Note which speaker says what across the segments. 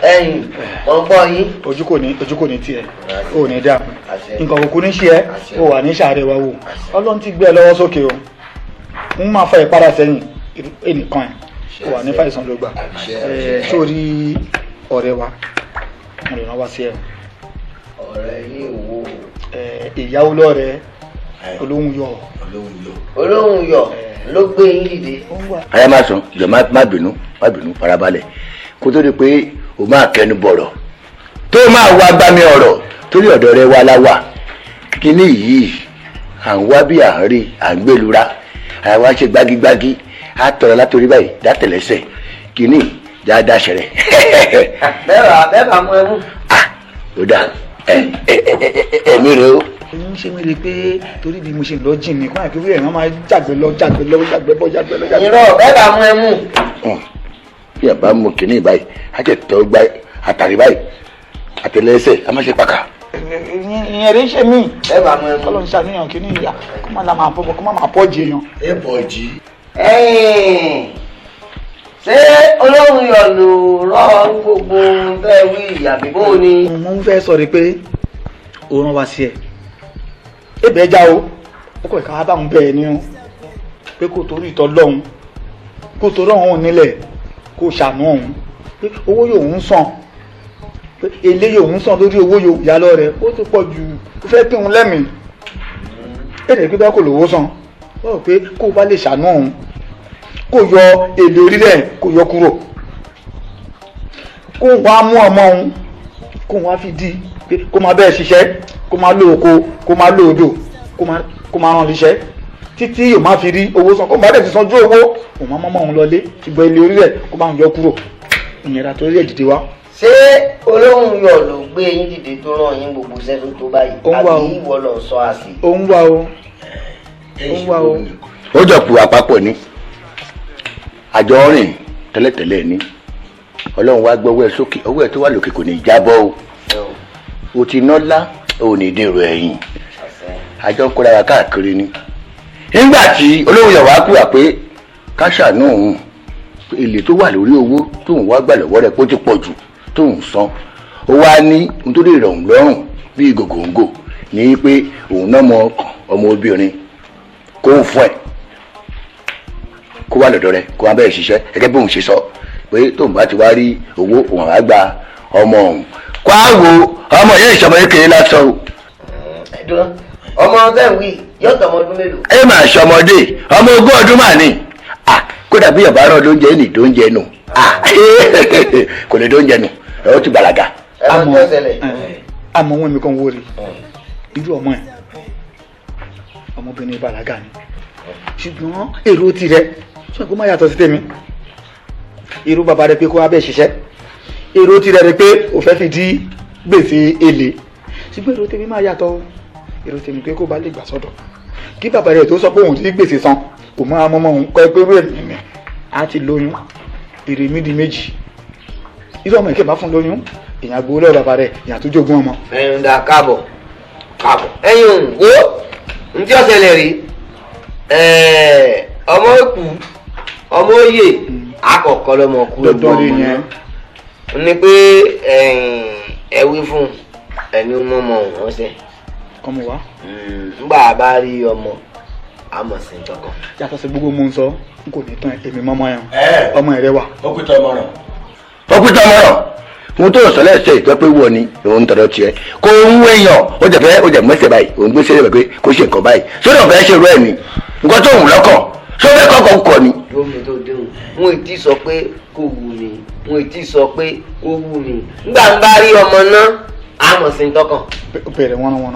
Speaker 1: Ẹ̀yin mo ń gbọ́ yín.
Speaker 2: Ojú kò ní, ojú kò ní tiẹ̀, o ò ní dààmú, nǹkan kòkó ní ṣe ẹ́, o wà ní sàárẹ̀ wa wò. Ọlọ́run ti gbé ẹ lọ́wọ́ sókè o, ń máa fa ìpadà sẹ́yìn ẹnìkan ẹ̀, o wà ní fàìsàn ló gbà. Ẹ̀ sórí ọ̀rẹ́ wa, mo lè rán wá sí ẹ.
Speaker 1: Ọ̀rẹ́ yín wo?
Speaker 2: Ìyàwó lọ́rẹ́ Olóhùn Yọ.
Speaker 1: Olóhùn Yọ ló gbé yín dìde.
Speaker 3: Aya máa sùn jọ, má bínú, má bínú, farabalẹ̀ kó tó di pé o máa kẹnu bọ̀rọ̀ tó máa wá gbá mi ọ̀rọ̀ torí ọ̀dọ̀ rẹ wá láwà. Kíní yìí à ń wá bí à ń rí à ń gbẹlura, àwa ṣe gbágígbágí á tọrọ látòrí báyìí dátẹ̀lẹ́sẹ̀ kíní dáadáa ṣẹlẹ̀.
Speaker 1: Bẹ́ẹ̀ bá, bẹ́ẹ̀ bá mú ẹ mú.
Speaker 3: Ó dà, ẹ ẹ ẹ ẹ̀mí rẹ o.
Speaker 2: Ń ṣe mí rí i pé torí bí mo ṣe lọ jìn ní kó àìpé wíwẹ̀ wọ́n máa jàgbé lọ, jàgbé lọ, jàgbé bọ́, jàgbé lọ, jàgbé.
Speaker 1: Irọ́, bẹ́ẹ̀ bá mú ẹ mú.
Speaker 3: Bí a bá mú kíní báyìí á jẹ tọ́ gbá àtàrí báyìí àtẹlẹsẹ̀ á má ṣe pàkà.
Speaker 2: Ìyẹn rẹ̀ ń ṣe mí.
Speaker 1: Bẹ́ẹ̀ bá mú ẹ mú.
Speaker 2: Kọ́lọ́ ń ṣàníyàn kíní ìyá kó má la máa bọ́, kó má máa pọ́ jẹ èèyàn.
Speaker 3: Ẹ bọ̀ jí.
Speaker 1: Ṣé Olóhùn Yọ ló rọ gbogbo bẹ́ẹ̀ wí àbí bó ni?
Speaker 2: Mo ń fẹ́ sọ rí pé ó rán wa sí ẹ, ebè ẹja o, ó kọ̀ ìka báwọn bẹ́ẹ̀ ni o, pé kó torí ìtọ́ lọ́hùn, kó torí ọ̀hún nílẹ̀, kó ṣàánú ọ̀hún, pé owó yóò ń san, pé èlé yóò ń san lórí owó yóò yá lọ rẹ̀, ó ti pọ̀ jù, ó fẹ́ pín òun lẹ́mìí èdè pé bá kò lówó san, ó rò pé kó o bá lè ṣàánú ọ̀hún, kó yọ èlé orí rẹ̀, kó yọ kúrò, kó wá mú ọmọ òun, kó wá fi di pé kó máa bẹ́ẹ̀ ṣiṣẹ́, kó máa lo oko, kó máa lo odò, kó máa rán níṣẹ́ títí yóò máa fi rí owó san. Kó máa dẹ̀ ti sanjú owó òun, máa mọ́mọ́ òun lọlé, ṣùgbọ́n ilé orí rẹ̀ kó máa yọ kúrò. Ìyẹn ra torí ẹ̀ dìde wá.
Speaker 1: Ṣé Olóhùn Yọ ló gbé yín dìde tó rán yín gbogbo iṣẹ́ tó tó báyìí?
Speaker 2: Ó ń wá o.
Speaker 1: Àbí ìwọ lọ sọ àsì?
Speaker 2: Ó ń wá o, ó ń wá o.
Speaker 3: Ó jọ kù àpapọ̀ ní àjọ rìn tẹ́lẹ̀tẹ́lẹ̀ ní. Ọlọ́run wá gbọ́wọ́ ẹ sókè, ọwọ́ ẹ tó wà lókè kò ní í jábọ́ o. O ti nọ́lá, o ní dèrò ẹ̀yìn. Àjọ ń kóra wa káàkiri ni. Nígbà tí Olóhùn Yọ̀ wá kú wà pé ká ṣàánú òun, èlé tó wà lórí owó tóun wá gbà lọ́wọ́ rẹ̀ pé ó ti pọ̀ jù tóun san, ó wá ní nítorí ìrọ̀rùn lọ́rùn bíi gògòǹgò ní pé òun náà mọ ọmọ obìnrin kó ń fún ẹ, kó wà lọ́dọ̀ rẹ̀, kó wá bẹ̀rẹ̀ ṣiṣẹ́ gẹ́gẹ́ bí òun ṣe sọ pé tóun bá ti wá rí owó, òun á gba ọmọ òun, kó á wo ọmọ yẹn ìṣọmọ kékeré lásán o.
Speaker 1: Ẹ̀dùn ọmọ bẹ́ẹ̀ wí yóò tọmọ ọdún mélòó?
Speaker 3: Ẹ máa ṣọmọdé, ọmọ 20 ọdún mà ní. Kódà bí ọba rán lóúnjẹ ní dóúnjẹ nù, kò lè dóúnjẹ nù, ẹ ó ti bàlágà.
Speaker 1: Ẹ máa tó ṣẹlẹ̀.
Speaker 2: Àmọ́ wọn mi kàn wó rí irú ọmọ ẹ, ọmọbìnrin bàlágà ni, ṣùgbọ́n èrò tirẹ̀ ṣé kó má yàtọ̀ sí tèmi. Irú bàbá rẹ pé kó wá bẹ́ẹ̀ ṣiṣẹ́, èrò tirẹ̀ rẹ pé ò fẹ́ fi dí gbèsè èlé, ṣùgbọ́n èrò tèmi má yàtọ̀ o. Èrò tèmi pé kó bá lè gbà sọ́dọ̀, kí bàbá rẹ̀ tó sọ pé òun ti gbèsè san, kò mọ ọmọ òun kọ́ ẹ pé wíwẹ̀ mi á ti lóyún, èrè mi di méjì. Irú ọmọ ìkẹ́ bá fún lóyún, èèyàn gbowó lọ́wọ́ bàbá rẹ̀, èèyàn tó jogún ọmọ.
Speaker 1: Ẹ̀yin da, káàbọ̀, káàbọ̀. Ẹ̀yin wo ntí ọ̀sẹ̀lẹ̀ rí, ọmọ òkú, ọmọ òye àkọ́kọ́ lọ́mọ kú.
Speaker 2: Dandan ni yẹn.
Speaker 1: Ní pé ẹ wí fún ẹni mọ́mọ́ òun ṣe.
Speaker 2: Kọ́mọ wá.
Speaker 1: Ngbà bá rí ọmọ àmọ̀ sí tọkàn.
Speaker 2: Yàtọ̀ sí gbogbo mo ń sọ, n kò ní tán èmi mọ́mọ́ yẹn, ọmọ rẹ wà.
Speaker 3: Ó kú tọ́ ọmọ rẹ̀, ó kú tọ́ ọmọ rẹ̀. Mo tó sọ lẹ́sẹ̀ ìtọ́ pé wọ ni òun tọ̀dọ̀ tiẹ̀ kó ń wéyàn, ó jẹ̀ fẹ́, ó jẹ̀ mọ́sẹ̀ báyìí, òun gbé sílẹ̀ pé kó ṣe nǹkan báyìí sódò fẹ́ ṣe rú ẹ̀ ni nǹkan tó wù lọ́kàn sódò kọ́kọ́ kọ ni.
Speaker 1: Lómi tó déhùn, wọn ì tí sọ pé kò wù mí, wọn ì tí sọ pé ó wù mí. Ngbà ń bá rí ọmọ náà àmọ̀ sí tọkàn.
Speaker 2: Bẹ̀rẹ̀ wọn wọn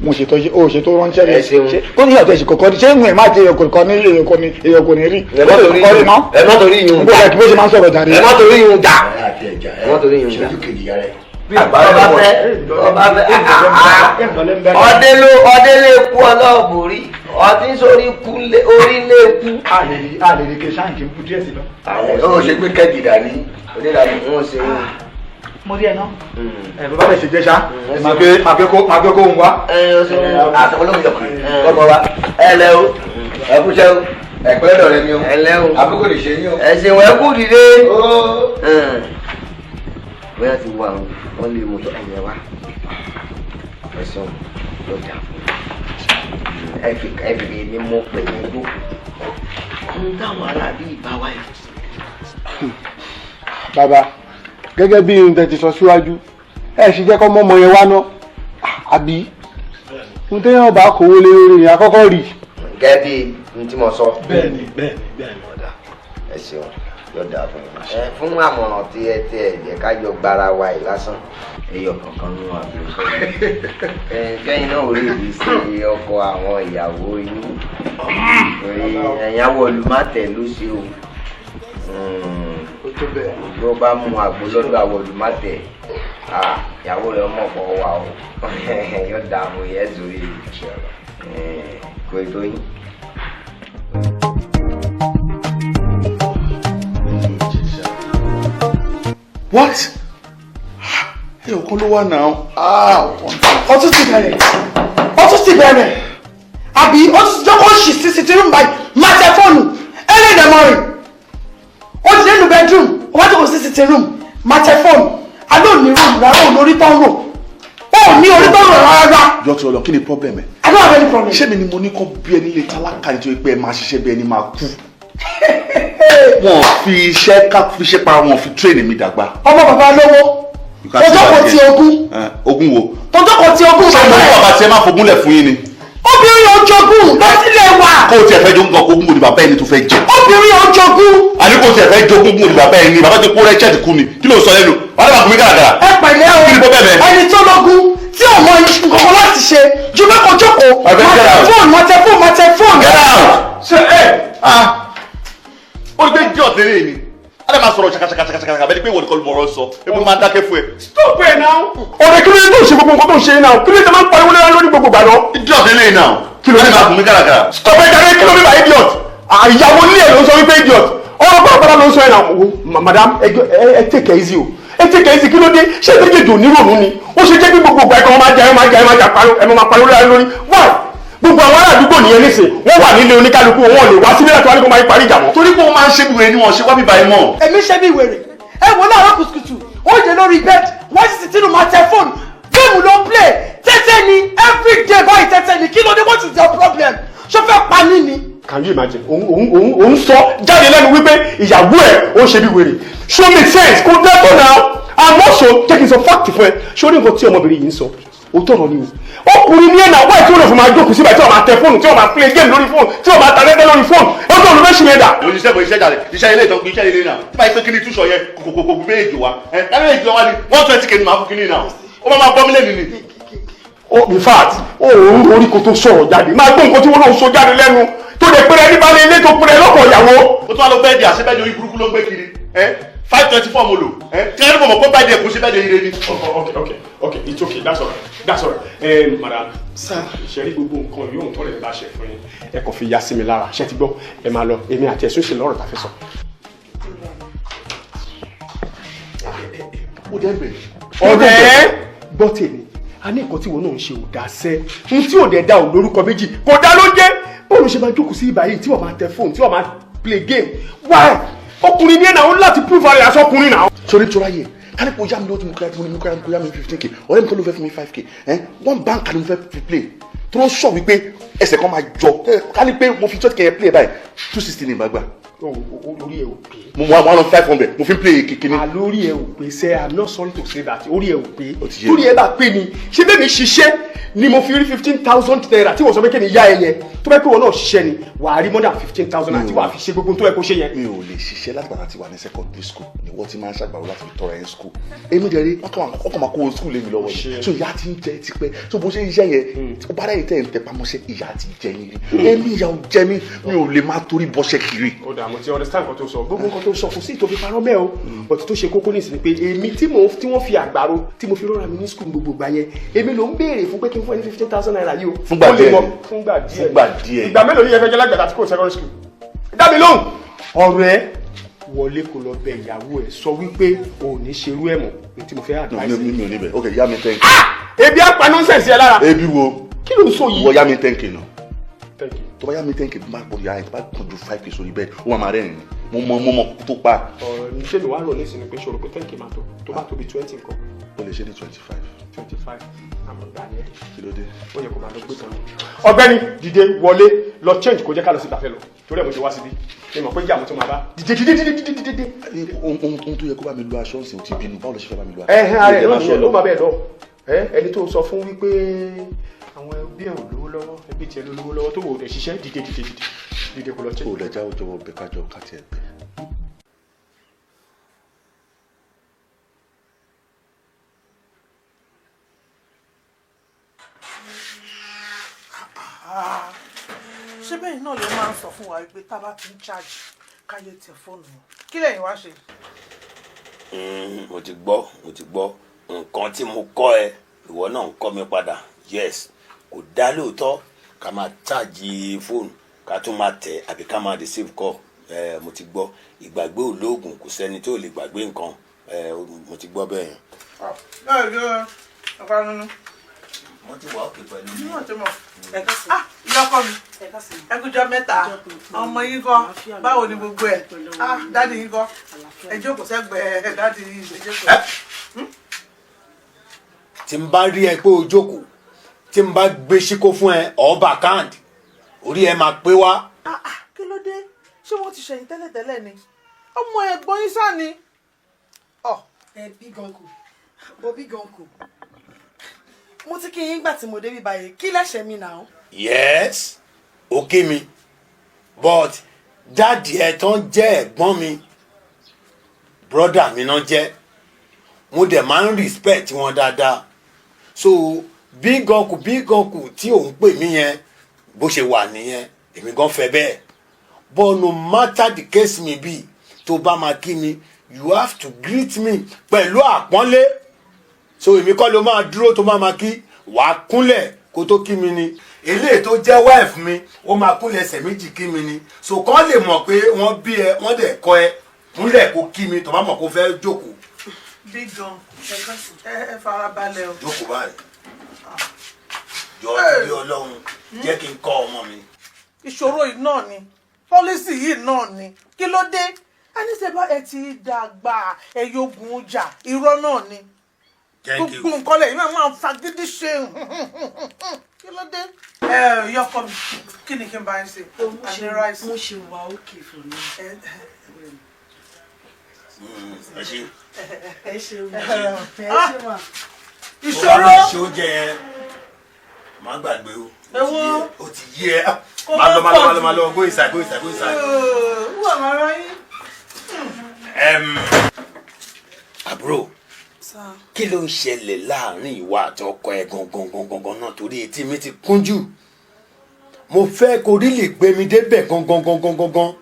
Speaker 2: mo ṣètò o ṣètò ránṣẹ́ rẹ̀.
Speaker 1: Ẹ ṣeun.
Speaker 2: Kó ní ìyàtọ̀ ìṣèkọ̀kọ́ ṣé ń má ti èèyàn kò ní, èèyàn kò ní, èèyàn kò ní rí.
Speaker 1: Ẹ má torí
Speaker 2: kọ́ rí ná.
Speaker 1: Ẹ má torí yìí ń
Speaker 2: bó
Speaker 1: jà.
Speaker 2: ṣe bó ṣe máa ń sọ̀rọ̀ jàre.
Speaker 1: Ẹ má torí yìí ń jà. Ẹ má torí yìí ń jà. Ọba fẹ́, ọba fẹ́, ọdẹ ló ọdẹ lè kú ọlọ́ọ̀bù rí ọtí sórí kú orí lè kú.
Speaker 2: A lè rí ke sáǹkì ń kú díẹ̀ sí lọ.
Speaker 3: Ó ṣe gbé kẹ́gì dání onídàáni.
Speaker 1: Wọ́n ṣe é.
Speaker 2: Mo rí ẹ náà. Ẹ bàbá rẹ̀ ṣe jẹ́ ṣá, màá gbé kó ń wá.
Speaker 1: Ẹ ọ ṣeun.
Speaker 3: Àtàwọn olóhùn yọkùnrin kọ́mọ wa, ẹ lẹ́ o, ẹ kúṣẹ́ o, ẹ pẹ́ lọ́dọ̀ rẹ ni o.
Speaker 1: Ẹ lẹ́ o.
Speaker 3: Àbúkò lè ṣe yín o.
Speaker 1: Ẹ ṣeun, ẹ kú dìde. Bóyá ti wọ àwọn wọn lè mú tó ẹ̀yẹ wá. Ẹ̀sùn ló dà fún ẹ fi ẹ fi èmi mú pé ní jókòó. Ń táwọn aráàlú ìbá wa yìí.
Speaker 4: Bàbá, gẹ́gẹ́ bí ohun tẹ́ ti sọ síwájú, ẹ ṣe jẹ́ kọ́ mọ́mọ́ yẹn wá ná, àbí ohun téèyàn bá kówó lé lórí ni àkọ́kọ́ rí.
Speaker 1: Gẹ́gẹ́ bí n tí mo sọ.
Speaker 5: Bẹ́ẹ̀ni, bẹ́ẹ̀ni, bẹ́ẹ̀ni.
Speaker 1: Ọ̀dà, ẹ ṣeun, yóò dáa fún yín. Ẹ fún àmọ̀ràn tí ẹ tí ẹ jẹ́ ká jọ gbára wa yìí lásán. Ẹyọ kankan nínú àbúrò ẹ kẹ́yìn náà ò rí ibi sí ọkọ àwọn ìyàwó yín. Ẹ̀yàwó olùmọ̀tẹ̀ ló ṣe o.
Speaker 4: Ó tó bẹ́ẹ̀.
Speaker 1: Bí ó bá mú àgbo lọ́dọ̀ àwọn olùmọ̀tẹ̀, ìyàwó rẹ̀ ọmọ ọ̀pọ̀ wà o. Yóò dààmú yẹn sórí kò tó yín.
Speaker 6: What? Ẹ ò kán ló wà náà.
Speaker 7: Ó tún ti bẹ̀rẹ̀, ó tún ti bẹ̀rẹ̀, àbí ó tún ti jókòó ṣì sí sitting room báyìí, máa tẹ fóònù early in the morning. Ó ti nínú bedroom, ó wá jókòó sí sitting room, máa tẹ fóònù. Aló ní room rárá, ò lórí tó ń rò, ó ní orí tó ń rò rárá.
Speaker 6: Jọ tí Ọlọ́run, kí ni problem ẹ?
Speaker 7: I don't have any problem.
Speaker 6: Ṣé mi ni mo ní kọ́ bí ẹni lè tálákà nítorí pé ẹ máa ṣiṣẹ́ bí ẹni máa kú? Wọ́n fi iṣẹ́ ká fi iṣẹ́ para wọn fi train mi dàgbà.
Speaker 7: Ọmọ bàbá lówó tọjọ́ kan ti ogún.
Speaker 6: Ogún wo?
Speaker 7: Tọjọ́ kan ti ogún.
Speaker 6: Ṣé mo ní bàbá tí ẹ máa fogún lẹ̀ fún yín ni?
Speaker 7: Obìnrin ojogún lọ́sílẹ̀ wa.
Speaker 6: Kó o tiẹ̀ fẹ́ jogún kan, ogún wo ni bàbá ẹni tó fẹ́ jẹ?
Speaker 7: Obìnrin ojogún.
Speaker 6: Àní kó o tiẹ̀ fẹ́ jogún, ogún wo ni bàbá ẹni? Bàbá ti kó rẹ́chẹ̀tì kú ni. Kí ló ń sọ lẹ́nu? Wàá dàgbà fún mi gàràgàrà.
Speaker 7: Ẹ pẹ̀lẹ́ o.
Speaker 6: Kí ni bọ́ bẹ́ẹ̀ bẹ́ẹ̀?
Speaker 7: Ẹni tó lógún tí ò mọ nǹkan láti ṣe ju pé kó jókòó.
Speaker 6: My friend, get out.
Speaker 7: Máa tẹ fóònù, máa tẹ fóònù, máa tẹ fóònù.
Speaker 6: Get out!
Speaker 4: Ṣe ẹ
Speaker 6: Ah! Ó gbé jẹ́ ọ̀tẹ̀rẹ̀ ni. A lè máa sọ̀rọ̀ ṣàkàṣàkàṣàkàṣà bẹ́ẹ̀ ni pé ìwọ nìkan ló mọ̀ ọ̀rọ̀ sọ. Ebi máa ń dákẹ́ fún ẹ.
Speaker 4: Stop ẹ now. Ọ̀rẹ́, kí ló dé tó ń ṣe gbogbo nǹkan tó ń ṣe náà? Kí ló dé tó máa ń pariwo lẹ́yìn lórí gbogbo ìgbà náà?
Speaker 6: Idiot lélẹ́yìn náà.
Speaker 4: Kí ló
Speaker 6: A
Speaker 4: dé?
Speaker 6: lè máa gùn mí gàràgàrà.
Speaker 4: Stop ẹ jàre, kí ló dé bá idiot? Àyàwó ilé ẹ ló ń sọ wípé idiot. Ọ̀rọ̀ bá bàbá ló ń sọ ẹ̀ náà. Wo madam, ẹ ẹ take it easy o. Ẹ take it easy, kí ló dé? Ṣé méjèèjì ò ní rònú ni? Ó ṣe jẹ́ pé gbogbo ìgbà ẹ̀kọ́ máa jà, ẹ máa jà, ẹ máa jà pariwo, ẹ máa pariwo lẹ́yìn lórí. Why? Gbogbo àwọn ará àdúgbò nìyẹn nísìn, wọ́n wà nílé oníkálukú, wọn ò lè wá síbí láti wá ní kó máa parí ìjà mọ́.
Speaker 6: Torí pé wọ́n máa ń ṣe bí wèrè ni wọ́n ṣe wá bíbá ẹ mọ́.
Speaker 7: Èmi ṣe bí wèrè? Ẹ wò láàárọ̀ kùtùkùtù, ó jẹ lórí bed, wọ́n sì ti tínú máa tẹ fóònù, game ló ń play. Tẹ́tẹ́ ni everyday báyìí, tẹ́tẹ́ ni. Kí ló dé? What is your problem? Ṣó fẹ́ pa mí ni?
Speaker 4: Can you imagine? Òun sọ jáde lẹ́nu wípé ìyàwó ẹ̀ ó ṣe bí wèrè. Ṣó make sense? Kò dẹ́ tó náà. And also, jẹ́ kí n sọ fact fún ẹ. Ṣé o ní nǹkan tí ọmọbìnrin yìí ń sọ? Òótọ́ ọ̀rọ̀ ni o. Ọkùnrin ní ẹ̀nà wáyé tí ó lè fún máa jókòó síbẹ̀, tí wọ́n máa tẹ fóònù, tí wọ́n máa play game lórí fóònù, tí wọ́n máa ta tẹ́tẹ́ lórí fóònù. Ó tó olùfẹ́ ṣì yẹn dà.
Speaker 6: Mo ṣiṣẹ́, mo ṣiṣẹ́ jàre, iṣẹ́ ilé ìtọ́jú, iṣẹ́ ilé náà tí báyìí pé kíní túṣọ yẹn kòkòkò méjì wa ẹ ẹ méjì wa ni 120K ni màá fún kíní náà, ó máa máa bọ́ mílẹ̀ nìní.
Speaker 4: Oh, in fact, ó ń orí kò tó sọ̀rọ̀ jáde. Máa gbọ́ nǹkan tí wọ́n náà ń sọ jáde lẹ́nu. Tó lè pẹ́rẹ́ ní balẹ̀ ilé tó pẹ́rẹ́ lọ́kọ̀ ìyàwó.
Speaker 6: Ó tún wá lọ bẹ́ẹ̀dì àṣebẹ́ẹ̀dì orí burúkú ló ń gbé kiri ẹ, 524 mo lò ẹ tí wọ́n ní mo mọ̀ pé bẹ́ẹ̀dì ẹ̀kú ṣe bẹ́ẹ̀dì ire ni.
Speaker 4: Okay, it's okay, that's all right, that's all right. Madam, sir, ṣe rí gbogbo nǹkan yóò tọ́ lè bá ṣe fún yín. Ẹ kàn fi ya sí mi lára, ṣé ti gbọ́? Ẹ máa lọ, èmi àti ẹ̀sùn ṣe lọ́rọ̀ tá a fẹ́ sọ.
Speaker 6: Ó dẹ́ bẹ̀rẹ̀.
Speaker 4: Ọ̀rẹ́, gbọ́ tèmi, a ní nǹkan tí wọn náà ń ṣe ò dá sẹ́, n tí ò dẹ̀ da ò lórúkọ méjì, kò dá ló jẹ́. Bóòlù ṣe máa jókòó sí ibà yìí tí wọ́n máa tẹ fóònù, tí wọ́n máa play game? Why? Ọkùnrin ní ẹ̀ náà, ó ní láti prove ara ẹ̀ aṣọkùnrin náà.
Speaker 6: Sori tura yẹ kálí kò yá mi lọ́wọ́ tí mo kọ́ tí mo ní kó yá mi 15K. Ọ̀rẹ́ mi kọ́ ló fẹ́ fún mi 5K ẹ, one bank ni mo fẹ́ fi play tó ń sọ wípé ẹsẹ̀ kan máa jọ. Kálí pé mo fi 20K yẹn play báyìí, 260 ní ìgbàgbà.
Speaker 4: Orí ẹ ò pé.
Speaker 6: Mo wá 1,500 mo fi play kékeré.
Speaker 4: Àlórí ẹ ò pé sẹ́. I'm not sorry to say that, orí ẹ ò pé.
Speaker 6: Ó ti yé mi.
Speaker 4: Torí ẹ bá pé ni, ṣé bẹ́ẹ̀ mi ṣiṣẹ́ ni mo fi rí ₦15,000 tí wọ́n sọ pé kí ni yá ẹ yẹn? Tó bẹ́ẹ̀ pé wọn náà ṣiṣẹ́ ni, wàá rí more than 15,000 àti wàá fi ṣe gbogbo tó yẹ kó ṣe yẹn.
Speaker 6: Mi ò lè ṣiṣẹ́. Láti bàtà ti wà ní secondary school ni wọ́n ti máa ń ṣàgbàrò láti fi tọrọ ẹ̀ ń school. Èmi dẹ̀ rí wọ́n kàn máa kó o school lé mi lọ́wọ́ ni. So ìyá ti ń jẹ tipẹ́. So bó ṣe ń iṣẹ́ yẹn, ó bá dẹ́yìn tẹ̀ ń tẹpá mọ́ṣẹ́, ìyá ti jẹ yín rí. Èmi, ìyá ò jẹ mí, mi ò lè máa torí bọ́ṣẹ́ kiri.
Speaker 4: Ó dà, mo ti understand nǹkan tó sọ, gbogbo nǹkan tó sọ, kò sí ìtòfi parọ́ mẹ́ o. But tó ṣe kókó nísìnyí pé èmi tí mo tí wọ́n fi àgbàro tí mo fi rọra mi ní school gbogbo ìgbà yẹn, èmi ló ń béèrè fún pé kí n fún ẹ ní ₦15,000 yìí o.
Speaker 6: Fúngbà
Speaker 4: Ó lè
Speaker 6: díẹ̀
Speaker 4: mọ-
Speaker 6: ni.
Speaker 4: Fúngbà díẹ̀.
Speaker 6: Fúngbà díẹ̀.
Speaker 4: Ìgbà mélòó ni yẹn fẹ́ jẹ́ lágbàdá tí kò secondary school? Dá mi lóhùn. Ọ̀rẹ́, wọlé kó lọ bẹ ìyàwó ẹ, sọ wípé o ò ní ṣerú ẹ̀ mọ́ ní tí mo fẹ́ advice.
Speaker 6: Mi ò ní bẹ̀. Ok, yá mi 10K.
Speaker 4: Ebi á pa nonsense yẹn lára.
Speaker 6: Ebi wo?
Speaker 4: Kí ló ń sọ yìí?
Speaker 6: Wọ yá mi 10K náà.
Speaker 4: Thank you.
Speaker 6: Tó bá yá mi 10K, bí má gbọ́dọ̀ yára ẹ̀, tó bá kàn ju 5K sórí bẹ́ẹ̀, ó máa máa rẹ́rìn ni. Mo mọ kó tó pa.
Speaker 4: Ọ̀rọ̀ ṣé mi wá rò nísìnyí pé ṣòro pé 10K máa tó, tó bá tóbi 20 nǹkan?
Speaker 6: O lè ṣe ní 25.
Speaker 4: 25, àmọ́ gbà ní ẹ̀.
Speaker 6: Kí ló dé?
Speaker 4: Ó yẹ kó máa lọ gbé kan ní. Ọ̀gbẹ́ni, dìde, wọlé lọ, change, kó jẹ́ ká lọ sí ìgbafẹ́ lọ, torí ẹ̀ mo ṣe wá síbí. Mi mọ̀ pé ìjà mo tún máa bá. Dìde, dìde, dìde, dìde, dìde, dìde.
Speaker 6: Ohun tó yẹ kó bá mi lo aṣọ ọ̀sìn, ò ti bínú. Báwo ló ṣe fẹ́ bá mi lo aṣọ?
Speaker 4: Ẹ ẹ, ara ẹ náà nìyẹn, ó máa bẹ́ẹ̀ lọ. Ẹ ẹni tó sọ fún wípé àwọn ẹbí ẹ ò lówó lọ́wọ́, ẹbí tiẹ̀ ló lówó lọ́wọ́ tó wò ó dẹ̀ ṣiṣẹ́. Dìde, dìde, dìde, dìde, kó lọ change.
Speaker 6: O lè jáwọ́ jọ̀wọ́ bẹ̀ kájọ ká tiẹ̀ bẹ̀.
Speaker 5: Ṣé bẹ́ẹ̀ náà ló máa ń sọ fún wa pé tá a bá ti ń charge, káyé tẹ fóònù wọn? Kí lẹ́yìn wá ṣe?
Speaker 1: Mo ti gbọ́, mo ti gbọ́. Nǹkan tí mo kọ́ ẹ, ìwọ náà ń kọ́ mi padà. Yes, kò dá lóòótọ́ ká máa charge fóònù, ká tún máa tẹ̀ àbí ká máa receive call. Ẹ, mo ti gbọ́. Ìgbàgbé olóògùn, kò sẹ́ni tó lè gbàgbé nǹkan. Ẹ, mo ti gbọ́ bẹ́ẹ̀ yẹn.
Speaker 5: Bẹ́ẹ̀ ló ọ̀pá nínú.
Speaker 1: Mo ti wà òkè pẹ̀lú mi.
Speaker 5: Níwọ̀n tí mo, ah, ìyá ọkọ mi, ẹ kújọ́ mẹ́ta. Ọmọ yín kọ́? Báwo ni gbogbo ẹ̀? Ah, daddy yín kọ́? Ẹ jókòó sẹ́gbẹ̀ẹ́ daddy yín, ẹ jókòó.
Speaker 1: Tí n bá rí ẹ pé o jókòó, tí n bá gbé síkó fún ẹ ọba kand, orí ẹ máa pé wá.
Speaker 5: Ah ah, kí ló dé? Ṣé wọ́n ti ṣẹ̀yìn tẹ́lẹ̀tẹ́lẹ̀ ni? Ọmọ ẹ̀gbọ́n yín sá ni.
Speaker 7: Ẹ big uncle, bo big uncle, mo ti kí yín gbà tí mo débi báyìí. Kí lẹ́sẹ̀ mi náà?
Speaker 1: Yes, ó kí mi, but daddy ẹ tán jẹ́ ẹ̀gbọ́n mi, brother mi náà jẹ́. Mo dẹ̀ máa ń respect wọn dáadáa. So big uncle, big uncle tí òun pè mí yẹn, bó ṣe wà nìyẹn, èmi gan fẹ́ bẹ́ẹ̀. But no matter the case may be, tó bá máa kí mi, you have to greet me pẹ̀lú àpọ́nlé. So èmi kọ́ ló máa dúró tó máa máa kí, wàá kúnlẹ̀ kó tó kí mi ni. Eléyìí tó jẹ́ wife mi, ó máa kúnlẹ̀ ẹsẹ̀ méjì kí mi ni, so kàn lè mọ̀ pé wọ́n bí ẹ, wọ́n dẹ̀ kọ́ ẹ. Kúnlẹ̀ kó kí mi, tó bá mọ̀ kó fẹ́ jókòó.
Speaker 5: Big uncle, ẹ fara balẹ̀ o.
Speaker 1: Jókòó báyìí, jọ, torí Ọlọ́run, jẹ́ kí n kọ́ ọmọ mi.
Speaker 5: Ìṣòro yìí náà ni, policy yìí náà ni. Kí ló dé? A ní ṣe bá ẹ ti dàgbà, ẹyọgùn ọjà, irọ́ náà ni.
Speaker 1: Thank you.
Speaker 5: Gbogbo nǹkan lẹ́yìn máa máa fagídí ṣe. Kí ló dé? Ẹ yọkọ mi, kí ni kí n bá yín ṣe? Àní rice.
Speaker 7: Mo ṣe wà okay for now.
Speaker 1: Ẹ ṣe.
Speaker 7: Ẹ ṣeun, ẹ ṣe wà.
Speaker 5: Ìṣòro.
Speaker 1: Ṣe oúnjẹ yẹn, má gbàgbé o.
Speaker 5: Ewo.
Speaker 1: O ti yé ẹ.
Speaker 5: Kó
Speaker 1: Má lọ, má lọ,
Speaker 5: má
Speaker 1: má lọ, má lọ. Go inside, go inside, go inside.
Speaker 5: Wọ́n máa rọ yín.
Speaker 1: Àbúrò, kí ló ń ṣẹlẹ̀ láàrin ìwà àti ọkọ ẹ gangan gangan gangan náà? Torí etí mi ti kún jù, mo fẹ́ kó rí lè gbé mi débẹ̀ gangan gangan gangan.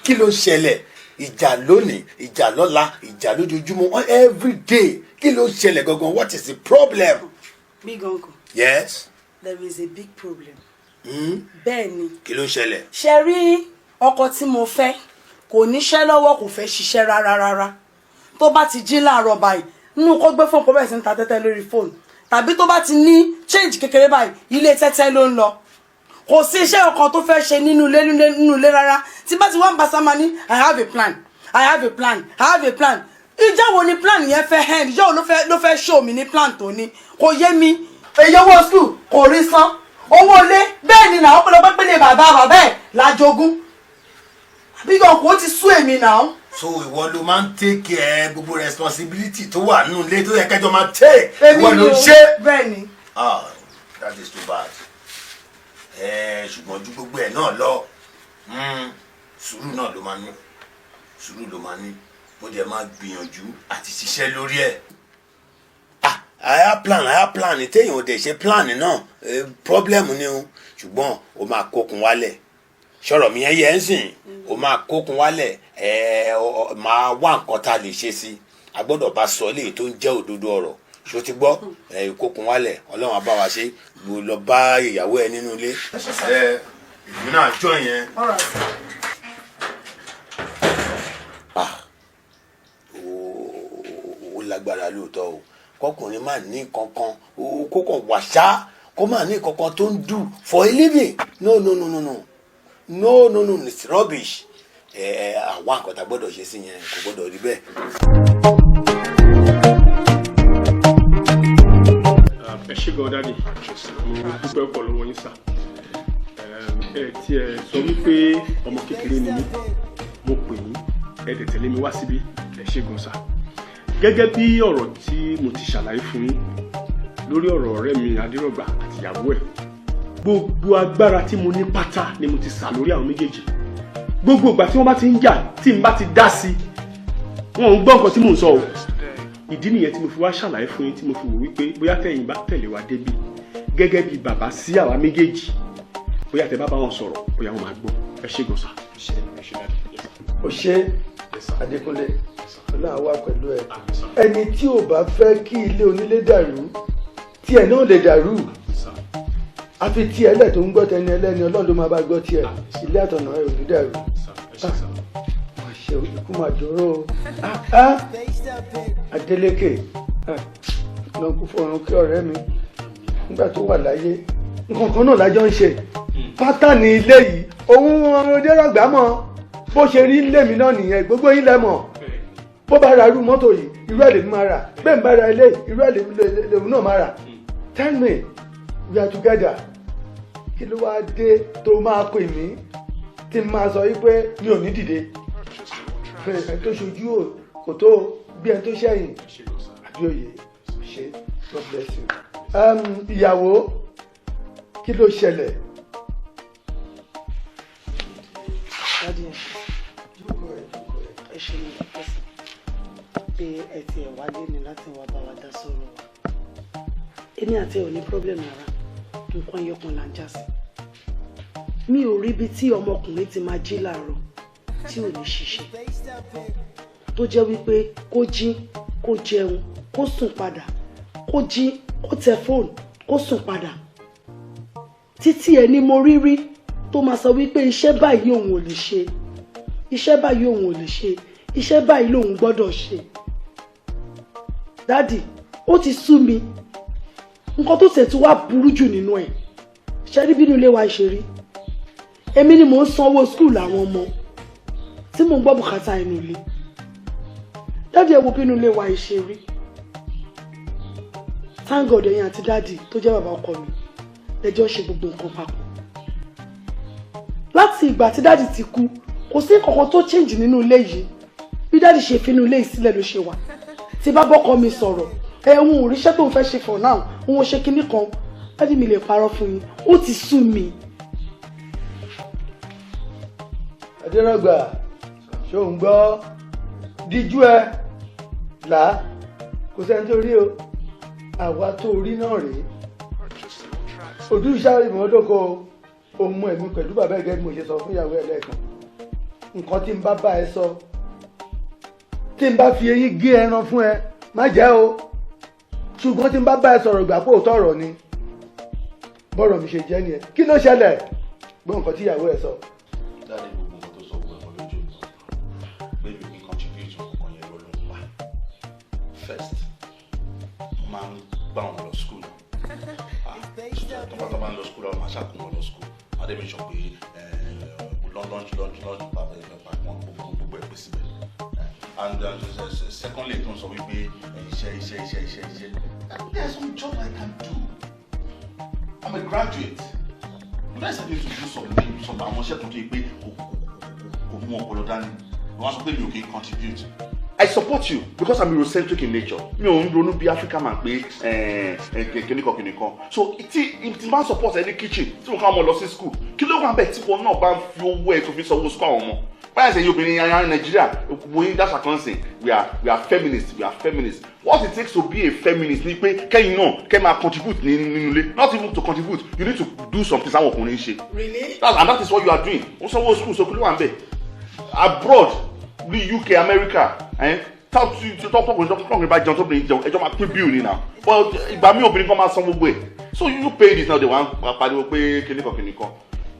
Speaker 1: Kí ló ń ṣẹlẹ̀? Ìjà lónìí, ìjà lọ́la, ìjà lójoojúmọ́, every day. Kí ló ń ṣẹlẹ̀ gangan? What is the problem?
Speaker 7: Big uncle.
Speaker 1: Yes.
Speaker 7: There is a big problem.
Speaker 8: Bẹ́ẹ̀ ni.
Speaker 1: Kí ló ń ṣẹlẹ̀?
Speaker 8: Ṣe rí ọkọ tí mo fẹ́, kò níṣẹ́ lọ́wọ́, kò fẹ́ ṣiṣẹ́ rárá rárá. Tó bá ti jí láàárọ̀ báyìí, nínú kó gbé fóònù, kó bẹ̀rẹ̀ sí ní ta tẹ́tẹ́ lórí fóònù, tàbí tó bá ti ní change kékeré báyìí, ilé tẹ́tẹ́ ló ń lọ. Kò sí iṣẹ́ ọkàn tó fẹ́ ṣe nínú ilé rárá. Tí bá ti wá ń bá sáma ní, "I have a plan, I have a plan, I have a plan." Ìjọ́ wo ni plan yẹn fẹ́ end? Ìjọ́ wo ló fẹ́ show mi ní plan tó ní? Kò yé mi. Èyí owó school kò rí san, owó ilé bẹ́ẹ̀ ni náà. Ọpọlọpọ pélé bàbá bàbá ẹ̀ lájogún. Àbí gan kò ti sú èmi náà.
Speaker 1: So ìwọ ló máa ń take care gbogbo responsibility tó wà nínú ilé tó yẹ kẹjọ máa take?
Speaker 8: Èmi
Speaker 1: Ìwọ ló
Speaker 8: ni
Speaker 1: ń
Speaker 8: o.
Speaker 1: ṣe?
Speaker 8: Bẹ́ẹ̀ ni.
Speaker 1: Ah, that is too bad. Ẹ ṣùgbọ́n ju gbogbo ẹ̀ náà lọ, sùúrù náà ló máa ní, sùúrù ló máa ní. Mo dẹ̀ máa gbìyànjú àti ṣiṣẹ́ lórí ẹ̀. Ah, I have plan, I have plan. Téèyàn ò dẹ̀ ṣe plan náà, problem ni o. Ṣùgbọ́n o máa kókun wálẹ̀. Sọ̀rọ̀ mi yẹn yẹn ń sìn, o máa kókun wálẹ̀. Ẹ máa wá nǹkan tá a lè ṣe sí. A gbọ́dọ̀ bá sọ léyìí tó ń jẹ́ òdodo ọ̀rọ̀. Ṣó ti gbọ́? Ẹ kókun wálẹ̀, Ọlọ́run á bá wa ṣe. Mo lọ bá ìyàwó ẹ nínú ilé. Ẹ ìlú náà jọ yẹn. Ah, ó lágbára lóòótọ́ o, kọkùnrin má ní kankan, ó kó kàn wà ṣá.
Speaker 9: Kó má ní kankan tó ń do for a living. No, no, no, no, no, no, no, no, it's rubbish. Ẹ ẹ àwa nǹkan tá a gbọ́dọ̀ ṣe sí yẹn, kò gbọ́dọ̀ rí bẹ́ẹ̀.
Speaker 4: Ẹ ṣé gan, daddy. Mo dúpẹ́ pọ̀ lọ́wọ́ yín, sir. Ẹ tí ẹ sọ wípé ọmọ kékeré ni mí, mo pè yín, ẹ dẹ̀ tẹ̀lé mi wá síbí. Ẹ ṣé gan, sir. Gẹ́gẹ́ bí ọ̀rọ̀ tí mo ti ṣàlàyé fún yín lórí ọ̀rọ̀ ọ̀rẹ́ mi Adérọ̀gbà àtìyàwó ẹ̀, gbogbo agbára tí mo ní pátá ni mo ti sà lórí àwọn méjèèjì. Gbogbo ìgbà tí wọ́n bá ti ń jà, tí n bá ti dá sí, wọn ò ń gbọ́ nǹkan tí mò ń sọ o. Ìdí nìyẹn tí mo fi wá ṣàlàyé fún yín, tí mo fi wò wípé bóyá tẹ̀yin bá tẹ̀lé wa débi gẹ́gẹ́ bí bàbá sí àwa méjèèjì, bóyá tẹ bá bá wọn sọ̀rọ̀, bóyá wọn máa gbọ́. Ẹ ṣé gan, sir.
Speaker 10: O ṣe, Adékúnlé. Ọlọ́run wà pẹ̀lú ẹ. Ẹni tí ò bá fẹ́ kí ilé onílé dàrú, tiẹ̀ náà lè dàrú. Àfi tí ẹlẹ́ tó ń gbọ́ tẹni ẹlẹ́ni, Ọlọ́run ló máa bá gbọ́ tiẹ̀. Ilé àtọ̀nà ẹ ò ní dàrú. Mà ṣe, ikú mà dúró o. Adélékè lọ kú fọrùn kí ọ̀rẹ́ mi. Nígbà tó wà láyé, nǹkan kan náà lájọ ń ṣe pátánì ilé yìí. Òun Adérọ̀gbà mọ̀ bó ṣe rí ilé mi náà nìyẹn. Gbogbo yín lẹ mọ̀, bó bá ra irú mọ́tò yìí, irú ẹ̀ lèmi máa rà. Bẹ́ẹ̀ ń bá ra ilé, irú ẹ̀ lèmi náà máa rà. Tell me, we are together. Kí ló wá dé tó máa pè mí tí n máa sọ wípé mi ò ní dìde? Ẹni tó ṣojú kò tó bí ẹni tó ṣẹ̀yìn. Àbíòye ṣe. God bless you. Ìyàwó, kí ló ṣẹlẹ̀?
Speaker 7: Daddy, ẹ ṣe ní ẹsẹ̀ pé ẹ ti ẹ̀ wálé ni láti wá bá wa dá sọ̀rọ̀ wa. Èmi àti ẹ ò ní problem rárá. Nǹkan ẹyọkan là ń já sí. Mi ò rí ibi tí ọmọkùnrin ti máa jí láàárọ̀ tí ò ní ṣiṣẹ́, tó jẹ́ wípé kó jí, kó jẹun, kó sùn padà, kó jí, kó tẹ fóònù, kó sùn padà. Títí ẹ ní mo rí rí tó máa sọ wípé iṣẹ́ báyìí òun ò lè ṣe, iṣẹ́ báyìí òun ò lè ṣe, iṣẹ́ báyìí lòun gbọ́dọ̀ ṣe. Daddy, ó ti sú mi. Nǹkan tó tẹ̀ tún wá burú jù nínú ẹ̀ ṣe rí, bínú ilé wa ṣe rí, èmi ni mò ń sanwó school àwọn ọmọ, tí mò ń gbọ́ bùkátà inú ilé. Daddy, ẹ wo bínú ilé wa ṣe rí. Thank God, ẹ̀yin àti daddy tó jẹ́ bàbá ọkọ mi lẹ́jọ́ ṣe gbogbo nǹkan papọ̀. Láti ìgbà tí daddy ti kú, kò sí nǹkan tó change nínú ilé yìí. Bí daddy ṣe fi inú ilé yìí sílẹ̀ ló ṣe wà. Tí bá bọ́kọ mi sọ̀rọ̀, ẹ òun ò ríṣẹ́ tó ń fẹ́ ṣe for now, òun ò ṣe kinní kan. Daddy, mi lè parọ́ fún yín, ó ti sú mi.
Speaker 10: Adérọ̀gbà, ṣó ń gbọ́? Díjú ẹ là á, kò sẹ́ni tó rí o. Àwa tó rí náà rèé. Ojú ìṣàrè ìmọ̀ọ́dọ́kọ òun ẹ̀mí pẹ̀lú bàbá ẹ̀gẹ́ bí mo ṣe sọ fún ìyàwó ẹ̀ lẹ́ẹ̀kan. Nǹkan tí n bá bá ẹ sọ, tí n bá fi eyín gé ẹran fún ẹ, má jẹ́ o. Ṣùgbọ́n tí n bá bá ẹ sọ̀rọ̀, ìgbà pé òótọ́ ọ̀rọ̀ ni. Bọ́rọ̀ mi ṣe jẹ́ nìyẹn. Kí ló ṣẹlẹ̀? Gbọ́ nǹkan tí ìyàwó ẹ sọ.
Speaker 6: Daddy, gbogbo nǹkan tó sọ, gbogbo ẹ̀kọ́ lójú pé mi kì í contribute kankan yẹn, ló ń pa. First, mo máa ń gbá wọn lọ school. Tó bá ń lọ school, àwọn máa ṣàkóso wọn lọ school. Wọ́n á dẹ̀ make sure pé lunch lunch lunch wọn, gbogbo ẹ̀ pé síbẹ̀. And secondly, tó ń sọ wípé iṣẹ́, iṣẹ́, iṣẹ́, iṣẹ́, iṣẹ́, there are some jobs I can do. I'm a graduate. You don't expect me to do some àwọn iṣẹ́ kan tó yẹ pé kò mú ọpọlọ dání. Wọ́n á sọ pé mi ò kí ń contribute. I support you because I'm Eurocentric in nature. Mi ò ń ronú bí African man pé kìnìkan kìnìkan. So tí bá ń support ẹ ní kitchen, tí mo ká ọmọ lọ sí school, kí ló wà bẹ́ẹ̀ tí wọn náà bá ń fi owó ẹ̀ tó fi sanwó school àwọn ọmọ? Báyìí sẹ́yìn obìnrin yanyan Nàìjíríà, wo yín dáṣà kan sìn, we are feminists, we are feminists. What it takes to be a feminist ni pé kẹ́yìn náà kẹ́ máa contribute nínú ilé. Not even to contribute, you need to do something sáwọn ọkùnrin ń ṣe.
Speaker 7: Really?
Speaker 6: And that is what you are doing. Ó sanwó school, so kí ló wà ń bẹ̀? Abroad, ní UK, America, tọkùnrin bá jẹun, tóbìnrin jẹun, ẹjọ́ máa pín bill ni now. But ìgbà mi, obìnrin kan máa san gbogbo ẹ̀. So you pay this now, they wá ń pariwo pé kíníkan kíníkan.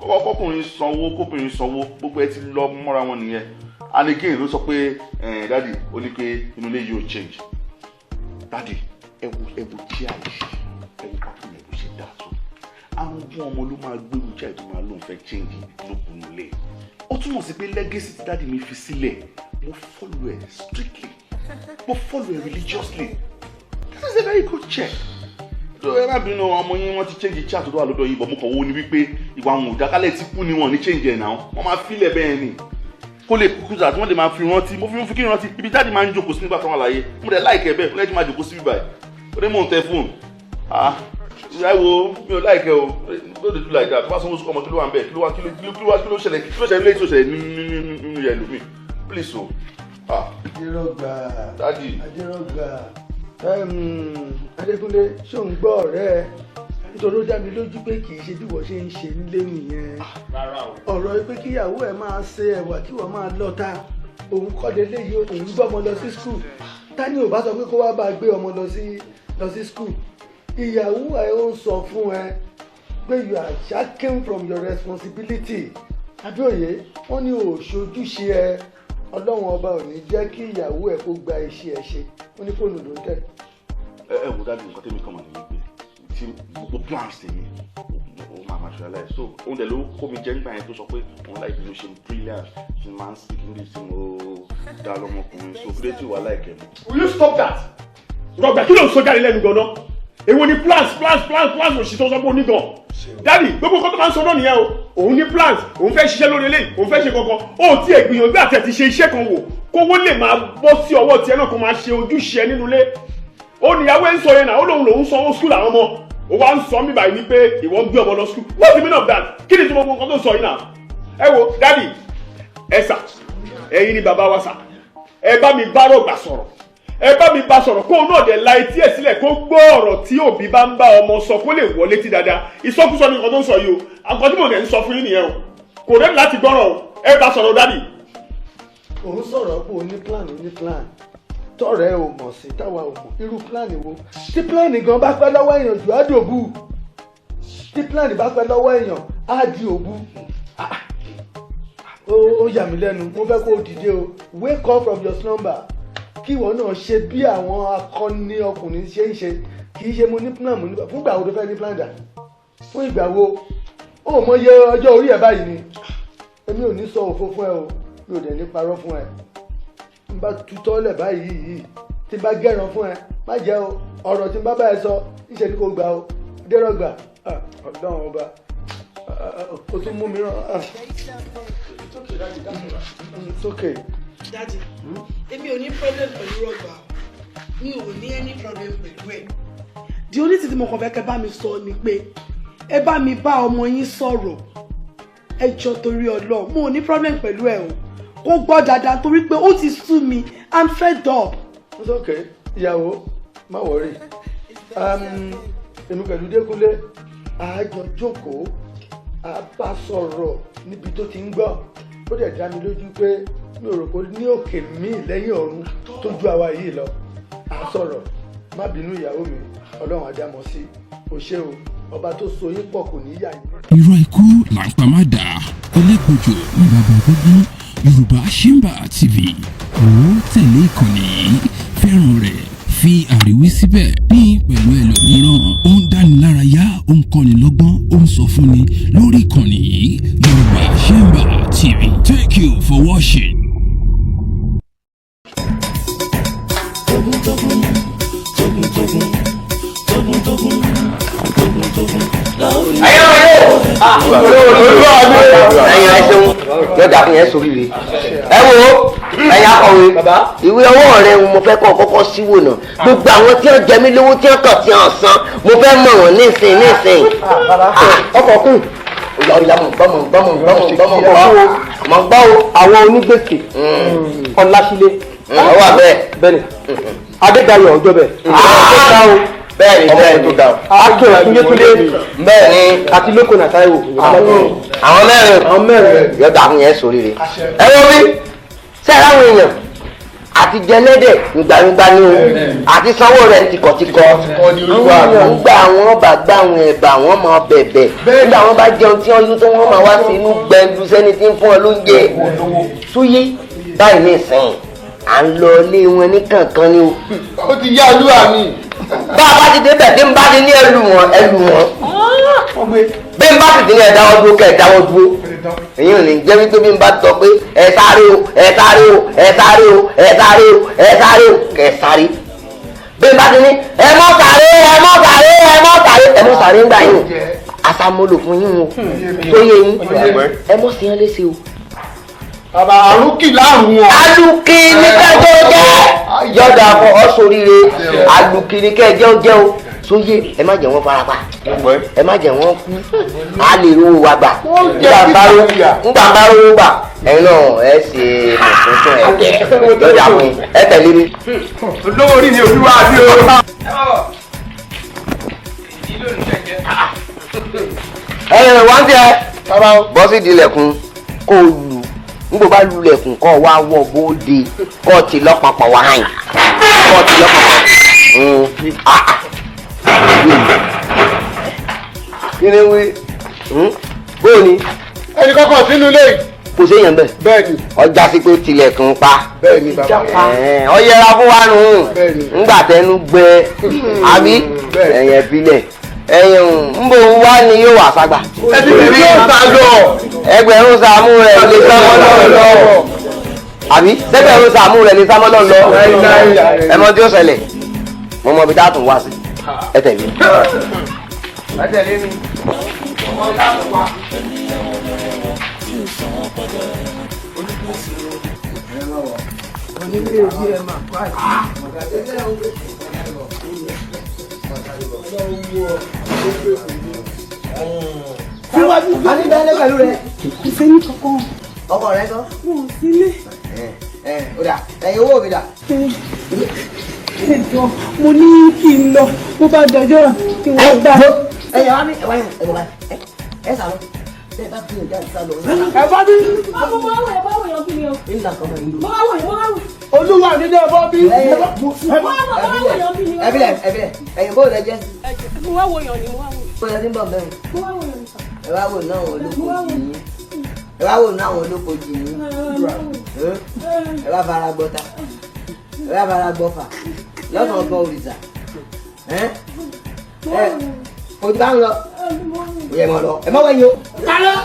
Speaker 6: Kọkùnrin sanwó, kóbìnrin sanwó, gbogbo ẹ ti lọ mọ́ra wọn nìyẹn. And again, ló sọ pé daddy, ó ní pé inú ilé yóò change. Daddy, ẹ wo, ẹ wo chair yìí, ẹ wo pápá yẹn bó ṣe dáa tó. Arúgbó ọmọ ló máa gbérù jẹ́ tó máa lóun fẹ́ change lókun lé. Ó túmọ̀ sí pé legacy tí daddy mi fi sílẹ̀, mo follow ẹ̀ strictly, mo follow ẹ̀ religiously. This is a very good check. Tó ẹ má bínú, ọmọ yín, wọ́n ti change chat tó wà lọ́dọ̀ yìí bọ̀. Mo kàn wo ni wípé ìwà àwọn òdákálẹ̀ ti kú ni wọ́n ní change ẹ̀ náà. Wọ́n máa filẹ̀ bẹ́ẹ̀ ni kó lè kúkú sà tí wọ́n lè máa fi rántí. Mo fi kí n rántí ibi jáde máa ń jókòó sí nígbà tó wà láyé. Mo dẹ̀ like ẹ́ bẹ́ẹ̀, mo lẹ́yìn tí máa jókòó sí bíbáyìí. Ó dé, mò ń tẹ fóònù. Ah, ẹ wo, mi ò like ẹ́ o. No dey do like that. Tó bá sanwó sukọ ọmọ, kí ló wà ń bẹ̀? Kí ló wà? Kí ló ṣẹlẹ̀? Kí ló ṣẹlẹ̀ lẹ́yìn tó ṣẹlẹ̀ nínú yẹn lómi? Please o, ah.
Speaker 10: Adérọ̀gbà.
Speaker 6: Daddy.
Speaker 10: Adérọ̀gbà, Adékúnlé, ṣó ń gbọ́ ọ̀rẹ́ ẹ? Nítorí ó dá mi lójú pé kì í ṣe bí wọ́n ṣe ń ṣe nílé nìyẹn. Ọ̀rọ̀ pé kíyàwó ẹ̀ máa ṣe ẹ̀wà kí wọ́n máa lọ́ta, òun kọ́ lélẹ́yìí. Òun gbọ́ ọmọ lọ sí school. Tani ò bá sọ pé kó wá bá a gbé ọmọ lọ sí school? Ìyàwó ẹ ó ń sọ fún ẹ pé you are shirking from your responsibility. Adóye, wọ́n ní òṣojúṣe ẹ. Ọlọ́run Ọba ò ní jẹ́ kí ìyàwó ẹ kó gba iṣẹ́ ẹ ṣe. Ó ní fóònù ló ń tẹ̀.
Speaker 6: Ẹ wò daddy, nǹkan tẹ́mi kàn mọ̀ ní wípé tí gbogbo plans tèmi, ó máa materialize. So òun dẹ̀ ló kó mi jẹ́ nígbà yẹn tó sọ pé òun láì bí mo ṣe brilliant, tí máa ń speak English, tí mo dá lọ́mọkùnrin, so kí ló tí wà láìkẹ́ mọ́.
Speaker 4: Will you stop that? Rọgbà, kí ló ń sọ jáde lẹ́nu gan-an? Èwo ni plans, plans, plans, plans? Òṣì tó sọ pé ó ní gan. Daddy, gbogbo nǹkan tó máa ń sọ náà nìyẹn o. Òun ní plans, òun fẹ́ ṣiṣẹ́ lórí eléyìí, òun fẹ́ ṣe kankan. Ó tiẹ̀ gbìyànjú àti ẹ̀ ti ṣe iṣẹ́ kan wò, kówó lè máa bọ́ sí ọwọ́ tiẹ̀ náà, kó máa ṣe ojúṣe ẹ nínú ilé. Ó níyàwó ẹ̀ ń sọ yẹn náà. Ó lóun lòun sanwó school àwọn ọmọ. Ó wá ń sọ mí báyìí ní pé ìwọ ń gbé ọmọ lọ school. What's the meaning of that? Kí ni tí mo gbọ́ nǹkan tó ń sọ yìí náà? Ẹ wo, daddy, ẹ sà, ẹ̀yin ni bàbá wa sà. Ẹ bá mi bá Rọ̀gbà sọ̀rọ̀, ẹ bá mi bá sọ̀rọ̀, kó náà dẹ̀ la etí ẹ̀ sílẹ̀, kó gbọ́ ọ̀rọ̀ tí òbí bá ń bá ọmọ sọ, kó lè wọlé tí dáadáa. Ìsọkúsọ ni nǹkan tó ń sọ yìí o. Àǹkan tí mò ń dẹ̀ ń sọ fún yín nìyẹn o. Kò rẹ́ láti gbọ́ràn o. Ẹ bá sọ̀rọ̀, daddy.
Speaker 10: Òun sọ̀rọ̀ pé o ní plan, o ní plan tọ̀rẹ́ ò mọ̀ sí, táwa ò mọ̀. Irú plan wo? Tí plan gan bá pẹ́ lọ́wọ́ èèyàn jù, á dòbú. Tí plan bá pẹ́ lọ́wọ́ èèyàn, á di òbu. Ó yà mí lẹ́nu. Mo fẹ́ kó o dìde o. Wake up from your slumber, kí ìwọ náà ṣe bí àwọn akọni ọkùnrin ṣe ń ṣe. Kì í ṣe mo ní plan, mo ní. Fún ìgbà wo ló fẹ́ ní plan dà? Fún ìgbà wo? Ó mọ iye ọjọ́ orí ẹ̀ báyìí ni. Èmi ò ní sọ òfo fún ẹ o, mi ò dẹ̀ ní parọ́ fún ẹ. N bá tutọ́ lẹ̀ báyìí yìí, tí n bá gẹ̀ràn fún ẹ, má jẹ́ o. Ọ̀rọ̀ tí n bá bá ẹ sọ, níṣẹ́ ni kò gbà o. Dérọ̀gbà, Ọlọ́run Ọba, o tún mú mi rán. It's okay.
Speaker 8: Daddy, èmi ò ní problem pẹ̀lú Rọ̀gbà, mi ò ní any problem pẹ̀lú ẹ̀. The only thing tí mo kàn fẹ́ kẹ́ bá mi sọ ni pé ẹ bá mi bá ọmọ yín sọ̀rọ̀. Ẹ jọ, torí Ọlọ́run, mo ò ní problem pẹ̀lú ẹ o. Kó gbọ́ dáadáa, torí pé ó ti sú mi. I'm fed up.
Speaker 10: It's okay, ìyàwó, má worry. Èmi pẹ̀lú Dékúnlé a jọ jókòó, a bá sọ̀rọ̀ níbi tó ti ń gbọ́. Ó dẹ̀ dá mi lójú pé mi ò rò pé ní òkè míì lẹ́yìn ọ̀run tó ju àwa yìí lọ. À ń sọ̀rọ̀. Má bínú, ìyàwó mi. Ọlọ́run àdámọ̀ sí o. Ṣé o, Ọba tó so yín pọ̀ kò ní yà yín.
Speaker 11: Irọ́ ikú là ń pa má dà ẹlẹ́kọ̀jọ ní bàbá gbogbo. Yorùbá Chamber TV ó tẹ̀lé ìkànnì yìí, fẹ́ràn rẹ̀, fi àríwí síbẹ̀, pín pẹ̀lú ẹlòmíràn. Ó ń dánilárayá, ó ń kọ́ni lọ́gbọ́n, ó ń sọ fúnni lórí ìkànnì yìí, Yorùbá Chamber TV. Thank you for watching.
Speaker 12: Togun togun, togun togun, togun togun, togun togun.
Speaker 1: Ẹ̀yin, ẹ ṣeun, yóò dà fún yẹn sórí rẹ. Ẹ wo, ẹ̀yin akọ̀wé, ìwé ọwọ́ rẹ mo fẹ́ kọ́ kọ́kọ́ síwò náà. Gbogbo àwọn tí wọ́n jẹ mí lówó, tí wọ́n kàn tí wọ́n san, mo fẹ́ mọ̀ wọ́n nísìn nísìn.
Speaker 7: Ọkọ̀ kùn.
Speaker 1: Ọ̀yà ọ̀yà, mọ̀ gbọ́, mọ̀ gbọ́, mọ̀ gbọ́, mọ̀ gbọ́, mọ̀ gbọ́, mọ̀ gbọ́ o.
Speaker 7: Àwọn onígbèsè: Ọlásílẹ̀.
Speaker 1: Ọwọ́ àbẹ́.
Speaker 7: Bẹ́ẹ̀ni, Adédayọ̀ ọjọ́ bẹ́ẹ̀.
Speaker 1: Bẹ́ẹ̀ni, bẹ́ẹ̀ni.
Speaker 7: Akin Akínyétúndé.
Speaker 1: Bẹ́ẹ̀ni.
Speaker 7: Àti Lóko Nàtáíwò.
Speaker 1: Àwọn mẹ́rin.
Speaker 7: Àwọn mẹ́rin.
Speaker 1: Yóò dà fún yẹn sórí rẹ. Ẹ wọ́n bí sẹ́ẹ̀ láwọn èèyàn àti jẹlẹ́dẹ̀ gbàngbà ni o, àti sanwó rẹ̀ tìkọ̀tìkọ̀. Nígbà àwọn bá gbà àwọn ẹ̀bà, wọn máa bẹ̀bẹ̀. Nígbà wọn bá jẹun tí wọ́n yó tó, wọ́n máa wá sí inú gbẹ̀ndu sẹ́ni tí ń fún ọ lóúnjẹ súyé báyìí. Nísìnyí, à ń lọ ilé wọn ní kankan ni o.
Speaker 13: Ó ti yá olúwa mi.
Speaker 1: Bá a bá ti débẹ̀, tí ń bá ti ní ẹlù wọn, ẹlù wọn. Bí n bá sì ti ní ẹ dáwọ́ dúró, kẹ́ ẹ dáwọ́ dúró. Èyí ò ní jẹ́ wípé bí n bá tọ́ pé ẹ sáré o, ẹ sáré o, ẹ sáré o, ẹ sáré o, ẹ sáré o, kẹ́ ẹ sáré. Bí n bá ti ní ẹ mọ́ sáré, ẹ mọ́ sáré, ẹ mọ́ sáré, ẹ mọ́ sáré ń gbà yín o, àsàmúlò fún yín o, tó yé yín, ẹ mọ́ sí yẹn léṣe o.
Speaker 4: Bàbá àrùkì láàrún o.
Speaker 1: Alùkì ní kẹjọ jẹ yọdà fún ọ sóríire. Alùkì ní kẹjọ jẹ o, sóyè. Ẹ má jẹ́ wọ́n farapa, ẹ má jẹ́ wọ́n kú, a lè rówó wa gbà. Ńgbà bá rówó gbà, ẹ̀yin náà ẹ ṣe mọ̀túntún ẹ̀ yọdà fún yín. Ẹ tẹ̀lé mi.
Speaker 4: Olówó orí mi ò fi wá sí o.
Speaker 1: Ẹ ẹ wá ń tẹ bọ́ sí ìdílẹ̀kùn kó o lù. Ngbọ bá lulẹ̀kùn kọ́ wa wọ bóde, kọ́ ti lọ́pọ̀pọ̀ wá hàn, kọ́ ti lọ́pọ̀pọ̀. Kí ni wí bóò ni.
Speaker 4: Ẹnì kankan sínú ilé yìí.
Speaker 1: Kò séèyàn bẹ́ẹ̀.
Speaker 4: Bẹ́ẹ̀ni.
Speaker 1: Ọjà sí pé tilẹ̀kùn pa.
Speaker 4: Bẹ́ẹ̀ni bàbá.
Speaker 1: Ọ yẹra fún wa nù.
Speaker 4: Bẹ́ẹ̀ni.
Speaker 1: Ńgbà tẹnu gbẹ àbí ẹ̀yìn ẹ̀bílẹ̀ ẹ̀yìn ńbò wá ni yóò wà ságbà.
Speaker 4: Ẹbí mi yóò sá lọ.
Speaker 1: Ẹgbẹ̀rún sàmú rẹ̀ lè sámọ́ lọ. Àbí sẹ́gbẹ̀rún sàmú rẹ̀ lè sámọ́ lọ. Ẹ mọ tí ó ṣẹlẹ̀, mo mọ ibi tá a tún wá sí. Ẹ tẹ̀lé mi. Ẹ tẹ̀lé mi.
Speaker 7: Síwájú.
Speaker 1: A ní bẹ́ẹ̀ lé pẹ̀lú rẹ.
Speaker 7: Ìfẹ́ ní kankan.
Speaker 1: Ọkọ rẹ sọ.
Speaker 7: Mo ò sílé.
Speaker 1: Ẹ ẹ ó dà, ẹyin owó mi dà.
Speaker 7: Ẹjọ́ mo ní kí n lọ, bó bá dọjọ́ kí wọ́n gbà.
Speaker 1: Ẹ yà wá ní ẹ wá yẹn, ẹ bọ̀ báyìí. Ẹ sá lọ. Bẹ́ẹ̀ bá gbìyànjú àti sá lọ.
Speaker 10: Ẹ bá bí.
Speaker 13: Mo máa wò, ẹ bá wò yan kí ni o.
Speaker 1: Nígbà kan mọ̀ yìí.
Speaker 13: Mo máa wò, mo máa wò.
Speaker 10: Olúwa mi ní ẹ bọ́ bí.
Speaker 13: Mo máa wò yan kí ni o.
Speaker 1: Ẹ bílẹ̀, ẹ bílẹ̀, ẹ̀yin bó lẹ jẹ́.
Speaker 13: Mo wá wò yan ni, mo wá wò.
Speaker 1: Bó lẹ ti ń bọ̀ mẹ́rin.
Speaker 13: Mo wá wò yan ni sà.
Speaker 1: Ẹ wá wò náà àwọn olóko jì yín. Ẹ wá wò náà àwọn olóko jì yín. Ẹ wá fara gbọ́ta. Ẹ wá fara gbọ́fà. Lọ́sàn-án gan òrìṣà. Ẹ ojú bá ń lọ. Ó yẹ mọ lọ. Ẹ má wẹ̀yìn o. Kálọ́.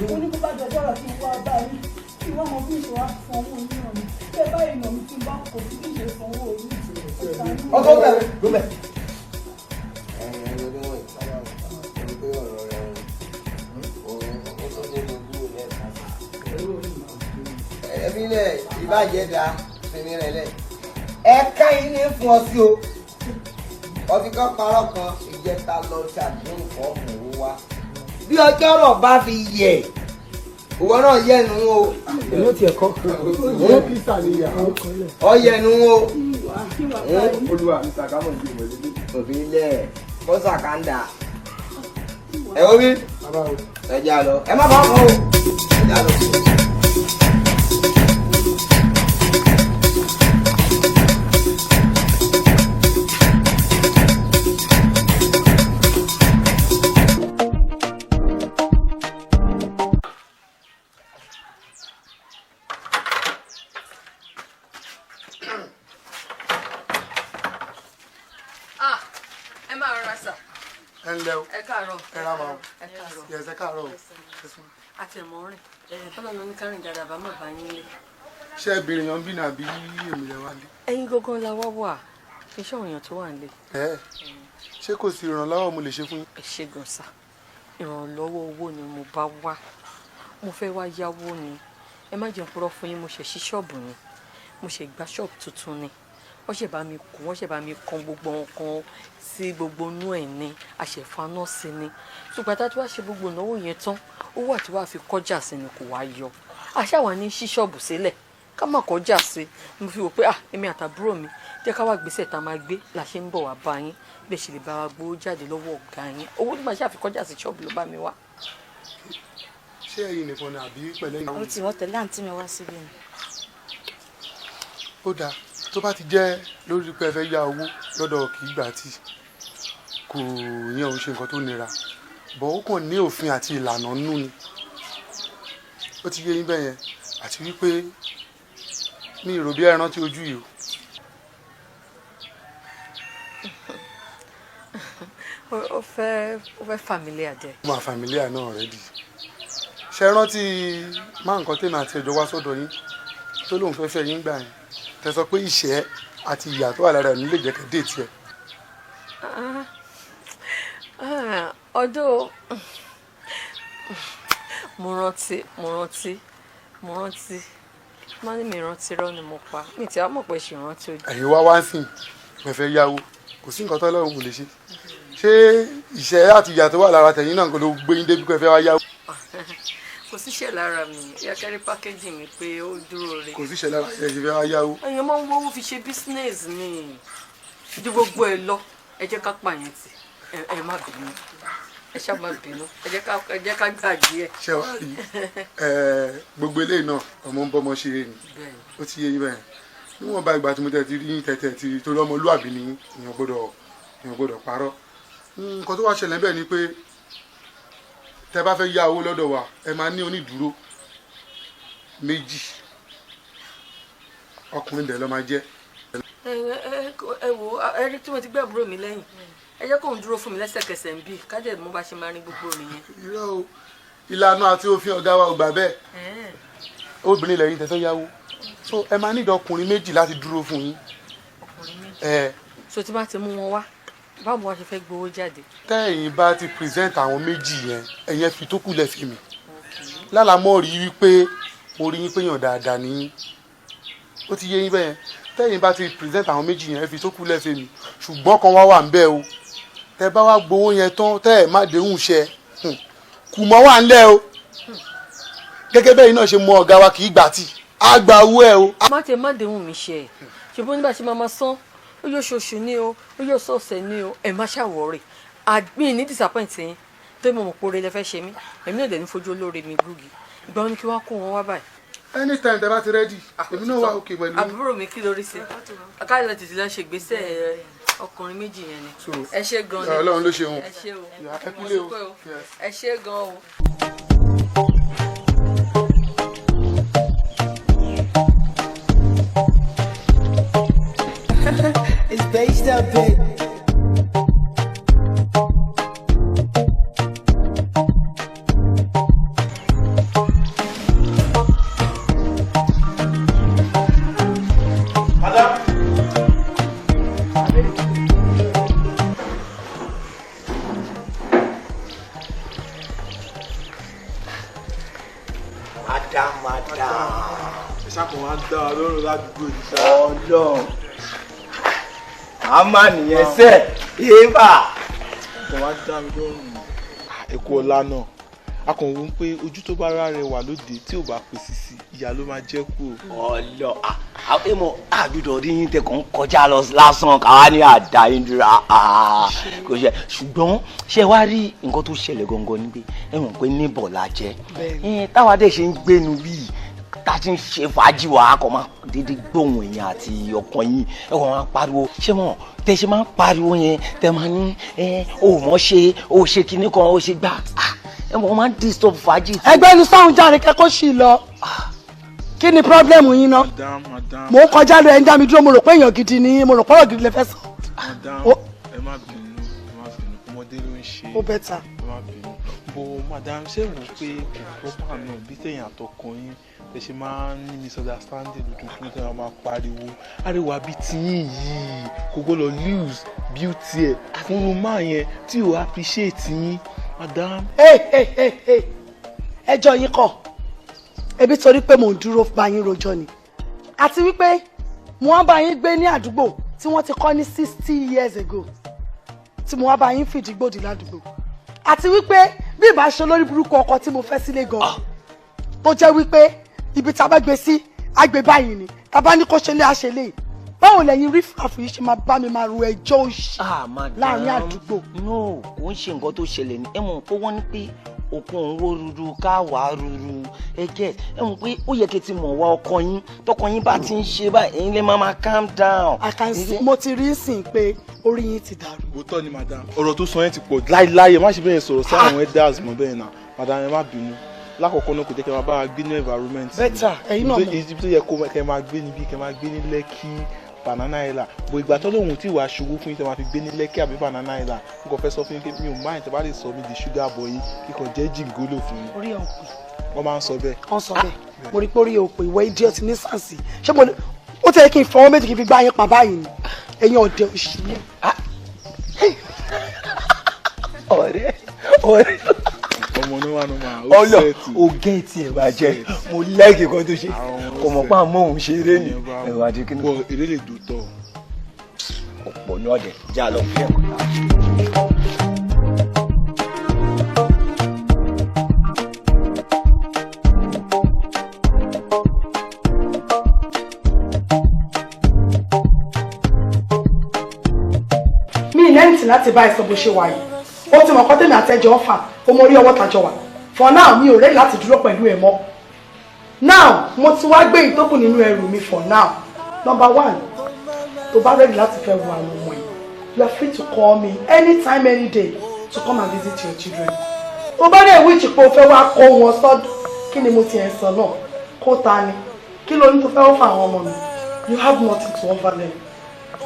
Speaker 7: Mo ní kó bá dọjọ́ rọ̀ kí n wá bá yín, kí wọ́n mọ bí ìṣe wá sanwó yín náà ni. Bẹ́ẹ̀ báyìí nà mí tí n bá kò sí bí ìṣe sanwó orí.
Speaker 1: Ọkọ bẹ̀rẹ̀ ló bẹ̀. Ẹbí lẹ̀ ìbàjẹ́ da sinmi rẹ̀ lẹ̀. Ẹ̀ka yìí ní fún ọ sí o. Ọtí kan parọ́ kan ìjẹta lọ ṣàdéhùn fọ́ọ̀mù owó wa. Bí ọjọ́ rọ̀ bá fi yẹ̀, ìwọ náà yẹnu o.
Speaker 10: Èmi ò tiẹ̀ kọ́.
Speaker 1: Ọ yẹnu o.
Speaker 4: Olúwa mi sàkámọ̀ ní ìwọlé.
Speaker 1: Òfin lẹ̀ kó sàkàndà. Ẹ wo bí? Ẹ já lọ. Ẹ má bọ̀ ọ́ o. Ẹ já lọ.
Speaker 14: Ah, ẹ máa rọra sà.
Speaker 15: Ẹ ǹlẹ́ o.
Speaker 14: Ẹ káàárọ̀.
Speaker 15: Ẹ ra màá o.
Speaker 14: Ẹ káàárọ̀.
Speaker 15: Yes, ẹ káàárọ̀ o.
Speaker 14: Àti ẹ̀mọ́ rìn. Tọ́lá ló ní kárìn dáadáa bá má bá yín lé.
Speaker 15: Ṣé ẹ béèrè yan bí ní àbí èmi lẹ wá lé?
Speaker 14: Ẹ̀yin gangan la wá wà. Iṣẹ́ òun èèyàn tó wà nílé.
Speaker 15: Ẹ ṣé kò sí ìrànlọ́wọ́ mo lè ṣe fún yín?
Speaker 14: Ẹ ṣé gan sà. Ìrànlọ́wọ́ owó ni mo bá wá. Mo fẹ́ wá yáwó ni. Ẹ má jẹ́ n purọ́ fún yín, mo ṣẹ̀ ṣí ṣọ́ọ̀bù ni. Mo ṣẹ̀ gba ṣọ́ọ̀bù tuntun ni. Wọ́n ṣẹ̀ bá mi kùn, wọ́n ṣẹ̀ bá mi kan gbogbo nǹkan sí gbogbo inú ẹ̀ ni, àṣẹ̀faná sí ni. Ṣùgbọ́n tá a ti wá ṣe gbogbo ìnáwó yẹn tán, owó àti wá fi kọjá sí ni kò wá yọ. Àṣà wà ní ṣí ṣọ́ọ̀bù sílẹ̀, ká má kọjá sí. Mo fi wò pé ah, èmi àtàbúrò mi jẹ́ ká wá gbèsè tá a máa gbé la ṣe ń bọ̀ wá bá yín. Bẹ́ẹ̀ ṣe lè bá wa gbowó jáde lọ́wọ́ ọ̀gá yín. Owó tó máa ṣe àfikọ́jà sí ṣọ́ọ̀bù ló bá mi wá.
Speaker 15: Ṣé ẹ̀yin nìkan ni àbí pẹ̀lẹ́ ìyàwó?
Speaker 8: Ó ti wọ́n tẹ̀lé àǹtí mi wá síbí ni.
Speaker 15: Ó dáa, tó bá ti jẹ́ lórí pé ẹ fẹ́ yá owó lọ́dọ̀ kì í gbà tí kò yẹn ò ń ṣe nǹkan tó nira, bọ̀ ó kàn ní òfin àti ìlànà nínú ni. Ó ti yé yín bẹ́ẹ̀ yẹn, àti wípé mi ì rò bí ẹ rántí ojú yìí o.
Speaker 14: Ó fẹ́ familiar dẹ.
Speaker 15: Ó máa familiar náà already. Ṣe rántí má nǹkan tèmi àti ẹjọ́ wá sọ́dọ̀ yín tó lóun fẹ́ fẹ́ yín gbà yẹn, tẹ sọ pé ìṣẹ́ àti ìyà tó wà lára ẹ̀ nílé jẹ́ kẹ́ date ẹ̀?
Speaker 14: Ah, ah, ọdún mo rántí, mo rántí, mo rántí. Má ní mi rántí, rọ́ ni mo pa mi tí a mọ̀ pé ṣì rántí ojú.
Speaker 15: Ẹ̀yin wá wá ń sìn pẹ̀ fẹ́ yáwó, kò sí nǹkan tọ́lọ́run kò lè ṣe. Ṣé ìṣẹ́ àti ìyà tó wà lára tẹ̀yìn náà kò ló gbé yín débi pé fẹ́ wá yáwó?
Speaker 14: Kò síṣẹ́ lára mi, yàkẹ́rẹ́ pákéjì mi pé ó dúró re.
Speaker 15: Kò síṣẹ́ lára yẹn ṣe fẹ́ wá yáwó?
Speaker 14: Èèyàn máa ń wọ́wọ́ fi ṣe business ni ju gbogbo ẹ lọ. Ẹ jẹ́ ká pààyàn tì, ẹ má bínú, ẹ ṣáà má bínú, ẹ jẹ́ ká gbàgbé ẹ.
Speaker 15: Ṣé wàá rí ẹ, gbogbo eléyìí náà, ọmọ ń bọ́mọ ṣeré ni. Ó ti yé yín bẹ́ẹ̀. Níwọ̀n bá ìgbà tí mo tẹ̀ ti rí yín tẹ̀tẹ̀ ti rí, torí ọmọlúàbí ni yín, èèyàn gbọ́dọ̀ parọ́. Nǹkan tó wá ṣẹlẹ̀ bẹ́ẹ̀ ni pé tẹ bá fẹ́ yá owó lọ́dọ̀ wa, ẹ máa ní onídùúró méjì, ọkùnrin dẹ̀ ló máa jẹ́.
Speaker 14: Ẹ wo, ẹ rí tí mo ti gbé àbúrò mi lẹ́yìn, ẹ jẹ́ kóun dúró fún mi lẹ́sẹ̀kẹsẹ̀ ń bì kájẹ́ mo bá ṣe máa rin gbogbo mi yẹn.
Speaker 15: Irọ́ o, ìlànà àti òfin ọ̀gá wa ò gbà bẹ́ẹ̀. Obìnrin lẹ́yìn tẹ́ fẹ́ yáwó, so ẹ máa nídìí ọkùnrin méjì láti dúró fún yín.
Speaker 14: Ọkùnrin méjì?
Speaker 15: Ẹ.
Speaker 14: So tí bá ti mú wọn wá, báwo wá ṣe fẹ́ gbowó jáde?
Speaker 15: Tẹ́yìn bá ti present àwọn méjì yẹn, ẹ̀yẹn fi tó kù lẹ̀ fi mi lálàmọ́ rí wípé mo rí yín pé yàn dáadáa ní yín. Ó ti yé yín bẹ́yẹn. Tẹ́yìn bá ti present àwọn méjì yẹn, ẹ fi tó kù lẹ̀ fi mi. Ṣùgbọ́n kan wá wà ń bẹ́ o, tẹ́ bá wá gbowó yẹn tán, tẹ́ ẹ̀ má déhùn ṣẹ, kùmọ̀ wà ńlẹ̀ o. Gẹ́gẹ́ bẹ́ẹ̀ náà ṣe mọ ọ̀gá wa, kì í gbà tí á gba owó ẹ o.
Speaker 14: Má tẹ má déhùn mi ṣe ẹ, ṣùgbọ́n nígbà tí màmá san, ó yóò ṣoṣù ní o, ó yóò sọ̀ọ̀sẹ̀ ní o, ẹ má ṣàwọ̀rẹ̀ àgbìn ní disappoint yín tó mọ̀ mọ̀ pé oore lẹ fẹ́ ṣe mí. Èmi náà dẹ̀ ní fojú olóore mi gúgi. Ìgbà wọn ni kí wọ́n kó wọn wá báyìí?
Speaker 15: Anytime tẹ́ bá ti ready, èmi náà wà òkè pẹ̀lú.
Speaker 14: Àbúrò mi, kí lórí sí akáyọ̀ tètè lọ ṣe ìgbésẹ̀ ọkùnrin méjì yẹn ni. Ẹ ṣe gan ni.
Speaker 15: Ọlọ́run ló ṣeun.
Speaker 14: Ẹ ṣe o.
Speaker 15: Ẹ kúlé o.
Speaker 14: Ẹ ṣe gan o.
Speaker 16: It's based up it.
Speaker 6: Madam.
Speaker 1: Madam, madam.
Speaker 17: Ẹ ṣàkóso wa ń dá wa lọ́rùn ládùúgbò yìí ṣá.
Speaker 1: Ọlọ́run àmà nìyẹn sẹ yéèfà.
Speaker 17: Kò wá dá mi lọ́rùn. Ẹ̀kú ọ̀la náà, a kàn wọ́n pé ojú tó bá rárẹ̀ wà lóde tí ò bá pè sí ìyá ló máa jẹ́ kú o.
Speaker 1: Ọlọ àmọ àdúdọ rí yín tẹ kàn ń kọjá lọ lásán, káwá ní àdá yín dúró kò ṣe. Ṣùgbọ́n ṣé wàá rí nǹkan tó ṣẹlẹ̀ gangan ni pé ẹ mọ̀ pé níbọ̀ la jẹ́, táwa dẹ̀ ṣe ń gbénu bíi tá a ti ń ṣe fàájì wa, a kò máa dédé gbóhùn èèyàn àti ọkàn yín, ẹ kò máa pariwo. Ṣé mọ̀ tẹ ṣe máa ń pariwo yẹn, tẹ máa ní ẹ ò mọ̀ ṣe, ò ṣe kinní kan, ò ṣe gbà, ẹ mọ̀ máa ń disturb fàájì.
Speaker 7: Ẹgbẹ́ inú sáhùn jáde kẹ́kọ̀ọ́ sí lọ. Kí ni problem yín ná?
Speaker 17: Madam, madam.
Speaker 7: Mò ń kọjá lọ, ẹ̀ ń dá mi dúró. Mo rò pé èèyàn gidi ni, mo rò pé ọ̀rọ̀ gidi lè fẹ́ sọ.
Speaker 17: Madam, ẹ má bínú, ẹ má bínú, ọmọdé ló ń ṣe.
Speaker 7: Ó better.
Speaker 17: Ẹ má bínú bó. Madam, ṣé wò ó pé kò proper náà bí tẹ̀yìn àtọkọ yín ẹ ṣe máa ń ní misunderstanding lójoojúmọ́, tí wọ́n máa pariwo ariwo àbí tiyín yìí? Kò gbọ́dọ̀ lose beauty ẹ̀ fún roman yẹn tí ò appreciate yín, madam.
Speaker 7: Hey, hey, hey, hey. Ẹjọ́ yín kọ́ ebi torí pé mò ń dúró bá yín rojọ́ ni, àti wípé mo wá bá yín gbé ní àdúgbò tí wọ́n ti kọ́ ní 60 years ago, tí mo wá bá yín fìdí gbòdì ládùúgbò, àti wípé bí ìbá ṣe lórí burúkú ọkọ tí mo fẹ́ sílé gan, tó jẹ́ wípé ibi tá a bá gbé sí àgbè báyìí ni, tá a bá ní kó ṣe lé àṣẹ lé. Báwo lẹ́yìn rí fàfù yìí ṣe máa bá mi máa ro ẹjọ́ òṣì láàrin àdúgbò?
Speaker 1: No, kò ń ṣe nǹkan tó ṣẹlẹ̀ ní. Ẹ mọ̀ pé wọ́n ní pé òkun òun wó ruru ká wà á ruru. Ẹ get, ẹ mọ̀ pé ó yẹ kí ẹ ti mọ̀ wá ọkọ yín. Tọkọ yín bá ti ń ṣe báyìí, ẹ̀yin lè máa calm down.
Speaker 7: I can see, mo ti rí sìn pé orí yín ti dàrú.
Speaker 17: Òótọ́ ni, madam, ọ̀rọ̀ tó sọ yẹn ti pọ̀. Láíláí, ẹ má ṣe bẹ́ẹ̀ sọ̀rọ̀ sí àwọn elders mọ́ bẹ́ẹ̀ náà. Madam, ẹ má bínú. Lákọ̀ọ́kọ́ náà, kò jẹ́ kí ẹ máa bá wa gbé ní environment.
Speaker 7: Better, ẹ̀yin náà mọ̀.
Speaker 17: Ibi tó yẹ kó kẹ́ máa gbé níbí, kẹ́ máa gbé ní Lẹ́kì, Banana Island. Bò ìgbà tó lóun tí wàá ṣubú fún yín tẹ́ máa fi gbé ní Lẹ́kì àbí Banana Island, n kò fẹ́ sọ fún yín pé mi ò máa tẹ́ bá lè sọ mí di sugar boy yín, kíkọ jẹ́ jìngólò fún yín.
Speaker 7: Orí ẹ̀ ò pè.
Speaker 17: Wọ́n máa ń sọ bẹ́ẹ̀.
Speaker 7: Wọ́n sọ bẹ́ẹ̀. Mo rí pé orí ẹ̀ ò pè, ìwọ idiot ní sàǹsì. Ṣé mo ní ó tẹ́ kí n fọwọ́ méjì kí n fi gbá yín pa báyìí ni? Ẹ̀yin ọ̀dẹ̀ òṣì ni.
Speaker 10: Ọ̀rẹ́, ọ̀rẹ́.
Speaker 17: Ọmọ náà wà nù máa ó
Speaker 10: Ọlọ
Speaker 17: sẹ́ẹ̀tì.
Speaker 10: O gẹ́ẹ̀tì ẹ̀ bàjẹ́, mo lẹ́ẹ̀kì kan tó ṣe kò mọ̀ pa àmọ́ òun ṣeré ni ẹ̀rọ àti kí ni.
Speaker 17: Bọ eré lè dùn tọ̀.
Speaker 10: Ọ̀pọ̀ náà dẹ̀ já lọ fún ẹ̀kọ́.
Speaker 7: Mi ì lẹ́ǹtì láti bá ẹ sọ bó ṣe wà yìí. Ó ti mọ̀ kọ́ tèmi àtẹ́jọ́ ọ̀fà, ó mọ orí ọwọ́ tàjọ wà. For now, mi ò ready láti dúró pẹ̀lú ẹ mọ́. Now, mo ti wá gbé ìtókù nínú ẹrù mi for now. Number one, tó bá ready láti fẹ́ wo àwọn ọmọ yìí, you are free to call me anytime, any day to come and visit your children. Tó bá dẹ̀ wíìchì pé o fẹ́ wá kó wọn sọ́dọ̀, kí ni mo ti ẹ̀ sọ náà? Kó ta ni? Kí ló ní tó fẹ́ wọ́n fún àwọn ọmọ mi? You have nothing to offer them.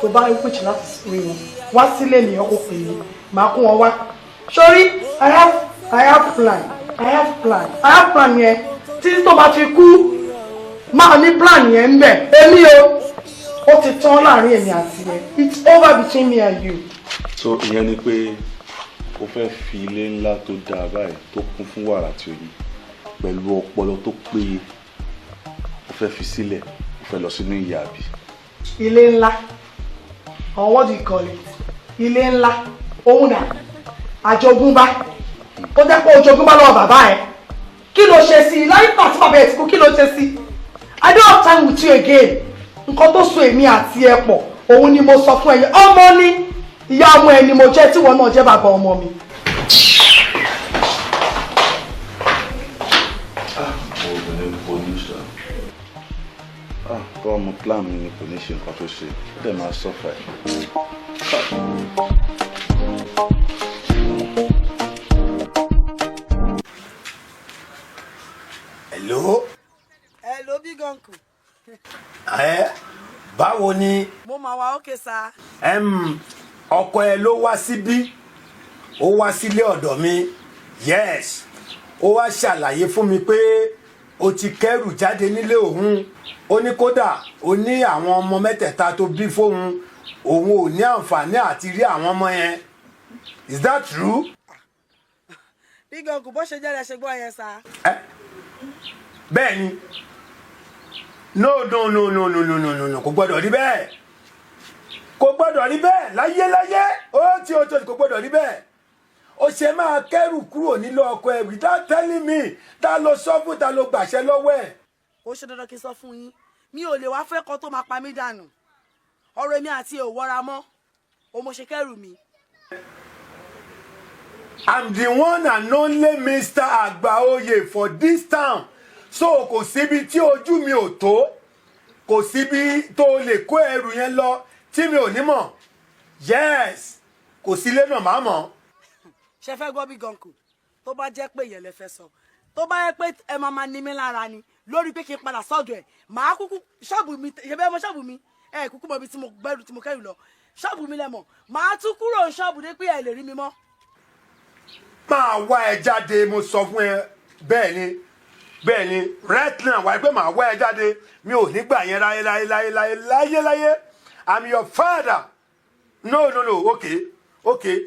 Speaker 7: Tó bá wíìchì láti rí wọn, wá sílé mi, ọkọ̀ pè mí, màá kó wọn wá. Sórí, I have plan, I have plan, I have plan yẹn. Títí tó bá fi kú, máa ní plan yẹn ń bẹ̀. Èmi o, ó ti tán láàrin èmi àti ẹ. It's over between me and you.
Speaker 6: So ìyẹn ni pé o fẹ́ fi ilé ńlá tó dáa báyìí, tó kún fún wàrà tí oyin, pẹ̀lú ọpọlọ tó péye, o fẹ́ fi sílẹ̀, o fẹ́ lọ sínú ìyà, àbí?
Speaker 7: Ilé ńlá, or what do you call it, ilé ńlá òun dà, àjogúnbá. Ó jẹ́ pé ojogúnbá lọ́wọ́ bàbá ẹ̀. Kí ló ṣe sí i láyé pàtó bàbá ẹ̀ ti kú? Kí ló ṣe sí i? I don't have time with you again. Nǹkan tó so èmi àti ẹ pọ̀, òun ni mo sọ fún ẹ yẹn. Ọmọ ni ìyá ọmọ ẹ ni mo jẹ́, tíwọ náà jẹ́ bàbá ọmọ mi.
Speaker 6: Obìnrin kò ní ṣá. Ah, kọ́ ọmọ plan mi ni kò ní ṣe nǹkan tó ṣe, ó dẹ̀ máa sọ́fà ẹ̀.
Speaker 9: Hello.
Speaker 8: Hello, big uncle.
Speaker 9: Ẹ báwo ni?
Speaker 8: Mo máa wá ókè sá.
Speaker 9: Ọkọ ẹ ló wá síbí, ó wá sílé ọ̀dọ̀ mi. Yes, ó wá ṣàlàyé fún mi pé o ti kẹ́rù jáde nílé òun. Ó ní kódà ó ní àwọn ọmọ mẹ́tẹ̀ẹ̀ta tó bí fóun, òun ò ní àǹfààní àti rí àwọn ọmọ yẹn. Is that true?
Speaker 8: Big uncle, bó ṣe jẹ́ lẹ ṣe gbọ́ yẹn sá.
Speaker 9: Bẹ́ẹ̀ ni. No, no, no, no, no, no, no, no, no, kò gbọ́dọ̀ rí bẹ́ẹ̀, kò gbọ́dọ̀ rí bẹ́ẹ̀ láyé láyé. Ó tí ó tó, kò gbọ́dọ̀ rí bẹ́ẹ̀. Ó ṣe máa kẹ́rù kúrò nílé ọkọ ẹ̀ without telling me? Ta ló sọ fún? Ta ló gbàṣẹ lọ́wọ́ ẹ̀?
Speaker 8: Ó ṣe dandan kí n sọ fún yín? Mi ò lè wá fẹ́ kọ́ tó máa pa mí dànù. Ọ̀rọ̀ èmi àti ẹ̀ ò wọ́ra mọ́ o, mo ṣe kẹ́rù mi.
Speaker 9: I'm the one and only Mr. Agbaoye for this town, so kò síbi tí ojú mi ò tó, kò síbi tó lè kó ẹrù yẹn lọ tí mi ò ní mọ̀. Yes, kò sí ilé náà má mọ̀.
Speaker 8: Ṣe fẹ́ gbọ́, big uncle? Tó bá jẹ́ pé ìyẹn lẹ fẹ́ sọ, tó bá yẹ pé ẹ máa máa ní mi lára ni lórí pé kí n padà sọ́dọ̀ ẹ̀, màá kúkú ṣọ́ọ̀bù mi. Ṣe bẹ́ẹ̀ mọ ṣọ́ọ̀bù mi, ẹ kúkú mọ ibi tí mo gbẹ́rù tí mo kẹ́rù lọ. Ṣọ́ọ̀bù mi lẹ mọ̀, màá tún kúrò ní ṣọ́ọ̀bù dé pé ẹ lè rí mi mọ́.
Speaker 9: Máa wá ẹ jáde, mo sọ fún ẹ. Bẹ́ẹ̀ ni, bẹ́ẹ̀ ni. Right now, wáyé pé màá wá ẹ jáde. Mi ò ní gbà yẹn láyé láyé láyé láyé láyé láyé. I'm your father. No, no, no. Okay.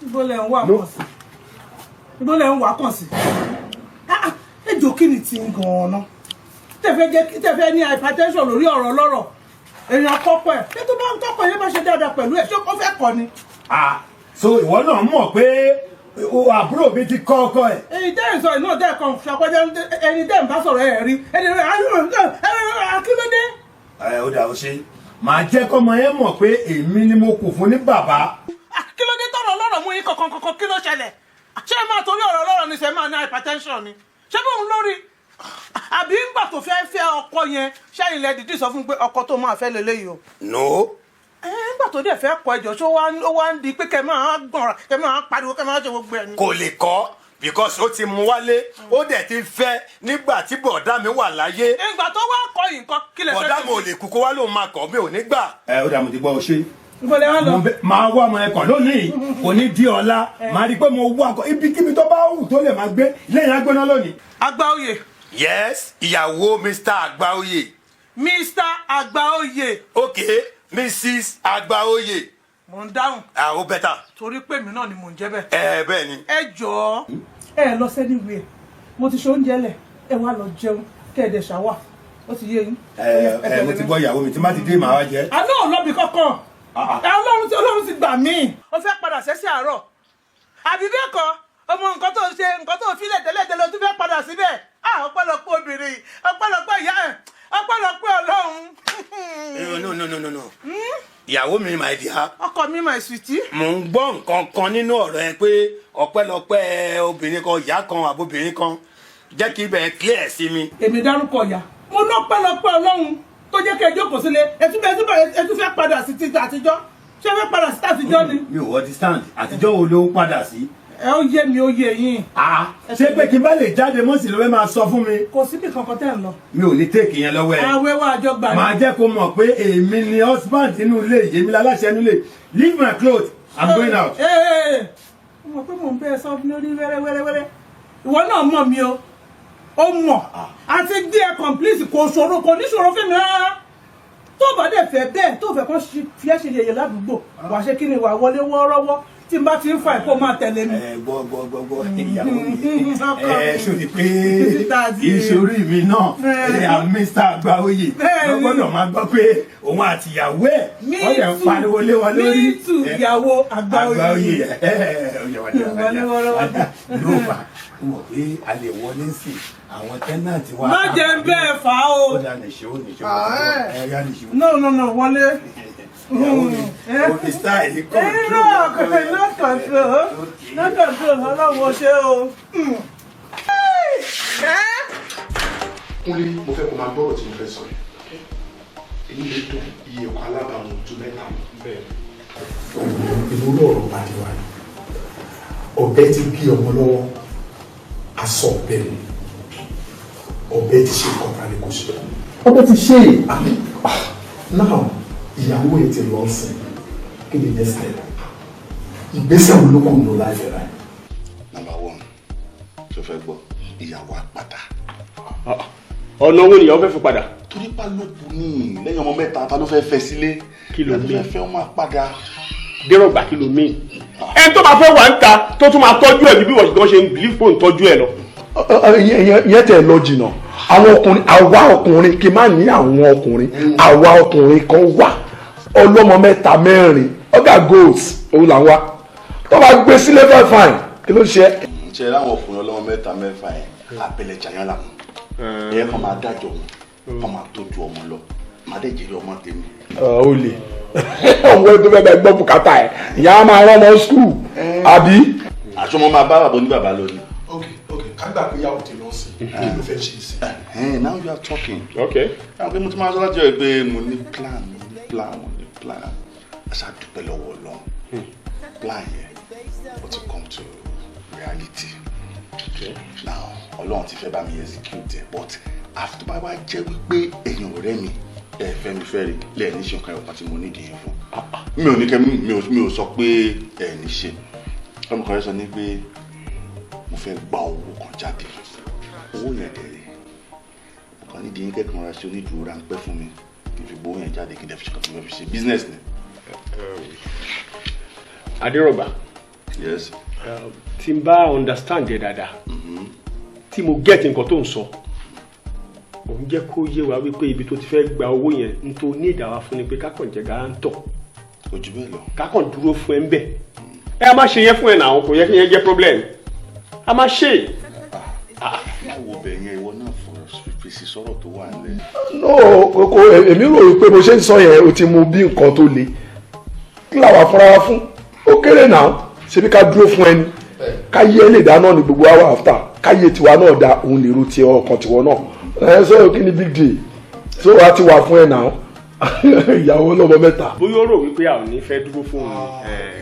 Speaker 5: Ibo lẹ̀ ń wá kàn sí? Ibo lẹ̀ ń wá kàn sí? Ah, ah, ejò, kí ni ti ń gan-an náà tẹ̀fẹ́ jẹ́ tẹ̀fẹ́ ní hypertension lórí ọ̀rọ̀ ọlọ́rọ̀? Èèyàn kọ́kọ́ ẹ̀ ṣé tó bá ń kọ́kọ́ yẹn bá ṣe dáadáa pẹ̀lú ẹ̀, ṣé ó fẹ́ kọ́ ni?
Speaker 9: Ah, so ìwọ náà mọ̀ pé o àbúrò mi ti kọ́ ọkọ ẹ̀.
Speaker 5: Èyí tẹ́ ẹ̀ sọ iná tẹ́ ẹ̀ kan ṣàpẹ́jẹ́ ẹni tẹ́ ẹ̀ ń bá sọ̀rọ̀ ẹ̀ rí ẹni rẹ̀ akílódé.
Speaker 9: Ẹ ó dà, ó ṣe màá jẹ́ kọ́mọ yẹn mọ̀ pé èmi ni mo kù fún ní bàbá.
Speaker 5: Kí ló dé tọ̀rọ̀ ọlọ́rọ̀ mú yín kankan kankan? Kí ló ṣẹlẹ̀? Ṣé ẹ máa torí ọ̀rọ̀ ọlọ́rọ̀ ni ṣe máa ní hypertension ni? Ṣé bóun lórí àbí ńgbà tó fẹ́ fẹ́ ọkọ yẹn, ṣẹ́yìn lẹ dìídì sọ fún un pé ọkọ tó máa fẹ́ lélẹ́yìí o?
Speaker 9: No.
Speaker 5: Ẹ ńgbà tó dẹ̀ fẹ́ kọ ẹjọ́, ṣó wá ó wá ń di pé kẹ máa gbọ̀nra, kẹ máa pariwo, kẹ máa ṣe gbogbo ẹ̀ ni?
Speaker 9: Kò lè kọ́. Because ó ti mú wálé, ó dẹ̀ ti fẹ́ nígbà tí bọ̀dá mi wà láyé.
Speaker 5: Ìgbà tó wá kọ yìí nǹkan, kí lè fẹ́?
Speaker 9: Bọ̀dá mi ò lè kú kó wá lóun máa kọ̀, mi ò ní gbà.
Speaker 18: Ẹ ó dà, mo ti gbọ́, o ṣe.
Speaker 5: Níbo lẹ wá lọ?
Speaker 18: Máa wá ọmọ ẹkọ lónìí, kò ní di ọ̀la, máa rí i pé mo wá ọkọ ibikíbi tó bá wù tó lè máa gbé lẹ́yìn agbóná lónìí.
Speaker 5: Àgbáòye.
Speaker 9: Yes, ìyàwó Mr. Àgbáòye.
Speaker 5: Mr. Àgbáòye.
Speaker 9: Ok, Mrs. Àgbáòye.
Speaker 5: Mò ń dáhùn.
Speaker 9: Ah, ó better.
Speaker 5: Torí pé èmi náà ni mò ń jẹ́ bẹ́ẹ̀.
Speaker 9: Ẹ bẹ́ẹ̀ ni.
Speaker 5: Ẹ jọ̀ọ́, ẹ lọ sẹ́niwé, mo ti ṣe oúnjẹ lẹ̀, ẹ wá lọ jẹun kẹ́ ẹ dẹ̀ ṣàwà, ó ti yé yín.
Speaker 18: Ẹ ẹ, mo ti gbọ́, ìyàwó mi, tí má ti dé màá wá jẹ.
Speaker 5: Àná ò lọ́bi kankan. Ẹ Ọlọ́run ti gbà mí. Ó fẹ́ padà sẹ́sẹ̀ àárọ̀ àbí bẹ́ẹ̀ kọ́? Ọmọ nǹkan tó ń ṣe, nǹkan tó ń filẹ̀ tẹ́lẹ̀ tẹ́lẹ̀, ó tún fẹ́ padà síbẹ̀. Ah, ọpẹ́lọpẹ́ obìnrin, ọpẹ́lọpẹ́ ìyá ẹ̀, ọpẹ́lọpẹ́ Ọlọ́run.
Speaker 9: No, no, no, no, no, ìyàwó mi, my dear.
Speaker 5: Ọkọ mi, my sweetie.
Speaker 9: Mò ń gbọ́ nǹkan kan nínú ọ̀rọ̀ ẹ pé ọpẹ́lọpẹ́ obìnrin kan, ìyá kan àbóbìnrin kan. Jẹ́ kí ibẹ̀ clear sí mi.
Speaker 5: Èmi dárúkọ ìyá? Mo ní ọpẹ́lọpẹ́ Ọlọ́run tó jẹ́ kí ẹ jókòó sílé. Ẹ tún bẹ, ẹ tún fẹ́ padà sí ti àtijọ́. Ṣé fẹ́ padà sí àtijọ́ ni?
Speaker 18: Mi ò understand, àtijọ́ wo ló padà sí?
Speaker 5: Ẹ ó yé mi, ó yé yín.
Speaker 18: Ṣé pé kí n bá lè jáde mọ́ sí ló fẹ́ máa sọ fún mi?
Speaker 5: Kò síbi kankan tẹ́ ń lọ.
Speaker 18: Mi ò ní take yẹn lọ́wọ́ ẹ.
Speaker 5: Àwẹ̀ wa àjọ gbà ní.
Speaker 18: Màá jẹ́ kó mọ̀ pé èmi ni husband inú ilé, èmi láláṣẹ inú ilé. Leave my clothes, I'm going out.
Speaker 5: Ee, mo mọ̀ pé mò ń bẹ́ ẹ sọ lórí wẹ́rẹ́wẹ́rẹ́wẹ́rẹ́. Ìwọ náà mọ̀ mi o, ó mọ̀ àti gbé ẹ complete, kò ṣòro, kò ní ṣòro fún mi rárá. Tó bá dẹ̀ fẹ́ bẹ́ẹ̀, tó fẹ́ kó fi ẹ́ ṣe yẹ̀yẹ̀ ládùúgbò, wàá ṣe kí ni? Wàá wọlé wọ́ọ́rọ́wọ́. Tí n bá ti ń fa ẹ̀kọ́, máa tẹ̀lé mi.
Speaker 18: Ẹ gbọ́ gbọ́ gbọ́ gbọ́, ìyàwó mi, ẹ sori pé ìṣòrí mi náà ẹ à Mr. Àgbáòye lọ gbọ́dọ̀ máa gbọ́ pé òun àti ìyàwó ẹ̀ wọ́n lè ń pariwo lé wọn lórí.
Speaker 5: Me too, ìyàwó Àgbáòye.
Speaker 18: Àgbáòye ẹ ẹ ló fà mọ̀ pé a lè wọlé sí àwọn tenant wa.
Speaker 5: Má jẹ́ ń bẹ́ẹ̀ fà á o.
Speaker 18: Ó dà, nìṣó nìṣó ẹ yá, nìṣó.
Speaker 5: No, no, no, wọlé.
Speaker 18: Ìyàwó mi, o fi style control.
Speaker 5: No, no control, no control. Ọlọ́run ó ṣe o.
Speaker 6: Kúnlé, mo fẹ́ kó máa gbọ́rọ̀ tí mo fẹ́ sọ yìí. Èyí lè dùn iye ẹ̀kọ́ alábàámu ju mẹ́ta lọ.
Speaker 19: Ìwúlò ọ̀rọ̀ bá ti wà ní ọ̀bẹ ti gé ọmọ lọ́wọ́, aṣọ ọ̀bẹ ni ọ̀bẹ ti ṣe nǹkan ta ni kò ṣe.
Speaker 10: Ọ̀bẹ ti ṣe.
Speaker 19: Àmì now, ìyàwó ẹ̀ ti lọ sìn, kí ni next step? Ìgbésẹ̀ wo ló kù nù láyé rẹ̀?
Speaker 6: Number one, tó fẹ́ gbọ́, ìyàwó àpáta.
Speaker 4: Ọ̀nà owó nìyàwó fẹ́ fi padà?
Speaker 6: Torí pa ló kù ní lẹ́yìn ọmọ mẹ́ta, ta ló fẹ́ fẹ́ sílé?
Speaker 4: Kí ló
Speaker 6: Ta ló
Speaker 4: mean?
Speaker 6: fẹ́ fẹ́ ọmọ àpáda?
Speaker 4: Dérọ̀gbà, kí ló mean? Ẹni tó bá fẹ́ wà ń ta tó tún máa tọ́jú ẹ̀ ju bí wọ́n ṣe ń believe pé òun tọ́jú ẹ̀ lọ.
Speaker 19: Ìyẹn tẹ̀ lọ jìnnà. Àwọn ọkùnrin, àwa ọkùnrin, kì í má ní àwọn ọkùnrin, àwa ọkùnrin kan wà, ọlọ́mọ mẹ́ta mẹ́rin, ọ̀gá goals òun là ń wá. Tó bá gbé sílé fine fine, kí ló ń ṣe é?
Speaker 6: Ṣe láwọn ọkùnrin ọlọ́mọ mẹ́ta mẹ́fà yẹn, abẹ́lẹ̀ jàyàn làwọn ẹ̀yẹ kan máa dájọ́ wọn, kan máa tọ́jú ọmọ lọ, máa dẹ̀ jèrè ọmọ tèmi.
Speaker 19: Ó lè òun tó fẹ́ bẹ gbọ́ bùkátà ẹ̀, ìyá á máa rán ọmọ school àbí.
Speaker 6: Àṣọ mo máa bá bàbá oníbàbá lọ ni.
Speaker 19: Ok, ká gbà pé ìyàwó ti lọ sí, kí ló fẹ́ ṣe sí?
Speaker 6: Now you are talking.
Speaker 4: Okay.
Speaker 6: Àwọn pé mo ti máa sọ láti ọ̀rẹ́ pé mo ní plan, mo ní plan, mo ní plan. A ṣáà dúpẹ́ lọ́wọ́ Ọlọ́run. Plan yẹn, ó ti come to reality. Now, Ọlọ́run ti fẹ́ bá mi execute ẹ̀, but after bá wá jẹ́ wípé ẹ̀yin ọ̀rẹ́ mi ẹ fẹ́ mi fẹ́ rí lẹ́ẹ̀ ní ṣe nǹkan ẹ̀kọ́ tí mo nídìí yẹn fún. Mi ò ní kẹ́ mi ò sọ pé ẹ ní ṣe. Ọmọ kan rẹ̀ sọ ní pé mo fẹ́ gba owó kan jáde. Owó yẹn dẹ̀ rí. Mo kàn nídìí yín kẹ́kọ̀ọ́ ra ṣe onídùúró ráńpẹ́ fún mi. Kí n fi gbowó yẹn jáde, kí n dẹ̀ fi ṣe kàn tí mo fẹ́ fi ṣe business ni.
Speaker 4: Adérọ̀gbà.
Speaker 6: Yes.
Speaker 4: Tí n bá understand ẹ dáadáa, tí mo get nǹkan tó ń sọ, òun jẹ́ kó yé wa wípé ibi tó ti fẹ́ gba owó yẹn n tó ní ìdáwà fún ni pé kákàn jẹ́ guarantor.
Speaker 6: Kò jù bẹ́ẹ̀ lọ.
Speaker 4: Kákàn dúró fún ẹ ń bẹ̀. Ẹ a máa ṣe yẹn fún ẹ náà, kò yẹ kí yẹn jẹ́ problem, a máa ṣe.
Speaker 6: Má wo bẹ̀ yẹn, ìwọ náà fèsì sọ̀rọ̀ tó wà nílẹ̀.
Speaker 19: No, kò, èmi rò wípé bó ṣe ń sọ yẹn, o ti mú bí nǹkan tó le. Kí làwa fúnra wa fún? Ó kéré náà. Ṣebí ká dúró fún ẹni káyé lè dáná ní gbogbo hour after káyé tiwa náà da, òun lè ro tiẹ̀, ọkàn tiwọn náà. Ẹ sọ, kí ni big deal? So wa ti wà fún ẹ náà, ìyàwó ọlọ́mọ mẹ́ta.
Speaker 4: Bóyá ó rò wípé a ò ní fẹ́ dúró fún òun.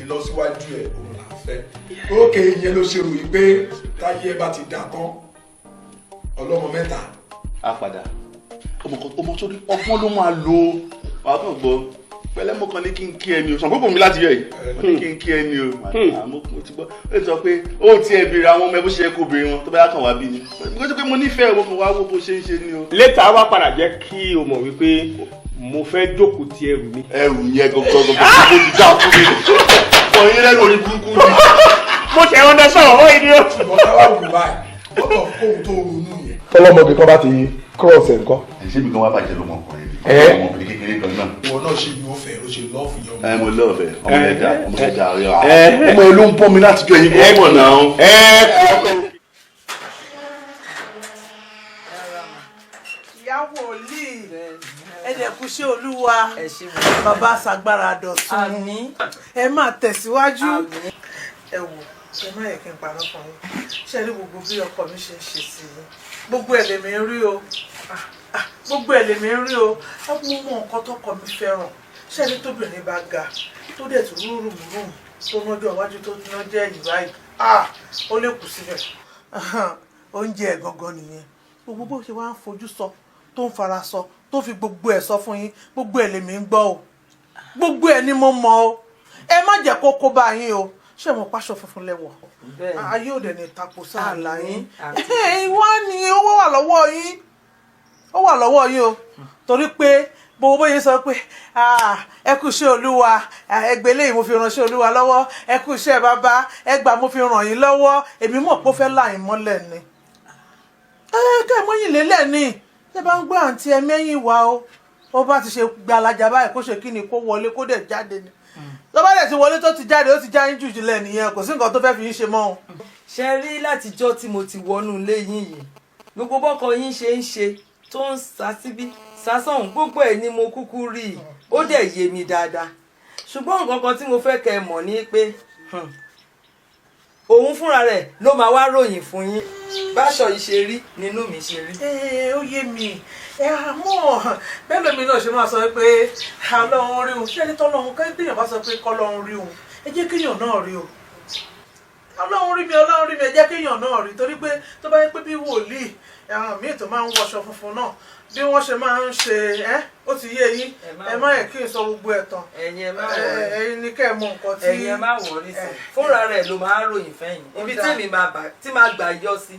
Speaker 19: Ìlọsíwájú ẹ òun là ń fẹ́. Fẹ́ ókè, ìyẹn ló ṣe rò yìí pé táyé ẹ bá ti dà tán, ọlọ́mọ mẹ́ta.
Speaker 6: A padà ọmọ kan, ọmọ sórí ọgbọ́n ló máa lo. Wàá kàn gbọ́ pẹ̀lẹ́, mo kàn ní kí n kí ẹni o, sàn kókò mi láti yọ yìí, mo ní kí n kí ẹni o. Àmọ́ mo ti gbọ́, ó lè sọ pé ó ti ẹ̀ béèrè àwọn ọmọ ẹ bó ṣe yẹ kó béèrè wọn, tó bá yà kàn wá bí ni mo sọ pé mo nífẹ̀ẹ́, mo kàn wá wo bó ṣe ń ṣe ni o.
Speaker 4: Later wá padà jẹ́ kí o mọ̀ wípé mo fẹ́ jókòó ti ẹrù mi.
Speaker 6: Ẹrù yẹn gangan gangan bó ti dá fún mi fọ yín lẹ́nu orí burúkú ni.
Speaker 4: Mo ṣe understand ọ̀rọ̀ yìí ni o.
Speaker 19: Ṣùgbọ́n táwa wù báyìí, gbọ́dọ̀ kóhun tó ronú yẹn.
Speaker 20: Tọlọmọge kan bá ti cross ẹ nǹkan.
Speaker 6: Ẹ ṣé mi kan wá bàjẹ́ lọmọkùnrin ni, ọmọbìnrin kékeré kan náà.
Speaker 19: Ìwọ náà ṣe yóò fẹ́, ó ṣe lọ́ọ̀fù yọ.
Speaker 6: Ẹ mo lọ́ọ̀fẹ́ ọmọ ẹ̀dá, ọmọ ẹ̀dá rẹ, ọmọ ẹ ló ń pọ́n mi láti jọ ẹ̀yin kó mọ̀ náà.
Speaker 5: Ìyá wòlíì, ẹ̀dẹ̀kú ṣé Olúwa bàbá ṣàgbára dọ̀tun, ẹ máa tẹ̀síwájú. Ẹ wò, ẹ má yẹ kí n parọ́ fún yín, ṣe rí gbogbo bí ọkọ mi ṣe ń ṣe sí i, gbogbo ẹ̀ lèmi ń rí o. Ah, ah, gbogbo ẹ̀ lèmi ń rí o. Ẹ mú mọ nǹkan tọkọ mi fẹ́ràn. Ṣe rí tóbìnrin bá ga, tó dẹ̀ tún rúrùmùrùmù, tó nájọ́ iwájú, tó nájọ́ ẹ̀yìn báyìí, ah, ó lè kù síbẹ̀. Oúnjẹ ẹ̀ gangan nìyẹn. Gbogbo bó ṣe wá ń fojú sọ, tó ń fara sọ, tó fi gbogbo ẹ̀ sọ fún yín, gbogbo ẹ̀ lèmi ń gbọ́ o, gbogbo ẹ̀ ni mo mọ̀ o. Ẹ má jẹ́ kó kó bá yín o. Ṣé mo pàṣọ funfun lẹ́wọ̀ ayé òde ní tako sáàlà yín? Wọ́n ní owó wà lọ́wọ́ yín, ó wà lọ́wọ́ yín o, torí pé gbogbo bóyá sọ pé, "Ah, ẹ kú iṣẹ́ Olúwa, ẹgbẹ́ lẹ́yìn mo fi ránṣẹ́ Olúwa lọ́wọ́, ẹ kú iṣẹ́ bàbá, ẹ gbà mo fi ràn yín lọ́wọ́," èmi mọ̀ pé ó fẹ́ là yín mọ́lẹ̀ ni. Ẹ kẹ́ ẹ mọ́yìn lélẹ̀ ni. Ṣé bá ń gbọ́ àǹtí ẹ mẹ́yìn wá o, ó bá ti ṣe gbalaja báyìí, kó ṣe kí ni, kó wọlé, kó dẹ̀ jáde ni. Tó bá dẹ̀ ti wọlé, tó ti jáde, ó ti já yín jù jùlẹ̀ nìyẹn, kò sí nǹkan tó fẹ́ fi yín ṣe mọ́ o.
Speaker 14: Ṣe rí látijọ́ tí mo ti wọnú ilé yín yìí, gbogbo bọ́kọ yín ṣe ń ṣe, tó ń sá síbí sásọ̀hún, gbogbo ẹ̀ ni mo kúkú rí i, ó dẹ̀ yé mi dáadáa. Ṣùgbọ́n nǹkan kan tí mo fẹ́ kẹ́ ẹ mọ̀ ni pé òun fúnra rẹ̀ ló máa wá ròyìn fún yín. Báṣọ yìí ṣe rí nínú mi ṣe rí.
Speaker 5: Ẹ ó yé mi, ẹ àmọ́ bẹ́ẹ̀ lómi náà ṣe máa sọ pé Ọlọ́run rí òun. Ṣé ẹni tọ́lọ́run kéèyàn bá sọ pé kọ́lọ́run rí òun, ẹ jẹ́ kéèyàn náà rí o. Ọlọ́run rí mi, Ọlọ́run rí mi, ẹ jẹ́ kéèyàn náà rí, torí pé tó bá yẹ pé bí wòlíì àwọn míì tó máa ń wọṣọ funfun náà, bí wọ́n ṣe máa ń ṣe ẹ́, ó ti yé yín. Ẹ má yẹ kí n sọ gbogbo ẹ̀ tán.
Speaker 14: Ẹ̀yin ẹ má wọrí.
Speaker 5: Ẹ̀yin ni kẹ́ ẹ mọ nǹkan tí.
Speaker 14: Ẹ̀yin ẹ má wọrí sí, fúnra rẹ̀ ló máa ròyìn fẹ́yìn. Ibi tí èmi máa bà tí máa gbà yọ sí,